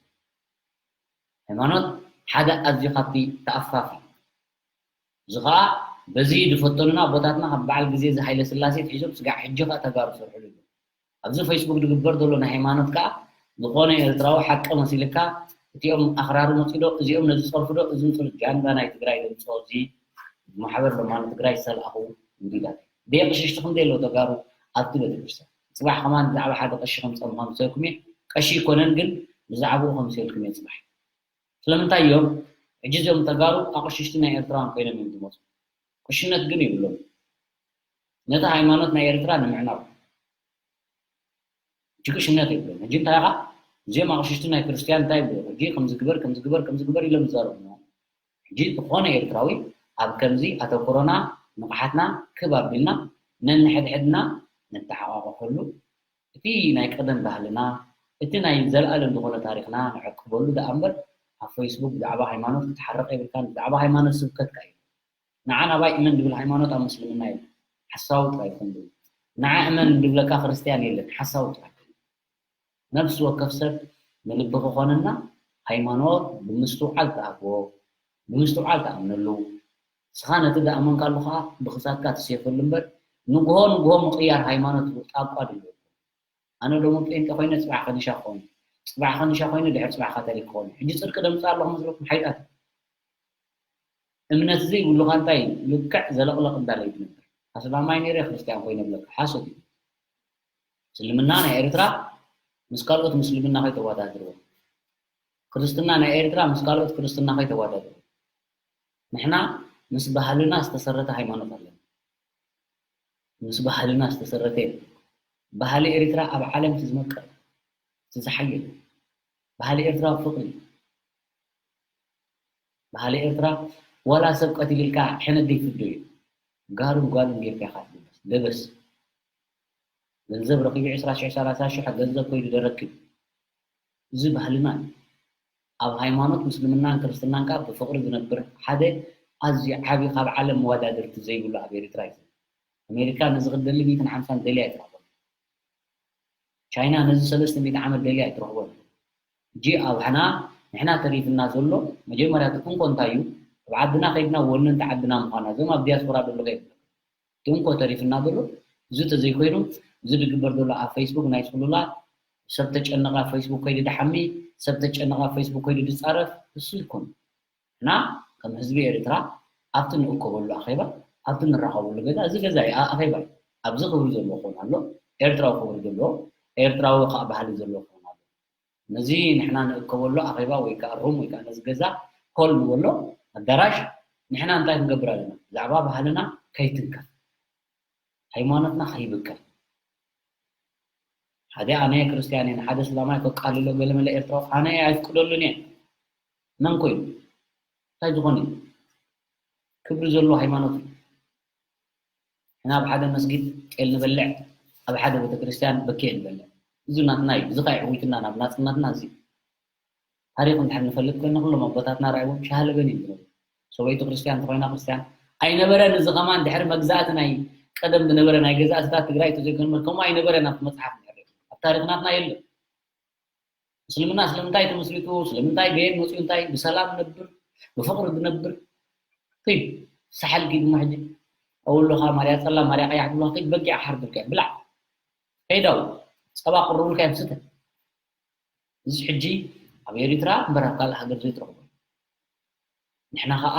ሃይማኖት ሓደ ኣዝዩ ካብቲ ተኣፋፊ። እዚ ኸኣ በዚ ዝፈተኑና ኣቦታትና ካብ በዓል ግዜ እዚ ሃይለ ስላሴ ኣትሒዞም ስጋዕ ሕጂ ኸኣ ተጋሩ ዝሰርሕሉ ኣለዉ። ኣብዚ ፌስቡክ ዝግበር ዘሎ ናይ ሃይማኖት ከኣ ዝኾነ ኤርትራዊ ሓቂ መሲልካ እቲኦም ኣኽራሪ መጺኡ ዶ፣ እዚኦም ነዚ ጸርፊ ዶ፣ እዚ ንጹር ጃንዳ ናይ ትግራይ ደምጽኦ እዚ ማሕበር ለማኒ ትግራይ ዝተልኣኹ ውዲታት። ብየቕሽሽቲ ክንደይ ኣለዉ ተጋሩ ኣብቲ ቤተክርስትያን። ጽባሕ ከማን ብዛዕባ ሓደ ቀሺ ከምጸም ከምሰልኩም እየ። ቀሺ ይኮነን ግን ብዛዕባኡ ከምሰልኩም እየ ጽባሕ። ስለምንታይ እዮም ሕጂ እዚኦም ተጋሩ ኣቕሽሽቲ ናይ ኤርትራውያን ኮይኖም እዮም ዝመጹ? ቅሽነት ግን ይብሎም። ነቲ ሃይማኖት ናይ ኤርትራ ንምዕናው ሕጂ ቅሽነት ይብሎም። ሕጂ እንታይ ኢኻ? እዚኦም ኣቕሽሽቲ ናይ ክርስትያን እንታይ ይብሉ? ሕጂ ከምዚ ግበር፣ ከምዚ ግበር፣ ከምዚ ግበር ኢሎም ይዛረቡ። ሕጂ ዝኾነ ኤርትራዊ ኣብ ከምዚ ኣተኩሮና ንቕሓትና ክብ ኣቢልና ነንሕድሕድና ነተሓቋቑፈሉ፣ እቲ ናይ ቀደም ባህልና፣ እቲ ናይ ዘለኣለም ዝኾነ ታሪኽና ንዕቅበሉ ደኣ እምበር፣ ኣብ ፌስቡክ ብዛዕባ ሃይማኖት ክትሓርቕ የብልካን፣ ብዛዕባ ሃይማኖት ስብከትካ እዩ። ንዓ ናባይ እመን ዝብል ሃይማኖት ኣብ ምስልምና የለን፣ ሓሳዊ ጥራይ ይኹን ዝብል። ንዓ እመን ዝብለካ ክርስትያን የለን፣ ሓሳዊ ጥራይ። ነፍሲ ወከፍ ሰብ ንልቢ ክኾነና ሃይማኖት ብምስትውዓል ትኣትዎ፣ ብምስትውዓል ትኣምነሉ። ንስኻ ነቲ ዝኣመንካሉ ኸኣ ብኽሳድካ ትሴፈሉ እምበር፣ ንግሆ ንግሆ ምቕያር ሃይማኖት ጣቋ ድዩ? ኣነ ሎሚ ጴንጤ ኮይነ ጽባሕ ከኒሻ ክኸውን፣ ጽባሕ ከኒሻ ኮይነ ድሕሪ ጽባሕ ካቶሊክ ክኸውን። ሕጂ ጽድቂ ደምጽእ ኣለኹ መስለኩም ሓይጣት? እምነት ዘይብሉኻ እንታይ ልክዕ ዘለቕለቕ እንዳለ እዩ ትነብር። ኣስላማይ ነይረ ክርስትያን ኮይነ ብለካ ሓሶት እዩ። እስልምና ናይ ኤርትራ ምስ ካልኦት ምስልምና ከይተወዳድርዎ። ክርስትና ናይ ኤርትራ ምስ ካልኦት ክርስትና ከይተወዳድርዎ። ንሕና ምስ ባህልና ዝተሰረተ ሃይማኖት ኣለና። ምስ ባህልና ዝተሰረተ የለን። ባህሊ ኤርትራ ኣብ ዓለም እቲ ዝመቅር፣ እቲ ዝሓየለ። ባህሊ ኤርትራ ፍቕሪ እዩ። ባህሊ ኤርትራ ዋላ ሰብ ቀቲልልካ ሕነ ዘይፍዶ እዩ። ጋሩን ጓልን ጌርካ ኢኻ ትልበስ። ልበስ። ገንዘብ ረኺቡ ዕስራ ሽሕ ሰላሳ ሽሕ ገንዘብ ከይዱ ደረክብ። እዚ ባህልና እዩ። ኣብ ሃይማኖት ምስልምናን ክርስትናን ከኣ ብፍቕሪ ዝነብር ሓደ ኣዝዩ ዓቢ ካብ ዓለም መወዳድርቲ ዘይብሉ ኣብ ኤርትራ እዩ። ኣሜሪካ ነዚ ክደሊ ሚእትን ሓምሳን ደልያ ኣይትረኽቦን። ቻይና ነዚ ሰለስተ ሚእቲ ዓመት ደልያ ኣይትረኽቦን። ሕጂ ኣብሕና ንሕና ተሪፍና ዘሎ መጀመርያ እቲ እንኮ እንታይ እዩ? ኣብ ዓድና ከይድና ወነንቲ ዓድና ምዃና እዞም ኣብ ዲያስፖራ ዘለኹ የብለኩም። እቲ እንኮ ተሪፍና ዘሎ እዚ ተዘይኮይኑ እዚ ዝግበር ዘሎ ኣብ ፌስቡክ ናይ ጽሉላት ሰብ ተጨነቐ ኣብ ፌስቡክ ከይዱ ድሓሚ ሰብ ተጨነቐ ኣብ ፌስቡክ ከይዱ ድጻረፍ እሱ ይኮን። እና ከም ህዝቢ ኤርትራ ኣብቲ ንእከበሉ ኣኼባ ኣብቲ ንራኸበሉ ገዛ እዚ ገዛ እዩ ኣኼባ እዩ። ኣብዚ ክብሪ ዘለዎ ክኾን ኣሎ። ኤርትራዊ ክብሪ ዘለዎ ኤርትራዊ ከዓ ባህሊ ዘለዎ ክኾን ኣሎ። ነዚ ንሕና ንእከበሉ ኣኼባ ወይ ከዓ ሩም ወይ ከዓ ነዚ ገዛ ኮል ንበሎ ኣዳራሽ ንሕና እንታይ ክንገብር ኣለና ብዛዕባ ባህልና ከይትንከፍ ሃይማኖትና ከይብከል ሓደ ኣነ ክርስትያን እየ ሓደ እስላማይ ከቃልሎ ገለመለ ኤርትራዊ ኣነ ኣይፍቅደሉን እየ መን ኮይኑ እንታይ ዝኾነ ክብሪ ዘለዎ ሃይማኖት እዩ ንሕና ኣብ ሓደ መስጊድ ጤል ንበልዕ ኣብ ሓደ ቤተክርስትያን በኬ ንበልዕ እዚ ናትና እዩ እዚ ከይዕዊትና ናብ ናፅነትና እዚ ታሪኽ እንድሕር ንፈልጥ ኮይና ኩሎም ኣቦታትና ርኣይዎም ሻሃለበን እዮም ዝነብሩ። ሰበይቱ ክርስትያን እንተኾይና ክርስትያን ኣይነበረን። እዚ ከማን ድሕሪ መግዛእቲ ናይ ቀደም ዝነበረ ናይ ገዛእትታት ትግራይ ተዘይኮነ እምበር ከምኡ ኣይነበረን ኣብቲ መፅሓፍ ድሕሪ ኣብ ታሪኽ ናትና የለን። እስልምና ስለምንታይ ተመስሪቱ ስለምንታይ በየን መፅኡ እንታይ ብሰላም ነብር ብፍቕሪ ዝነብር ኪድ ሳሕል ኪድ እሞ ሕጂ ኣውሎኻ ማርያ ፀላ ማርያ ቀያሕ ብሎ ኪድ በጊዕ ሓርድልካ ብላዕ ከይዳው ፀባ ቅርቡልካ እዮም ስተ እዚ ሕጂ ኣብ ኤሪትራ እምበር ኣብ ካልእ ሃገር ዘይትረኽቦ ንሕና ከዓ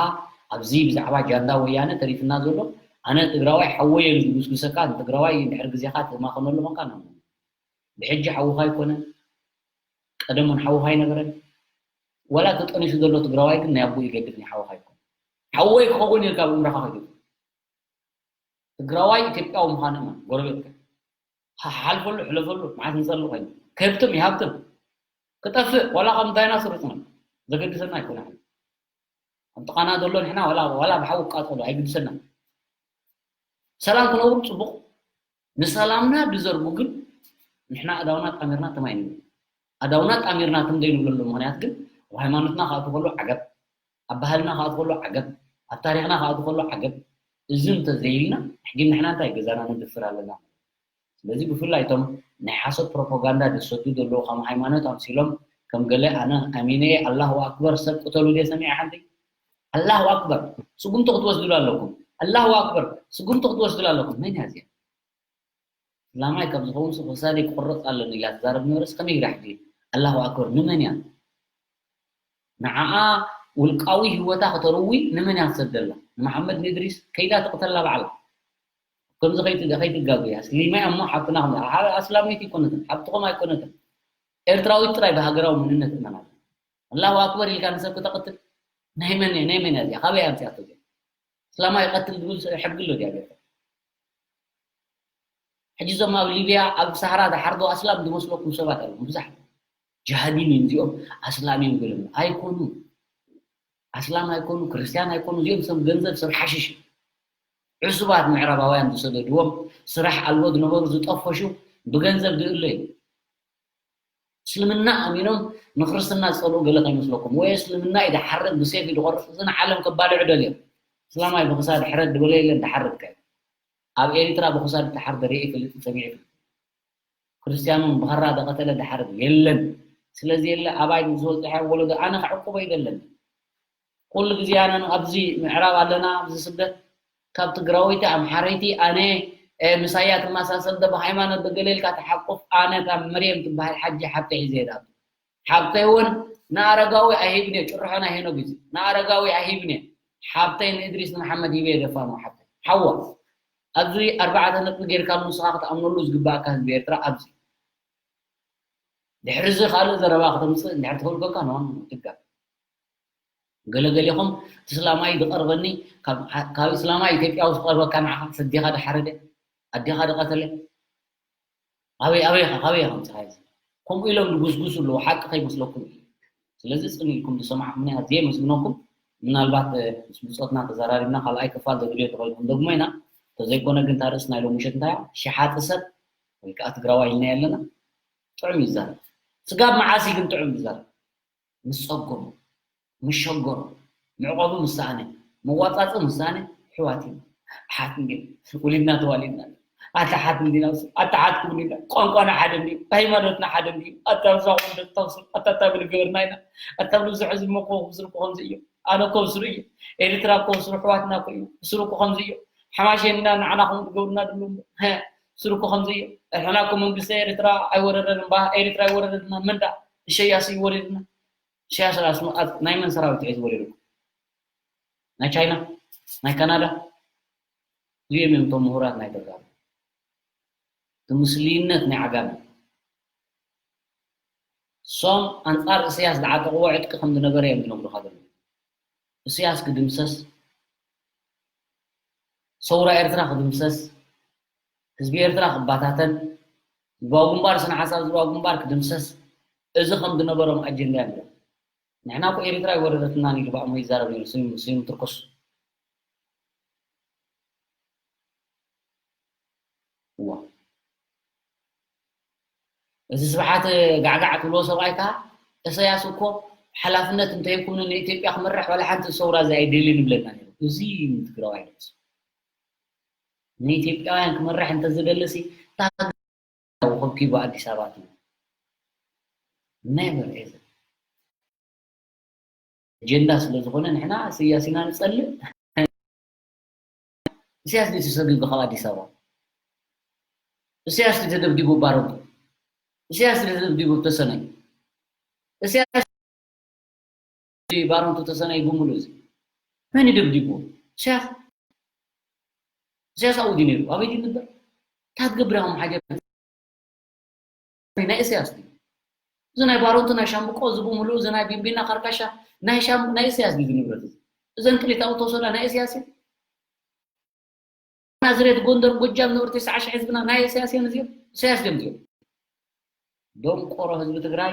ኣብዚ ብዛዕባ ጃንዳ ወያነ ተሪፍና ዘሎ ኣነ ትግራዋይ ሓወይ ኢሉ ዝጉስጉሰካ ንትግራዋይ እንድሕር ግዜኻ ትማኸነሉ ኮንካ ነው። ብሕጂ ሓውኻ ኣይኮነን፣ ቀደም እውን ሓውኻ ኣይነበረን። ወላ ተጠኒሱ ዘሎ ትግራዋይ ግን ናይ ኣቦኡ ይገድፍ፣ ናይ ሓውኻ ኣይኮነን። ሓወይ ክኸውን ኢልካ ብእምሮኻ ከይዱ ትግራዋይ ኢትዮጵያዊ ምዃኑ እመን። ጎረቤትካ ሓልፈሉ ሕለፈሉ መዓት ንፀሉ ኮይኑ ከብትም ይሃብትም ክጠፍእ ዋላ ካብ ምንታይና ስሩፅና ዘገድሰና ኣይኮነ። ኣብ ጥቓና ዘሎ ንሕና ዋላ ዋላ ብሓዊ ቃጠሎ ኣይግድሰና። ሰላም ክነብሩ ፅቡቕ። ንሰላምና ድዘርጉ ግን ንሕና ኣዳውና ጣሚርና ተማይኒ ኣዳውና ጣሚርና ትም ዘይንብለሉ ምኽንያት ግን ኣብ ሃይማኖትና ክኣቱ ከሎ ዓገብ ኣብ ባህልና ክኣቱ ከሎ ዓገብ ኣብ ታሪኽና ክኣቱ ከሎ ዓገብ። እዚ እንተዘይልና ሕጂ ንሕና እንታይ ገዛና ንድፍር ኣለና። ስለዚ ብፍላይ እቶም ናይ ሓሶት ፕሮፓጋንዳ ዝሰዱ ዘለዉ ከም ሃይማኖት ኣምሲሎም ከም ገለ ኣነ ኣሚነ ኣላሁ ኣክበር ሰብ ቅተሉ ድየ ሰሚዐ ሓንቲ ኣላሁ ኣክበር ስጉምቲ ክትወስድሉ ኣለኩም ኣላሁ ኣክበር ስጉምቲ ክትወስድሉ ኣለኩም መን እያ እዚኣ? ላማይ ካብ ዝኸውን ሱ ክሳደይ ክቁረፅ ኣለኒ ኢላ ትዛረብ ነበረስ ከመይ ኢላ ሕጂ ኣላሁ ኣክበር ንመን እያ ንዓኣ ውልቃዊ ህይወታ ከተርዊ ንመን እያ ትሰደላ ንመሓመድ ንድሪስ ከይዳ ትቕተላ ባዕላ ከምዚ ከይትጋጉ እያ ስሊማ እያ እሞ ሓብትና ኣስላመይቲ ኣይኮነትን ሓብትኹም ኣይኮነትን ኤርትራዊት ጥራይ ብሃገራዊ መንነት እመናት ኣላሁ ኣክበር ኢልካ ንሰብ ክተቕትል ናይ መን ናይ መን እያ እዚኣ ካበይ ኣምፅኣቶ እዚኣ እስላማዊ ይቐትል ዝብል ሕጊ ኣሎ ድያ ቤተ ሕጂ እዞም ኣብ ሊብያ ኣብ ሳህራ ዝሓርዶ ኣስላም ዝመስለኩም ሰባት ኣለዉ ብዙሕ ጃሃዲን እዮም እዚኦም ኣስላም እዮም ገሎም ኣይኮኑ ኣስላም ኣይኮኑ ክርስቲያን ኣይኮኑ እዚኦም ሰብ ገንዘብ ሰብ ሓሽሽ ዕሱባት ምዕራባውያን ዝሰደድዎም ስራሕ ኣልቦ ዝነበሩ ዝጠፈሹ ብገንዘብ ዝእለዩ እስልምና ኣሚኖም ንክርስትና ዝፀልኡ ገለ ከይመስለኩም ወይ እስልምና እዩ ዝሓርድ ብሴፍ እዩ ዝቆርፅ እዚ ንዓለም ከባልዑ ደልዮም እስላማይ ብክሳድ ሕረድ ዝበለ የለን ዝሓርድ ከ ኣብ ኤሪትራ ብክሳድ ዝተሓርደ ርኢ ይፈልጥ ሰሚዕ ይፈልጥ ክርስትያኑን ብኸራ ዝቐተለ ዝሓርድ የለን ስለዚ የለ ኣባይ ዝወፅሐ ወለዶ ኣነ ክዕቁቦ ይደለን ኩሉ ግዜ ኣነ ኣብዚ ምዕራብ ኣለና ኣብዚ ስደት ካብ ትግራወይቲ ኣምሓረይቲ ኣነ ምሳያ ትመሳሰል ዶ ብሃይማኖት ዶ ገለ ኢልካ ትሓቁፍ ኣነ ካብ መርየም ትበሃል ሓጂ ሓብተይ ሒዘ ይዳ ሓብተይ እውን ንኣረጋዊ ኣይሂብን እየ ጭርሖ ናይ ሄኖግ እዩ ንኣረጋዊ ኣይሂብን እየ ሓብተይ ንእድሪስ ንመሓመድ ሂበ የደፋ ነው ሓብተይ ሓዋ ኣብዚ ኣርባዕተ ነጥቢ ጌርካ ንስኻ ክትኣምነሉ ዝግባኣካ ህዝቢ ኤርትራ ኣብዚ ድሕሪ እዚ ካልእ ዘረባ ከተምፅእ እንድሕር ትኽእል ኮንካ ንዋን ትጋብ ገለገሌኹም እቲ እስላማይ ዝቐርበኒ ካብ እስላማይ ኢትዮጵያዊ ዝቐርበካ ንዓኻ ሰዲኻ ድሓረደ ኣዴኻ ድቐተለ ኣበይ ኣበይ ኢኻ ካበይ ኢኻ ምፅኻ እዚ ከምኡ ኢሎም ዝጉስጉሱ ኣለዉ ሓቂ ከይመስለኩም እዩ ስለዚ ፅን ኢልኩም ዝሰማዕኩምኒ ኣዝየ የመስግነኩም ምናልባት ምስ ብፆትና ተዘራሪብና ካልኣይ ክፋል ዘድልዮ ተኾይንኩም ደግሞ ኢና ተዘይኮነ ግን ታርእስ ናይ ሎም ምሸት እንታይ ሽሓጢ ሰብ ወይ ከዓ ትግራዋይ ኢልና ኣለና ጥዑም ይዛረብ ስጋብ መዓስ ግን ጥዑም ይዛረብ ምስ ጸገሙ፣ ምስ ሸገሩ፣ መዕቆቢ ምስ ሰኣነ፣ መዋጻጽኢ ምስ ሰኣነ ኣሕዋት ኢና። ኣሓት እንዲና፣ ወሊድና ተዋሊድና ኢና። ኣታ ኣሓት እንዲና፣ ኣታ ኣሓት ክብሉ ኢና። ቋንቋና ሓደ እንድዩ፣ ሃይማኖትና ሓደ እንድዩ። ኣታ ብዛኹም ደተኹስሩ፣ ኣታ ኣታ ብሊ ገበርና ኢና። ኣታ ብሊ ብዙሕ ዝመኮ ክብስሩ እኮ ከምዚ እዮም። ኣነ እኮ ብስሩ እየ። ኤርትራ እኮ ብስሩ ኣሕዋትና እኮ እዩ። ብስሩ እኮ ከምዚ እዮም። ሓማሸ እንዲና ንዓና ከምኡ ትገብሩና ድሉ እምበር። ስሩ እኮ ከምዚ እዩ። ሕና እኮ መንግስቲ ኤርትራ ኣይወረረን እምባ ኤርትራ ኣይወረረን መንዳ እሸያስ እዩ ወሪድና። እሸያስ ራሱ ኣብ ናይ መን ሰራዊት እዩ ዝወሪድኩም? ናይ ቻይና፣ ናይ ካናዳ እዚኦም እዮም እቶም ምሁራት ናይ ተጋሩ። እቲ ምስልይነት ናይ ዓጋመ። ሶም ኣንጻር እስያስ ዝዓጠቕዎ ዕጥቂ ከም ዝነበረ እዮም ዝነግሩኻ ዘለዉ። እስያስ ክድምሰስ፣ ሰውራ ኤርትራ ክድምሰስ፣ ህዝቢ ኤርትራ ክባታተን፣ ህዝባዊ ግንባር ስነ ሓሳብ ህዝባዊ ግንባር ክድምሰስ፣ እዚ ከም ዝነበሮም ኣጀንዳ እዮም። ንሕና እኮ ኤርትራ ኣይወረደትናን ኢሉ ብኣሞ ይዛረብ ነይሩ ስዩም ስዩም ትርኩስ። እዋ እዚ ስብሓት ጋዕጋዕ ትብሎ ሰብኣይ ከኣ እሰያስ እኮ ሓላፍነት እንተሂብኩምኒ ንኢትዮጵያ ክመርሕ ዋላ ሓንቲ ሰውራ እዚ ኣይደልን ይብለና ነይሩ። እዚ እዩ ንትግራዋይ ደስ ንኢትዮጵያውያን ክመርሕ እንተዝደልሲ ታግ ከብኪቡ ኣዲስ ኣበባ ትብል ነበር ኤዘ ኣጀንዳ ስለ ዝኾነ ንሕና እስያስ ኢና ንጸልእ። እስያስ ድዩ ተሰዲዱ ካብ ኣዲስ ኣበባ? እስያስ ድዩ ተደብዲቡ ባረንቱ? እስያስ ድዩ ተደብዲቡ ተሰነይ? እስያስ ባረንቱ ተሰነይ ብምሉ እዚ መን ይደብድብዎ? ኢሳያስ። ኢሳያስ ኣብኡ ድዩ ነይሩ? ኣበይ ድዩ ነበር? እንታይ ትገብር ኢኹም ሓጀር? ናይ ኢሳያስ ድዩ? እዚ ናይ ባረንቱ፣ ናይ ሻምብቆ፣ እዚ ብምሉኡ፣ እዚ ናይ ቢንቢና፣ ካርካሻ፣ ናይ ሻም-፣ ናይ ኢሳያስ ድዩ እዚ ንብረት እዚ? እዘን ጥሊት ኣብኡ ተወሰዳ ናይ ኢሳያስ እዩ? ናዝሬት፣ ጎንደር፣ ጎጃም፣ ነበርቲ ሰዓሽ ህዝብና ናይ ኢሳያስ እዮም እዚኦም። ኢሳያስ ድዮም እዚኦም? ደንቆሮ ህዝቢ ትግራይ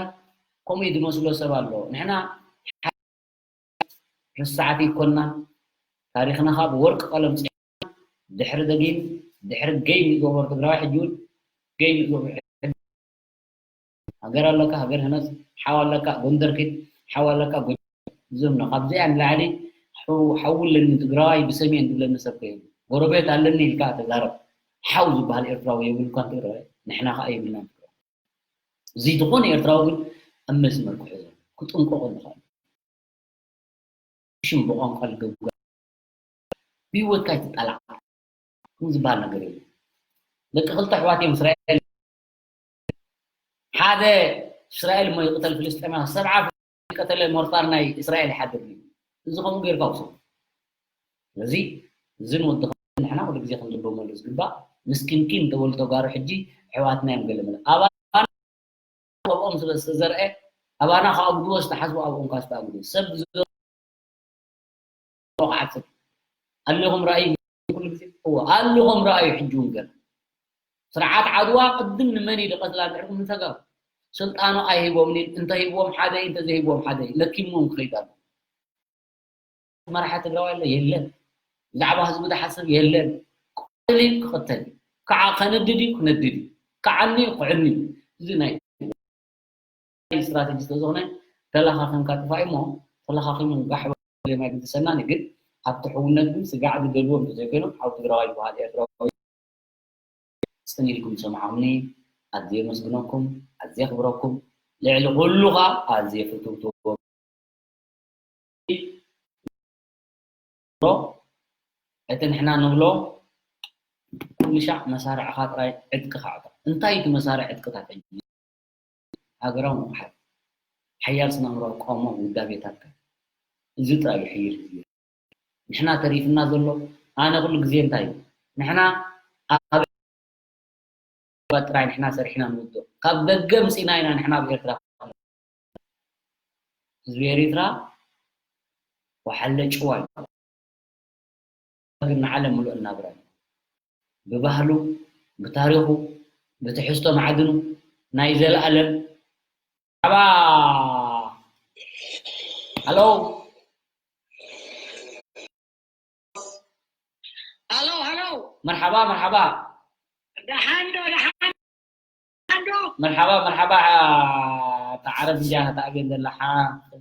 ከምኡ እዩ ዝመስሎ ሰብ ኣሎ። ንሕና ርሳዕቲ ኣይኮንናን። ታሪኽና ካብ ወርቂ ቀለም ጽሒፍና ድሕሪ ደጊም፣ ድሕሪ ገይም ዝገበሩ ትግራዋይ ሕጂ እውን ገይም ዝገበሩ። ሃገር ኣለካ፣ ሃገር ህነጽ፣ ሓው ኣለካ፣ ጎንደር ኪድ፣ ሓው ኣለካ፣ ጎ-፣ ዝም ነው። ካብዚኣ ንላዕሊ ሓው፣ ሓው ኣለኒ ትግራዋይ ብሰሜን ዝብለኒ ሰብ ከየሉ። ጎረቤት ኣለኒ ኢልካ ተዛረብ። ሓው ዝበሃል ኤርትራዊ የብልካን ትግራዋይ፣ ንሕና ከኣ የብልናን ትግራዋይ። እዚ ዝኾነ ኤርትራዊ ግን ኣብ መስመር ክሕዞ፣ ክጥንቀቖ ንኽእል። ሽም ብቋንቋ ልገብጋ ብህይወትካ ኣይትጣላዕ። ከምኡ ዝበሃል ነገር የለን። ደቂ ክልተ ኣሕዋት እዮም እስራኤል። ሓደ እስራኤል እሞ ይቕተል ፍልስጤማውያን፣ ሰብዓ ዝቀተለ ሞርታር ናይ እስራኤል ይሓድር ድዩ? እዚ ከምኡ ጌርካ ውሰዶ። ስለዚ እዚ ንወድኻ ንሕና ኩሉ ግዜ ክንልበመሉ ዝግባእ ምስኪንኪን ተበሉ ተጋሩ ሕጂ ኣሕዋትና እዮም ገለ መለ። ኣባና ኣብኦም ስለ ዝተዘርአ ኣባና ከኣጉድዎ ዝተሓስቡ ኣብኦም ካብ ዝተኣጉድዎ ሰብ ዝገ-፣ ክዓጽድ ኣለኹም ራእይ ኩሉ ግዜ። እዎ ኣለኹም ራእይ ሕጂ እውን ገና ስርዓት ዓድዋ ቅድም ንመን እዩ ዝቐትላ እንድሕርኩም ንተጋሩ ስልጣኑ ኣይሂቦምን እዩ። እንተሂብዎም ሓደ እዩ፣ እንተዘይሂብዎም ሓደ እዩ። ለኪምዎም ክኸይድ ኣሎ። መራሒ ትግራዋይ ኣሎ የለን። ብዛዕባ ህዝቢ ዝሓስብ የለን። ክቐትል እዩ ክቐተል እዩ። ከዓ ከነድድ እዩ ክነድድ እዩ። ከዓኒ እዩ ክዕኒ እዩ። እዚ ናይ ስትራቴጂ ስለዝኾነ ተለኻኺምካ ጥፋእ እሞ ተለኻኺሙ ጋሕ በል ኣይግድሰናን እዩ። ግን ኣብቲ ሕውነት ግን ስጋዕ ዝደልዎ እንተዘይኮይኖም ሓው ትግራዋይ ዝበሃል ኤርትራዊ ጽን ኢልኩም ዝሰማዕኩምኒ ኣዝየ የመስግነኩም፣ ኣዝየ የኽብረኩም። ልዕሊ ኩሉ ኸኣ ኣዝየ ፍትውትዎ። እቲ ንሕና ንብሎ ኩሉ ሻዕ መሳርዕኻ ጥራይ ዕጥቅኻ ዕጠቕ። እንታይ እቲ መሳርዕ ዕጥቅታት ሕጂ? ሃገራዊ ንቕሓት፣ ሓያል ስነ-ኣእምሮኣዊ ቅዋማዊ ውዳቤታትካ። እዚ ጥራይ እዩ ሕይል ህዝቢ። ንሕና ተሪፍና ዘሎ፣ ኣነ ኩሉ ግዜ እንታይ እዩ? ንሕና ኣብ ጥራይ ንሕና ሰሪሕና ንውድቕ። ካብ ደገ ምጺና ኢና ንሕና ኣብ ኤርትራ። ህዝቢ ኤሪትራ ወሓለ ጭዋ እዩ። ግን ንዓለም ምሉእ እናብረ ብባህሉ፣ ብታሪኹ፣ ብትሕዝቶ ማዕድኑ ናይ ዘለኣለም ሓባ። ሃሎ። ሃሎ፣ ሃሎ። መርሓባ፣ መርሓባ። ደሓን ዶ፣ ደሓን ዶ? መርሓባ፣ መርሓባ። እታ ዓረብ እንድያ ተኣብየን ዘለኻ።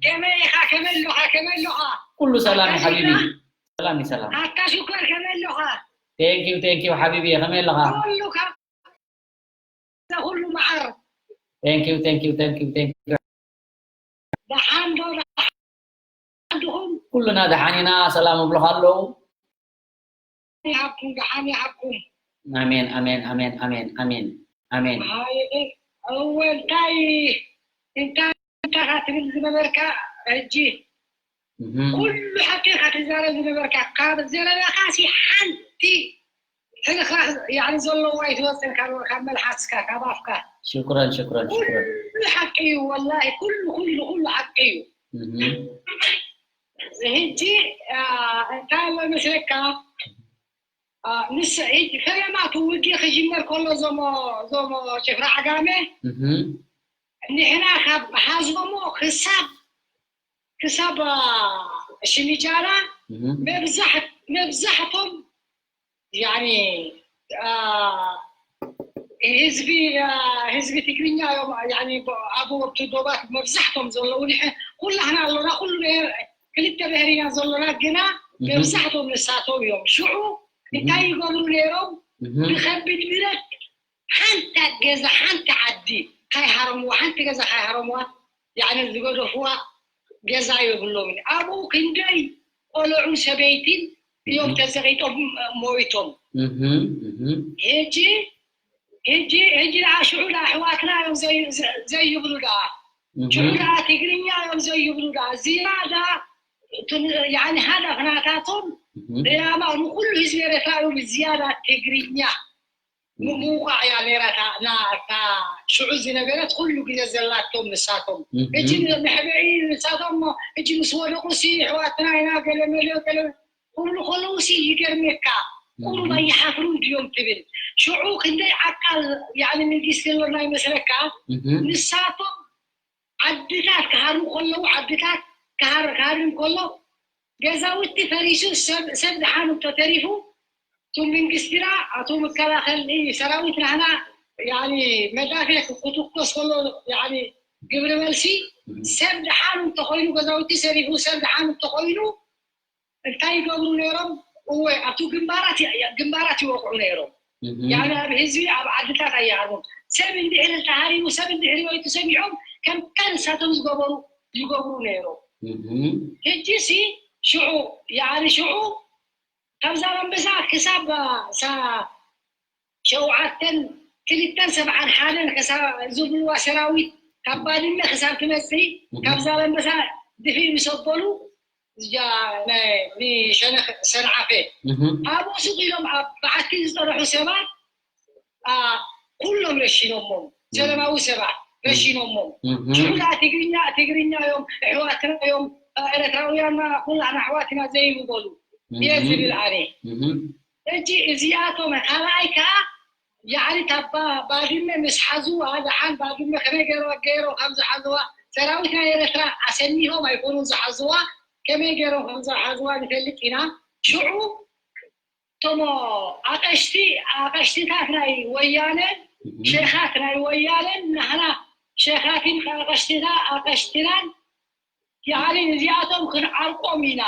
ከመይ ኢኻ? ከመይ ኣለኻ? ከመይ ኣለኻ? ኩሉ ሰላም እዩ ሓቢቢ። ሰላም እዩ፣ ሰላም። ኣታ ሽኮር ከመይ ኣለኻ? Thank you, thank you ሓቢቢ፣ ከመይ ኣለኻ? ኩሉ ካብ ኩሉ መዓር። Thank you, thank you, thank you, thank you። ደሓን ዶ? ደሓን ዲኹም? ኩሉና ደሓን ኢና፣ ሰላም እብሉኻ ኣለዉ። ይሃብኩም፣ ደሓን ይሃብኩም። ኣሜን፣ ኣሜን፣ ኣሜን፣ ኣሜን፣ ኣሜን፣ ኣሜን። ሃየ፣ እወ፣ እንታይ፣ እንታይ፣ እንታይ ኢኻ ትብል ዝነበርካ ሕጂ? እህ። ኩሉ ሓቂ ኢኻ ትዛረብ ዝነበርካ። ካብ ዘረባኻሲ ሓንቲ ሕልኽላኽ፣ ያዕኒ፣ ዘለዎ ኣይትወፅን ካብ፣ ካብ መልሓስካ፣ ካብ ኣፍካ። ሽኩረን፣ ሽኩረን፣ ሽኩረን። ኩሉ ሓቂ እዩ፣ ወላሂ፣ ኩሉ፣ ኩሉ፣ ኩሉ ሓቂ እዩ። እህ። ሕጂ፣ አ፣ እንታይ ኣሎ መስለካ? አ፣ ምስ፣ ሕጂ ፈለማ እቲ ውግእ ክጅመር ከሎ፣ እዞም፣ እዞም ጭፍራ ዓጋመ፣ እህ። ንሕና ካብ ሃዞሞ ክሳብ፣ ክሳብ፣ አ፣ ሽሚጃላ እህ። መብዛሕ-፣ መብዛሕቶም፣ ያኒ፣ አ፣ ህዝቢ፣ አ፣ ህዝቢ ትግርኛ እዮም፣ ያኒ፣ ብ-፣ ኣብኡ ኣብቲ ዶባት መብዛሕቶም ዘለዉ። ንሕ-፣ ኩላህና ኣሎና፣ ኩሉ ብሄር፣ ክልተ ብሄር ኢና ዘሎና፣ ግና እህ። መብዛሕቶም ንሳቶም እዮም። ሽዑ እህ። እንታይ ይገብሩ ነይሮም? እህ። ብኸቢድ ብረት ሓንቲ ገዛ፣ ሓንቲ ዓዲ ካይሃረምዋ፣ ሓንቲ ገዛ ካይሃረምዋ፣ ያዕኒ ዝገደፍዋ ገዛ የብሎምን። ኣብኡ ክንደይ ቆልዑን ሰበይትን እዮም እህ። ተዘቒጦም ሞይቶም። እህ፣ እህ። ሕጂ፣ ሕጂ፣ ሕጂ ደኣ ሽዑ ደኣ ኣሕዋትና እዮም ዘይ-፣ ዘ-፣ ዘይብሉ ደኣ። እህ። ሽዑ ደኣ ትግርኛ እዮም ዘይብሉ ደኣ። ዝያዳ ያኒ ሃዳፍ ናታቶም ዕላማ ንኩሉ ህዝቢ ኤረትራ እዩ ብዝያዳ ትግርኛ ምውቃዕ እያ ነይራ እታ ሽዑ ዝነበረት ኩሉ ግዜ ዘላቶም ንሳቶም። እጂ መሕበኢ ንሳቶም እጂ ምስ ወደቁ ሲ ኣሕዋትና ኢና ገለ መለ ገለ ክብሉ ከለዉ ሲ ይገርመካ። ቁሩብ ኣይሓፍሩን ድዮም ትብል። ሽዑ ክንደይ ዓቃል ያኒ መንግስቲ ኣለና ይመስለካ። ንሳቶም ዓድታት ክሃርሙ ከለዉ ዓድታት ክሃር ክሃርም ከሎ ገዛውቲ ፈሪሱ ሰብ ሰብ ድሓኑ ተተሪፉ እቱ መንግስትና ኣቱ መከላኸሊ ሰራዊት ናህና ያኒ መዳፊዕ ክትኩስ ከሎ ያኒ ግብሪ መልሲ ሰብ ድሓኑ እንተኾይኑ ገዛውቲ ሰሪፉ ሰብ ድሓኑ እንተኾይኑ እንታይ ይገብሩ ነይሮም? እወ ኣብቲ ግንባራት ግንባራት ይወቅዑ ነይሮም። ያኒ ኣብ ህዝቢ ኣብ ዓድታት ኣይሃርሙን። ሰብ እንድሕር ተሃሪሙ ሰብ እንድሕር ወይቱ ሰሚዖም ከምታ ንሳቶም ዝገበሩ ይገብሩ ነይሮም። ሕጂ ሲ ሽዑ ያኒ ሽዑ ካብ ዛላምበሳ ክሳብ ሸውዓተን ክልተን ሰብዓን ሓደን ዝብልዋ ሰራዊት ካብ ባድመ ክሳብ ትመፅእ ካብ ዛላምበሳ ድፊ ምስ ኣበሉ ንሸነኽ ሰንዓፈ ኣብኡ ሱቕ ኢሎም ኣብ በዓቲ ዝፀንሑ ሰባት ኩሎም ረሺኖሞም፣ ሰለማዊ ሰባት ረሺኖሞም። ሽዑ ትግርኛ ትግርኛ እዮም፣ ኣሕዋትና እዮም፣ ኤረትራውያንና ኩላና ኣሕዋትና ዘይብበሉ እየ ዝብል ኣነ። ሕጂ እዚኣቶም ካልኣይ ከዓ ያኒ ታባ ባድመ ምስ ሓዝዋ ደሓን ባድመ ከመይ ገይሮ ገይሮ ከም ዝሓዝዋ ሰራዊት ናይ ኤረትራ ኣሰኒሆም ኣይኮኑን ዝሓዝዋ፣ ከመይ ገይሮም ከም ዝሓዝዋ ንፈልጥ ኢና። ሽዑ እቶም ኣቐሽቲ ኣቐሽትታት ናይ ወያነ ሸኻት ናይ ወያነ ናህና ሸኻትን ኣቐሽትና ኣቐሽትናን ያኒ እዚኣቶም ክንዓርቆም ኢና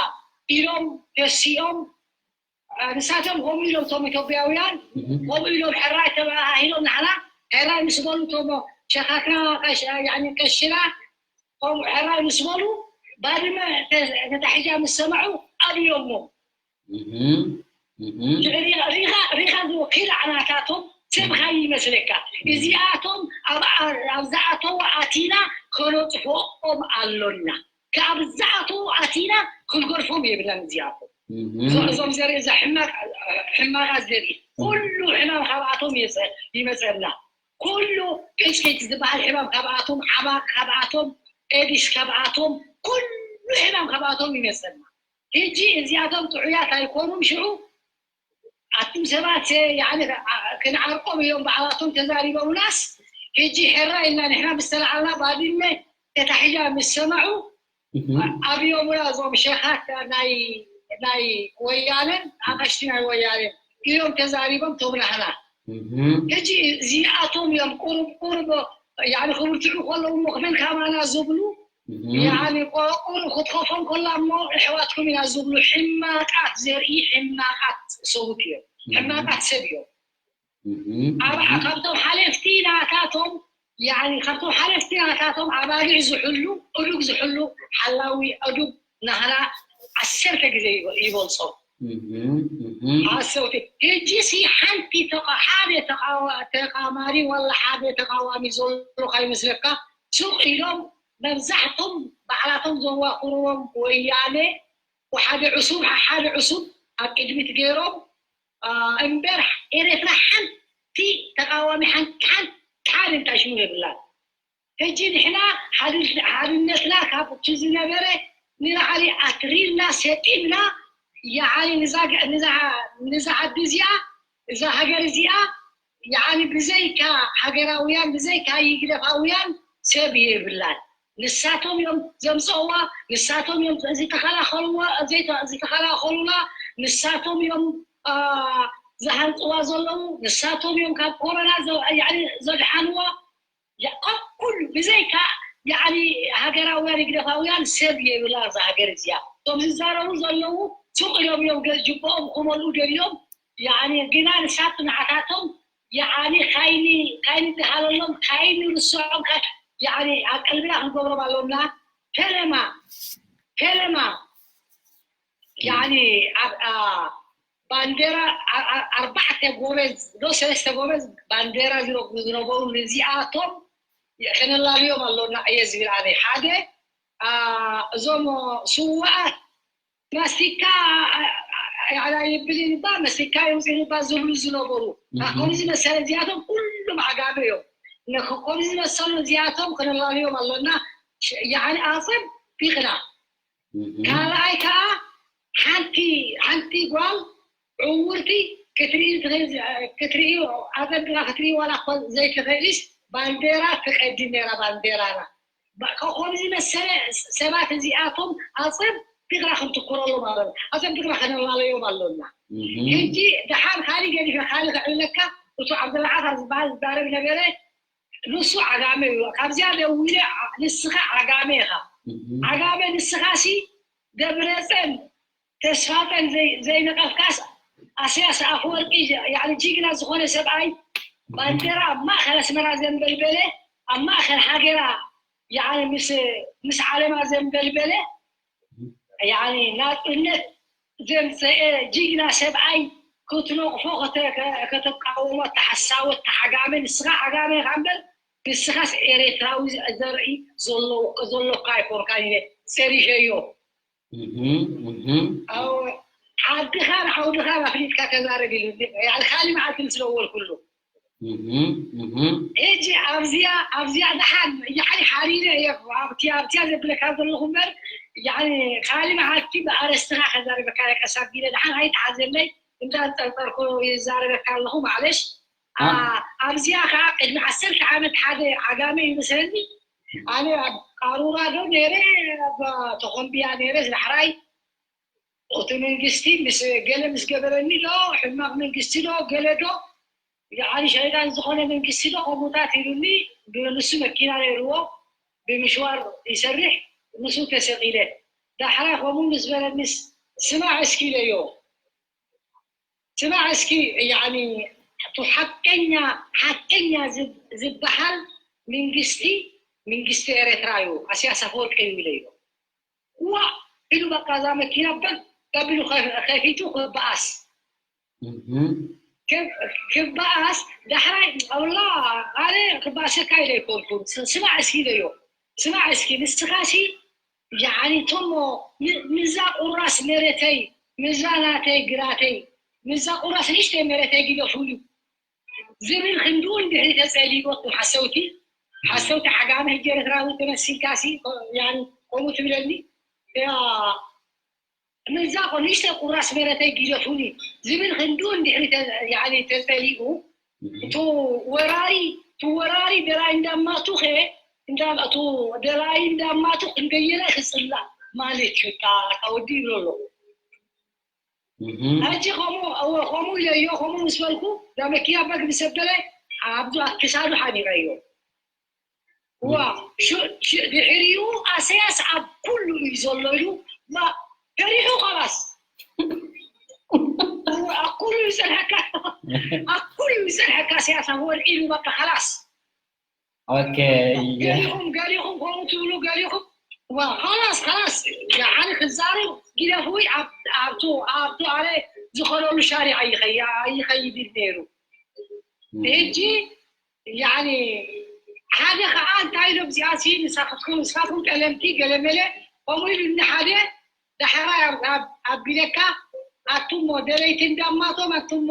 ኢሎም ተሲኦም ንሳቶም ከምኡ ኢሎም እቶም ኢትዮጵያውያን ከምኡ ኢሎም ሕራይ ተባሃሂሎም ንዓና ሕራይ ምስ በሉ እቶም ሸኻትና ቀሽና ከምኡ ሕራይ ምስ በሉ ባድመ ተታሒዛ ምስ ሰማዑ ኣብዮሞ ሪኻ ዝወኪል ኣናታቶም ሰብ ኻይ ይመስለካ እዚኣቶም ኣብ ዝኣተው ኣቲና ከነጥፍኦም ኣሎና ካብ ዝኣተው ኣቲና ክንገድፎም የብልናን እዚኣቶም እዞም ዘርኢ እዛ ሕማቕ ሕማቓት ዘርኢ ኩሉ ሕማም ካብኣቶም ይመፀና ኩሉ ቅጭቅጭ ዝበሃል ሕማም ካብኣቶም ዓባቕ ካብኣቶም ኤዲስ ካብኣቶም ኩሉ ሕማም ካብኣቶም ይመፀና ሕጂ እዚኣቶም ጥዑያት ኣይኮኑን ሽዑ ኣቱም ሰባት ክንዓርቆም እዮም ባዕላቶም ተዛሪቦምናስ ሕጂ ሕራ ኢልና ንሕና ምስ ተላዓልና ባድመ ተታሒዛ ምስ ሰማዑ ኣብዮምና እዞም ሸኻት ናይ ናይ ወያነን ኣቐሽቲ ናይ ወያነን እዮም ተዛሪቦም ተብላህና ሕጂ እዚኣቶም እዮም ቁሩብ ቁሩብ ያኒ ክብርትዑ ከለዉ እሞ ክመን ካማና ዝብሉ ያኒ ቆቁር ክትኸፎም ከላ እሞ ኣሕዋትኩም ኢና ዝብሉ ሕማቃት ዘርኢ ሕማቃት ሰውት እዮም ሕማቃት ሰብ እዮም ኣብ ካብቶም ሓለፍቲ ናታቶም ያኒ ካብቶም ሓለፍቲ ናታቶም ኣባጊዕ ዝሕሉ ዕዱግ ዝሕሉ ሓላዊ ዕዱግ ናህና ዓሰርተ ግዜ ይበልጾ ሓሰውቲ ሕጂ ሲ ሓንቲ ሓደ ተቃማሪ ዋላ ሓደ ተቃዋሚ ዘሎ ካይመስለካ ሱቅ ኢሎም መብዛሕቶም ባዕላቶም ዘዋፍርዎም ወያነ ሓደ ዕሱብ ሓደ ዕሱብ ኣብ ቅድሚት ገይሮም እምበር ኤረትራ ሓንቲ ተቃዋሚ ሓንቲ ሓንቲ ሓደ እንታይ ሽሙ የብላን ሕጂ ንሕና ሓድነትና ካብ እቲ ዝነበረ ንላዕሊ ኣትሪርና ሰጢምና ያዓኒ ንዛ ዓዲ እዚኣ እዛ ሃገር እዚኣ ያዓኒ ብዘይካ ሃገራውያን ብዘይካ ይግደፋውያን ሰብ የብላን ንሳቶም እዮም ዘምፀዋ ንሳቶም እዮም ዝተኸላኸልዋ ዝተኸላኸሉና ንሳቶም እዮም ዝሃንፅዋ ዘለዉ ንሳቶም እዮም ካብ ኮሮና ዘድሓንዋ ካብ ኩሉ ብዘይካ ያኒ ሃገራውያን ይግደፋውያን ሰብ የብላ እዛ ሃገር እዚኣ እቶም ዝዛረቡ ዘለዉ ሱቅ ኢሎም እዮም ጅቦኦም ክመልኡ ደልዮም ያኒ ግና ንሳት ንዓታቶም ያኒ ካይኒ ካይኒ ዝሃለሎም ካይኒ ርስዖም ያኒ ኣብ ቀልብና ክንገብሮም ኣለና ፈለማ ፈለማ ያኒ ባንዴራ ኣርባዕተ ጎበዝ ዶ ሰለስተ ጎበዝ ባንዴራ ዝረግቡ ዝነበሩ ንዚኣቶም ከነላልዮም ኣሎና እየ ዝብል ኣነ ሓደ እዞም ስዋኣት ማስቲካ ኣይብልን እባ፣ መስቲካ የውፅእን እባ ዝብሉ ዝነበሩ። ከምዚ መሰለ እዚኣቶም ኩሉም ዓጋመ እዮም። ከምዚ መሰሉ እዚኣቶም ክነላልዮም ኣሎና። ያዓኒ ኣፅቢቕና። ካልኣይ ከዓ ሓንቲ ሓንቲ ጓል ዕውርቲ ክትርኢ ክትርኢ ኣፀቢቕና ክትርኢ ዋላ እኳ ዘይትኽእልስ ባንዴራ ትቀድም ነይራ ባንዴራና። ከምዚ መሰለ ሰባት እዚኣቶም ኣፅቢቕና ክንትኩረሎም ኣለና። ኣፀቢቕና ከነላለዮም ኣለና። ሕጂ ደሓር ካሊእ ገዲፈ ካሊእ ክዕብለካ እቱ ዓብደልዓፋር ዝበሃል ዝዛረብ ነበረ። ንሱ ዓጋመ እዩ። ካብዚኣ ደዊለ ንስኻ ዓጋመ ኢኻ። ዓጋመ ንስኻ ሲ ደብረፀን ተስፋፀን ዘይነቐፍካስ ኣሰያስ ኣፈወርቂ ጅግና ዝኾነ ሰብኣይ ባንዴራ ኣብ ማእኸል ኣስመራ ዘንበልበለ ኣብ ማእኸል ሃገራ ምስ ዓለማ ዘንበልበለ ናፅነት ዘምፀአ ጅግና ሰብኣይ ክትነቕፎ ከተቃወሞ ተሓሳወት ተዓጋመ ንስኻ ዓጋመ ኢኻ እምበር ንስኻስ ኤርትራዊ ዘርኢ ዘሎካ ኣይኮንካን ኢለ ፀሪፈዮ። ዓድኻን ዓውድኻን ኣፍሊጥካ ተዛረብ ኢሉ ካሊእ መዓልቲ ምስ ደወልኩሉ ሕጂ ኣብዚኣ ኣብዚኣ ደሓን ያኒ ሓሪረ እየ ኣብቲያ ኣብቲያ ዘብለካ ዘለኹ እምበር ያኒ ካሊ መዓልቲ ብኣረስትኻ ከዛረበካ ቀስ ኣቢለ ደሓን ኣይተሓዘለይ እንዳ ዝጠርጠርኩ ይዛረበካ ኣለኹ ማዕለሽ ኣብዚኣ ከዓ ቅድሚ ዓሰርተ ዓመት ሓደ ዓጋመ ይመስለኒ ኣነ ኣብ ቃሩራ ዶ ነይረ ኣብ ተኾምቢያ ነይረ ዳሕራይ እቲ መንግስቲ ምስ ገለ ምስ ገበረኒ ዶ ሕማቕ መንግስቲ ዶ ገለ ዶ ያኒ ሸይጣን ዝኾነ መንግስቲ ዶ ከምኡታት ኢሉኒ ብንሱ መኪና ነይርዎ ብምሽዋር ይሰርሕ ንሱ ተሰቒለ ዳሕራይ ከምኡ ምስ በለኒስ ስማዕ እስኪ ኢለዮ ስማዕ እስኪ ያኒ እቱ ሓቀኛ ሓቀኛ ዝበሃል መንግስቲ መንግስቲ ኤረትራ እዩ ኣስያስ ኣፈወርቂ እዩ ኢለዮ ዋእ ኢሉ በቃ እዛ መኪና በል ኣቢሉ ከፊቱ ክበኣስ ክበኣስ ዳሕራይ ኣላ ኣነ ክበኣሰካ ኢለ ኣይኮንኩን ስማዕ እስኪ ኢለዮ ስማዕ እስኪ ንስኻሲ ያኒ ቶሞ ምዛ ቁራስ መረተይ ምዛ ናተይ ግራተይ ምዛ ቁራስ ንእሽተይ መረተይ ግደፉሉ ዝብል ክንድኡ እንድሕሪ ተፀሊእዎ እቶም ሓሰውቲ ሓሰውቲ ዓጋመ ሕጂ ኤርትራዊ ተመሲልካሲ ከምኡ ትብለኒ ምዛ ንእሽተይ ቁራስ መረተይ ግደፉኒ ዝብል ክንድኡ እንድሕሪ ተፀሊኡ እቲ ወራሪ እቲ ወራሪ ደላይ እንዳማቱ ከ እቱ ደላይ እንዳማቱ ክንደየናይ ክፅላእ ማለት እዩ እታ ወዲ ይብሎ ኣለኹ ሕጂ ከምኡ እወ ከምኡ ኢለዮ ከምኡ ምስ በልኩ እዛ መኪና በግ ምስ ኣበለ ኣብዚ ኣብ ክሳዱ ሓኒቐዮ ዋ ድሕሪኡ ኣሰያስ ኣብ ኩሉ እዩ ዘሎ ኢሉ ፈሪሑ ኸላስ ኣብ ኩሉ ይፀንሐካ ኣብ ኩሉ ይፀንሐካ ኣሰያስ ኣብ ወድዒ ኢሉ በቃ ኸላስ ገሊኹም ገሊኹም ከምኡ ትብሉ ገሊኹም ዋ ኸላስ ኸላስ ያዓኒ ክዛረብ ግደፍዊ ኣብቱ ኣብቱ ኣነ ዝኸደሉ ሻሪዕ ኣይኸይድን ነይሩ ሕጂ ያኒ ሓደ ከዓ እንታይ ኢሎም እዚኣሲ ንሳትኩም ንሳትኩም ጠለምቲ ገለመለ ከምኡ ኢሉኒ ሓደ ዳሕራይ ኣቢለካ ኣቱሞ ደለይቲ እንዳማቶም ኣቱሞ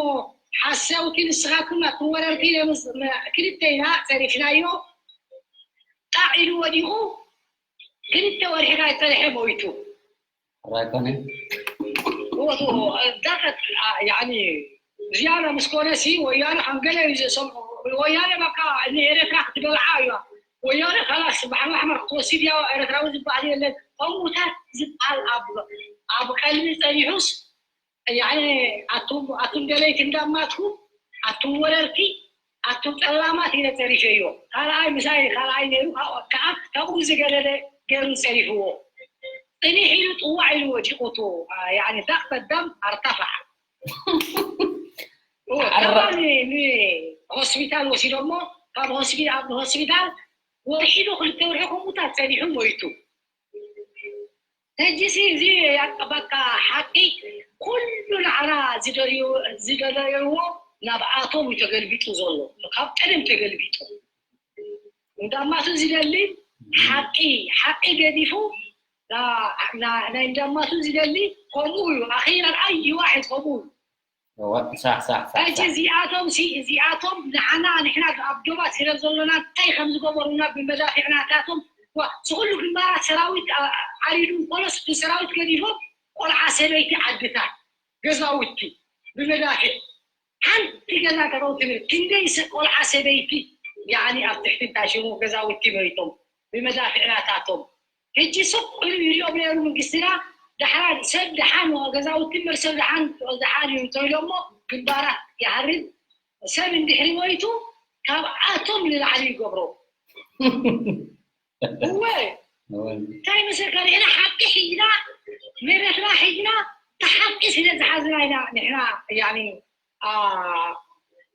ሓሰውቲ ንስኻትኩም ኣቱም ወረርቲ ክልተ ኢና ፀሪፍናዮ ጣዕ ኢሉ ወዲቑ ክልተ ወርሒ ናይ ፀንሐ ሞይቱ ኣይኮነ ዳቀት ያኒ ዝያዳ ምስ ኮነ ሲ ወያነ ከም ገለ እዩ ዝሰምዑ ወያነ በቃ ንኤረትራ ክትበልዓ እያ ወያነ ካላስ ባሕሪ ኣሕመር ክትወስድ እያ ኤረትራዊ ዝበሃል የለን ከምኡታት ዝበሃል ኣብ ቀልቢ ፀኒሑስ ያኒ ኣቱም ደለይቲ እንዳማትኩም ኣቱም ወረርቲ ኣቱም ጠላማት ኢለ ፀሪፈዮ ካልኣይ ምሳይ ካልኣይ ነይሩ ከዓ ካብኡ ዝገደደ ገይሩ ፀሪፍዎ ፅኒሕ ኢሉ ጥዋዕ ኢሉ ወዲቑ ቱ ያኒ ዳቅ በዳም ኣርተፋዕ ሆስፒታል ወሲዶሞ ካብ ሆስፒታል ወርሒ ዶ ክልተ ወርሒ ከምኡታት ፀኒሑ ሞይቱ ሕጂሲ እዚ በቃ ሓቂ ኩሉ ንዓና ዝደለይዎ ናብኣቶም እዩ ተገልቢጡ ዘሎ ካብ ቀደም ተገልቢጡ እንዳማቱ ዝደሊ ሓቂ ሓቂ ገዲፉ ናይ እንዳማቱ ዝደሊ ከምኡ እዩ። ኣኺራን ኣይ ዋሕድ ከምኡ እዩ። ሳሕ ሳሕ ሳሕ ሕጂ እዚኣቶም ሲ እዚኣቶም ንዓና ንሕና ኣብ ዶባት ስለ ዘሎና እንታይ ከም ዝገበሩና ብመዳፊዕ ናታቶም ዋ፣ ዝኹሉ ግንባራት ሰራዊት ዓ- ዓሪዱ እንከሎስ ብሰራዊት ገዲፎም ቆልዓ ሰበይቲ ዓድታት ገዛውቲ ብመዳፊዕ ሓንቲ ገዛ ተረው ትብል ክንደይ ሰ- ቆልዓ ሰበይቲ ያኒ ኣብ ትሕቲ ታሽሙ ገዛውቲ መሪቶም ብመዳፊዕ ናታቶም ሕጂ ስቕ ኢሉ ይሪኦም ነይሩ መንግስትና። ዳሕራን ሰብ ደሓን ገዛውቲ እምበር ሰብ ደሓን ደሓን እዩ እንተኢሎሞ ግንባራት ይሃርም። ሰብ እንድሕሪ ሞይቱ ካብኣቶም ንላዕሊ ይገብሮ። እወ እንታይ መሰልካ ንሕና ሓቂ ሒዝና መሬትና ሒዝና ተሓቂ ስለ ዝሓዝና ኢና ንሕና ያኒ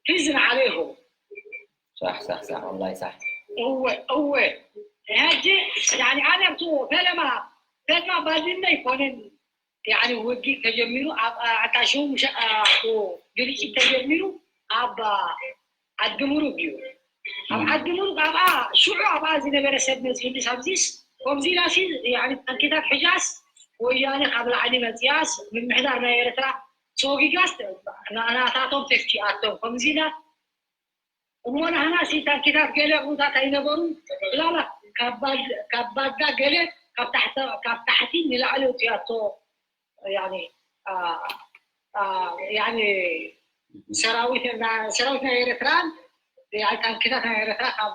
ፊዝን ዓለይኩም ሳሕ ሳሕ ሳሕ ወላሂ ሳሕ እወ እወ ሕጂ ያኒ ኣነ ኣብቲ ፈለማ ፈለማ ባድመ ኣይኮነን ያኒ ውግእ ተጀሚሩ ኣብ ኣታሽው ግልጭት ተጀሚሩ ኣብ ዓዲ ምሩግ እዩ ኣብ ዓዲ ምሩግ ኣብኣ ሽዑ ኣብኣ ዝነበረ ሰብ መፅኡ ድስ ኣብዚስ ከምዚ ኢላሲ ያኒ ታንኪታት ሕጃስ ወያነ ካብ ላዕሊ መፅያስ ምምሕዳር ናይ ኤርትራ ሶጊጋስ ናታቶም ተፍኪኣቶም ከምዚ ኢላ እሞ ናህና ሲ ታንኪታት ገለ ቦታት ኣይነበሩ ላላ ካብ ባዳ ገለ ካብ ታሕቲ ንላዕሊ ውፅያቶ ሰራዊት ሰራዊት ናይ ኤርትራን ታንኪታት ናይ ኤርትራ ካብ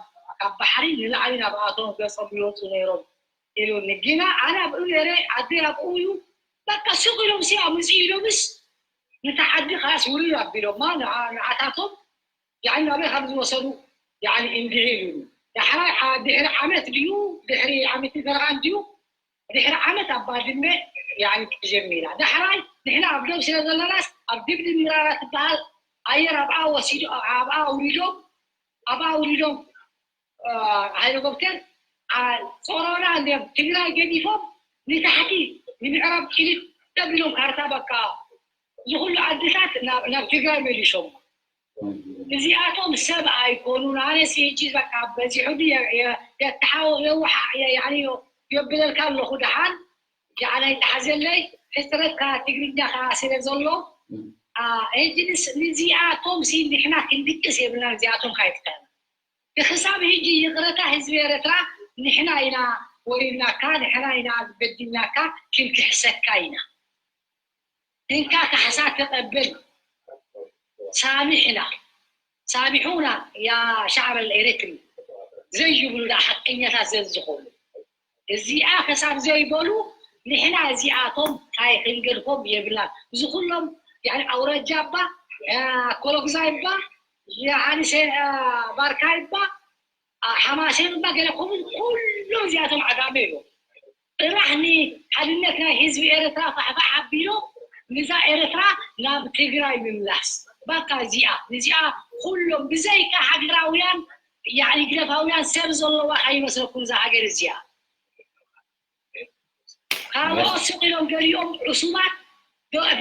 ባሕሪ ንላዕሊ ናብኣቶም ገፆም ይወፁ ነይሮም ኢሉኒ ግና ኣነ ኣብኡ ነይረ ዓደይ ኣብኡ እዩ በቃ ሱቅ ኢሎም ሲ ኣምፅኡ ኢሎምስ ንታ ዓዲ ካስ ውርድ ኣቢሎማ ንዓታቶም ያኒ ናበይ ከም ዝወሰዱ ያኒ እንዲዒ ኢሉ ዳሕራይ ድሕሪ ዓመት ድዩ ድሕሪ ዓመት ፈረቓ ድዩ ድሕሪ ዓመት ኣብ ባድመ ያኒ ተጀሚራ ዳሕራይ ንሕና ኣብ ደብ ስለ ዘለናስ ኣብ ድብድብ ምራራ ትበሃል ኣየር ኣብኣ ወሲዱ ኣብኣ ኣውሪዶም ኣብኣ ኣውሪዶም ሄሊኮፕተር ኮሮና እንዲም ትግራይ ገዲፎም ንታሕቲ ንምዕራብ ጭልጥ ተቢሎም ካርታ በቃ ዝኩሉ ዓድታት ናብ ትግራይ መሊሶም እዚኣቶም ሰብ ኣይኮኑን ኣነስ ሕጂ በቃ በዚሑ የተሓወ የውሓ የብለልካ ኣለኹ ደሓን ጃዓና ይተሓዘለይ ሕፅረት ከዓ ትግርኛ ከዓ ስለ ዘሎ ሕጂ ንዚኣቶም ሲ ንሕና ክንድቅስ የብልና እዚኣቶም ካይትካና ክሳብ ሕጂ ይቕረታ ህዝቢ ኤረትራ ንሕና ኢና ወሪድናካ ንሕና ኢና በዲልናካ ክንክሕሰካ ኢና እንካ ካሕሳ ተቐብል ሳሚሕና ሳሚሑና ያ ሻዕብ ኤረትሪ ዘይብሉ ዳ ሓቀኛታት ዘዝኾኑ እዚኣ ክሳብ ዘይበሉ ንሕና እዚኣቶም ካይክንገድፎም የብልናን እዚ ኩሎም ኣውራጃ እባ ኮሎግዛ ይባ ባርካ ይባ ሓማሴን እባ ገለ ከምኡ ኩሎም እዚኣቶም ዓጋመ እዮም ጥራሕ ንሓድነት ናይ ህዝቢ ኤረትራ ፋሕፋሕ ኣቢሎም ንዛ ኤረትራ ናብ ትግራይ ምምላስ ባካ እዚኣ ንዚኣ ኩሎም ብዘይካ ሃገራውያን ያኒ ግደፋውያን ሰብ ዘለዋ ከይመስለኩም እዛ ሃገር እዚኣ ካልኦት ስቕ ኢሎም ገሊኦም ዕሱባት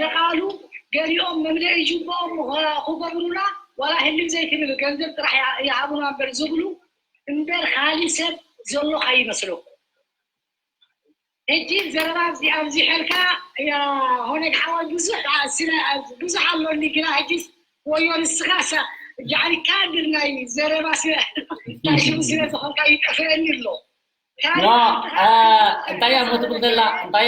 ደቓሉ ገሊኦም መምለኢ ጅቦኦም ክገብሩና ዋላ ህልም ዘይትብል ገንዘብ ጥራሕ ይሃቡና እምበር ዝብሉ እምበር ካሊ ሰብ ዘሎ ከይመስለኩም ሕጂ ዘረባ ኣብዚ ኣብዚሐልካ ሆነግ ሓወይ ብዙሕ ስለ ብዙሕ ኣሎኒ ግና ሕጂ ወዮ ንስኻ ጃዕሪካ ድር ናይ ዘረባ ሽሙ ስለ ዝኾንካ ይጠፍአኒ ኣሎ እንታይ እያ እሞ ትብል ዘላ እንታይ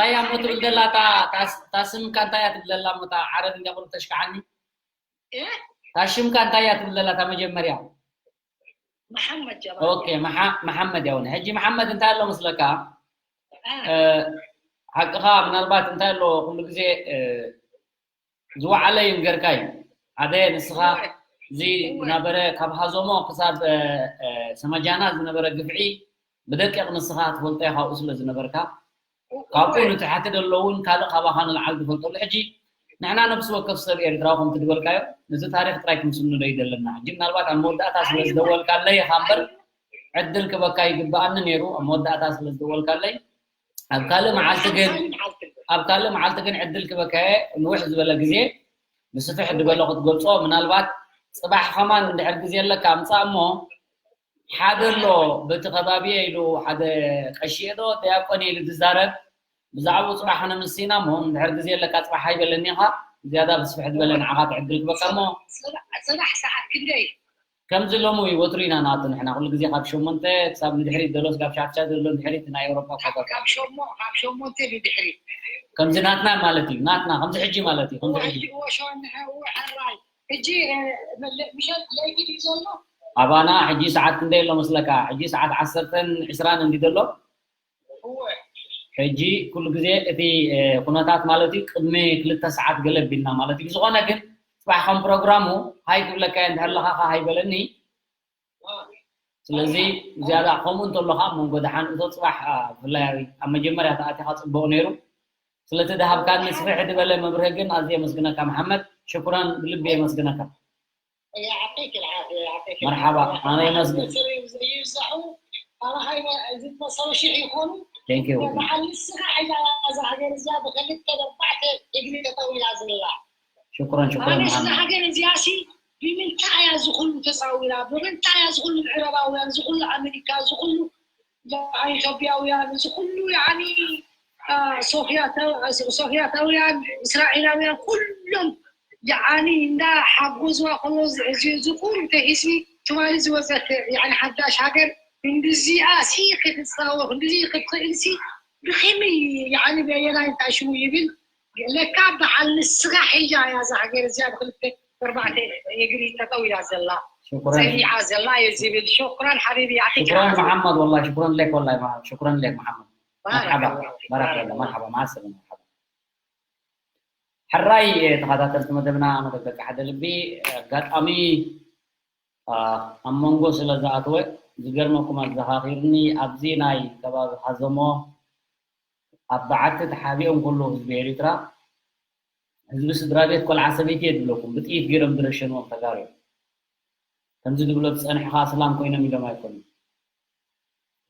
እያ እሞ ትብል ዘላ እታ ስምካ እንታይ እያ ትብል ዘላ እሞ እታ ዓረብ እንዲያ ቁሩብ ተሽክዓኒ እታ ሽምካ እንታይ እያ ትብል ዘላ እታ መጀመርያ መሓመድ ጀባ ኦኬ መሓመድ ያው ሕጂ መሓመድ እንታይ ኣሎ መስለካ ሓቅኻ ምናልባት እንታይ ኣሎ ኩሉ ግዜ ዝወዓለ እዩ ንገርካ እዩ ሓደ ንስኻ እዚ ዝነበረ ካብ ሃዞሞ ክሳብ ሰመጃና ዝነበረ ግፍዒ ብደቂቕ ንስኻ ትፈልጦ ኢኻ ካብኡ ስለ ዝነበርካ ካብኡ ንትሓቲ ዘሎ እውን ካልእ ካባኻ ንልዓል ትፈልጠሉ ሕጂ ንሕና ነብሲ ወከፍ ሰብ ኤርትራዊ ከምቲ ዝበልካዮ ነዚ ታሪክ ጥራይ ክንስንዶ ይደለና ሕጂ ምናልባት ኣብ መወዳእታ ስለ ዝደወልካለይ ኢኻ እምበር ዕድል ክበካ ይግብኣኒ ነይሩ ኣብ መወዳእታ ስለ ዝደወልካለይ ኣብ ካልእ መዓልቲ ግን ኣብ ካልእ መዓልቲ ግን ዕድል ክበካየ ንውሕ ዝበለ ግዜ ብስፍሕ ዝበለ ክትገልጾ ምናልባት ጽባሕ ከማን እንድሕር ግዜ ኣለካ ምጻእ እሞ ሓደ ኣሎ በቲ ከባቢ ኢሉ ሓደ ቀሺ ዶ ዲያቆን ኢሉ ዝዛረብ ብዛዕባኡ ጽባሕ ከነምስይና እሞ እንድሕር ግዜ ኣለካ ጽባሕ ኣይበለኒ ኢኻ ዝያዳ ብስፍሕ ዝበለ ንዓኻ ትዕድል ክበካ እሞ ጽባሕ ሰዓት ክንደይ ከምዚ ሎሚ ወትሩ ኢና ንኣቱ ንሕና ኩሉ ግዜ ካብ ሸሞንተ ክሳብ ንድሕሪት ዘሎ ስጋብ ሻፍሻ ዘሎ ንድሕሪት ናይ ኤውሮጳ ካብ ሸሞ ካብ ሸሞንተ ንድሕሪት ከምዚ ናትና ማለት እዩ ናትና ከምዚ ሕጂ ማለት እዩ ከምዚ ሕጂ ወሾን ሕራይ ሕጂ ምሸት ለይቲ ድዩ ዘሎ ኣባና ሕጂ ሰዓት ክንደይ ኣሎ መስለካ ሕጂ ሰዓት ዓሰርተን ዕስራን እንዲ ዘሎ ሕጂ ኩሉ ግዜ እቲ ኩነታት ማለት እዩ ቅድሚ ክልተ ሰዓት ገለ ቢልና ማለት እዩ ዝኾነ ግን ፅባሕ ከም ፕሮግራሙ ሃይ ክብለካ እየ እንድሕር ኣለካ ከ ሃይ በለኒ ስለዚ ዝያዳ ከምኡ እንተሎ ከዓ መንጎ ደሓን እቶ ፅባሕ ብፍላይ ኣብ መጀመርያ ተኣቲኻ ፅቡቅ ነይሩ ስለቲ ድሃብካኒ ስፍሕ ዝበለ መብርሂ ግን ኣዝየ የመስግነካ መሓመድ ሽኩረን ብልቢ የመስግነካ يعطيك العافية يعطيك مرحبا أنا يمسك يمزحوا أنا هاي زدنا صار شيء يكون Thank you محل السرعة إذا هذا هذا الزيادة خليك تربعت يجري تطول لازم الله شكرا شكرا ኣነ ስለ محمد ሃገር እዚኣሲ ብምንታይ እያ ዝኩሉ ተፃዊራ ብምንታይ እያ ዝኩሉ ምዕራባውያን ዝኩሉ ኣሜሪካ ዝኩሉ ኢትዮጵያውያን ዝኩሉ ያኒ ሶፍያታውያን እስራኤላውያን ኩሎም ያኒ እንዳ ሓጎዝዋ ከሎ እዚ ኩሉ ህዝቢ ትማሊ ዝወፀት ያኒ ሓዳሽ ሃገር እንድዚኣ ሲ ክትፃወር እንድዚ ክትክእል ሲ ብከመይ ያኒ በየናይ ታሽሙ ይብል ለካ በዓል ንስኻ ሒዛ እያ እዛ ሃገር እዚኣ ብክልተ ብኣርባዕተ እግሪ ጠጠው ኢላ ዘላ شكرا ጸኒዓ ዘላ እየ ዝብል ሽኩራን ሓቢቢ ያዕጢካ شكرا محمد والله شكرا لك والله ما- شكرا لك محمد مرحبا بارك الله مرحبا مع السلامه مرحبا ሕራይ ተኸታተልቲ መደብና መደብ ደቂ ሓደ ልቢ ኣጋጣሚ ኣብ መንጎ ስለ ዝኣተወ ዝገርመኩም ኣዘኻኺርኒ ኣብዚ ናይ ከባቢ ሃዘሞ ኣብ በዓቲ ተሓቢኦም ከለዉ ህዝቢ ኤሪትራ ህዝቢ ስድራ ቤት ቆልዓ ሰበይቲ እየ ዝብለኩም ብጥይት ገይሮም ዝረሸንዎም ተጋሩ እዮም ከምዚ ዝብሎ ዝፀንሐ ከዓ ስላም ኮይኖም ኢሎም ኣይኮኑን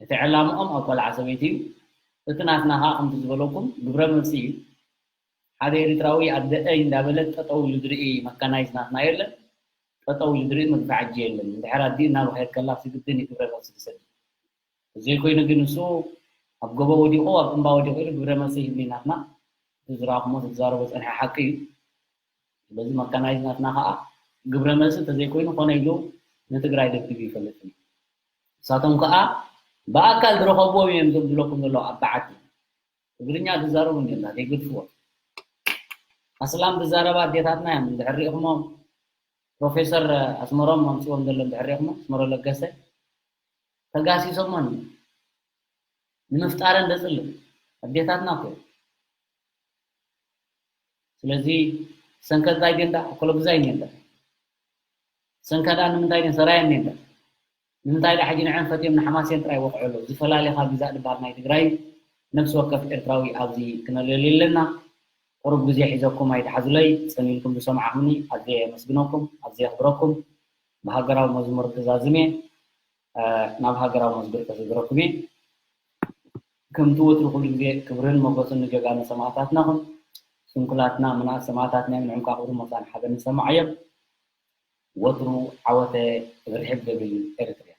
እቲ ዕላምኦም ኣብ ቆልዓ ሰበይቲ እዩ እቲ ናትና ከዓ ከምቲ ዝበለኩም ግብረ መልሲ እዩ ሓደ ኤሪትራዊ ኣደአይ እንዳበለ ጠጠው ኢሉ ዝርኢ መካናይዝ ናትና የለን ጠጠው ኢሉ ዝርኢ መግዛዕጂ የለን እንድሕር ኣዲኡ እናበኸየት ከላ ስግድን እዩ ግብረ መልሲ ዝሰድ ዘይኮይኑ ግን ንሱ ኣብ ጎቦ ወዲቑ ኣብ እምባ ወዲቑ ኢሉ ግብረ መልሲ ይህብ ናትና እቲ ዝረኣኹሞ ዝዛረቦ ፀንሐ ሓቂ እዩ ስለዚ መካናይዝ ናትና ከዓ ግብረ መልሲ እንተዘይኮይኑ ኮነ ኢሉ ንትግራይ ደብዲቡ ይፈልጥ እዩ ንሳቶም ከዓ ብኣካል ዝረኸብዎም እዮም እዞም ዝብለኩም ዘለዉ ኣብ በዓቲ ትግርኛ ዝዛረቡ እንዲና ዘይገድፍዎ ኣስላም ዝዛረባ ኣዴታትና እዮም እንድሕር ሪኢኹሞም ፕሮፌሰር ኣስመሮም ኣምፅዎም ዘሎ እንድሕር ሪኢኹሞ ኣስመሮ ለገሰ ተጋሲሶሞን ንምፍጣረን ዘፅልእ ኣዴታትና እኮ ስለዚ ሰንከ እንታይ ደንዳ ኮለጉዛይ ኔንዳ ሰንከዳ ንምንታይ ደን ሰራየን ኔንዳ ንምንታይ ዳ ሕጂ ንዐን ፈትዮም ንሓማሴን ጥራይ ወቕዑ ኣለዉ ዝፈላሊኻ ግዛእ ድበሃል ናይ ትግራይ ነብሲ ወከፍ ኤርትራዊ ኣብዚ ክነለልዩ ኣለና ቁሩብ ግዜ ሒዘኩም ኣይትሓዙለይ ጸሚልኩም ዝሰማዕኹምኒ ኣዝየ የመስግነኩም ኣዝየ የኽብረኩም ብሃገራዊ መዝሙር ክዛዝም እየ ናብ ሃገራዊ መዝሙር ከስግረኩም እየ ከምቲ ወትሩ ኩሉ ግዜ ክብርን ሞገስን ንጀጋኑ ሰማእታትና ኹን ስንኩላትና ምንኣስ ሰማእታትና እዮም ንዕንቋ ክብሪ ሞሳን ሓበን ንሰማዓዮም ወትሩ ዓወተ ርሕብ ዘብል ኤርትርያ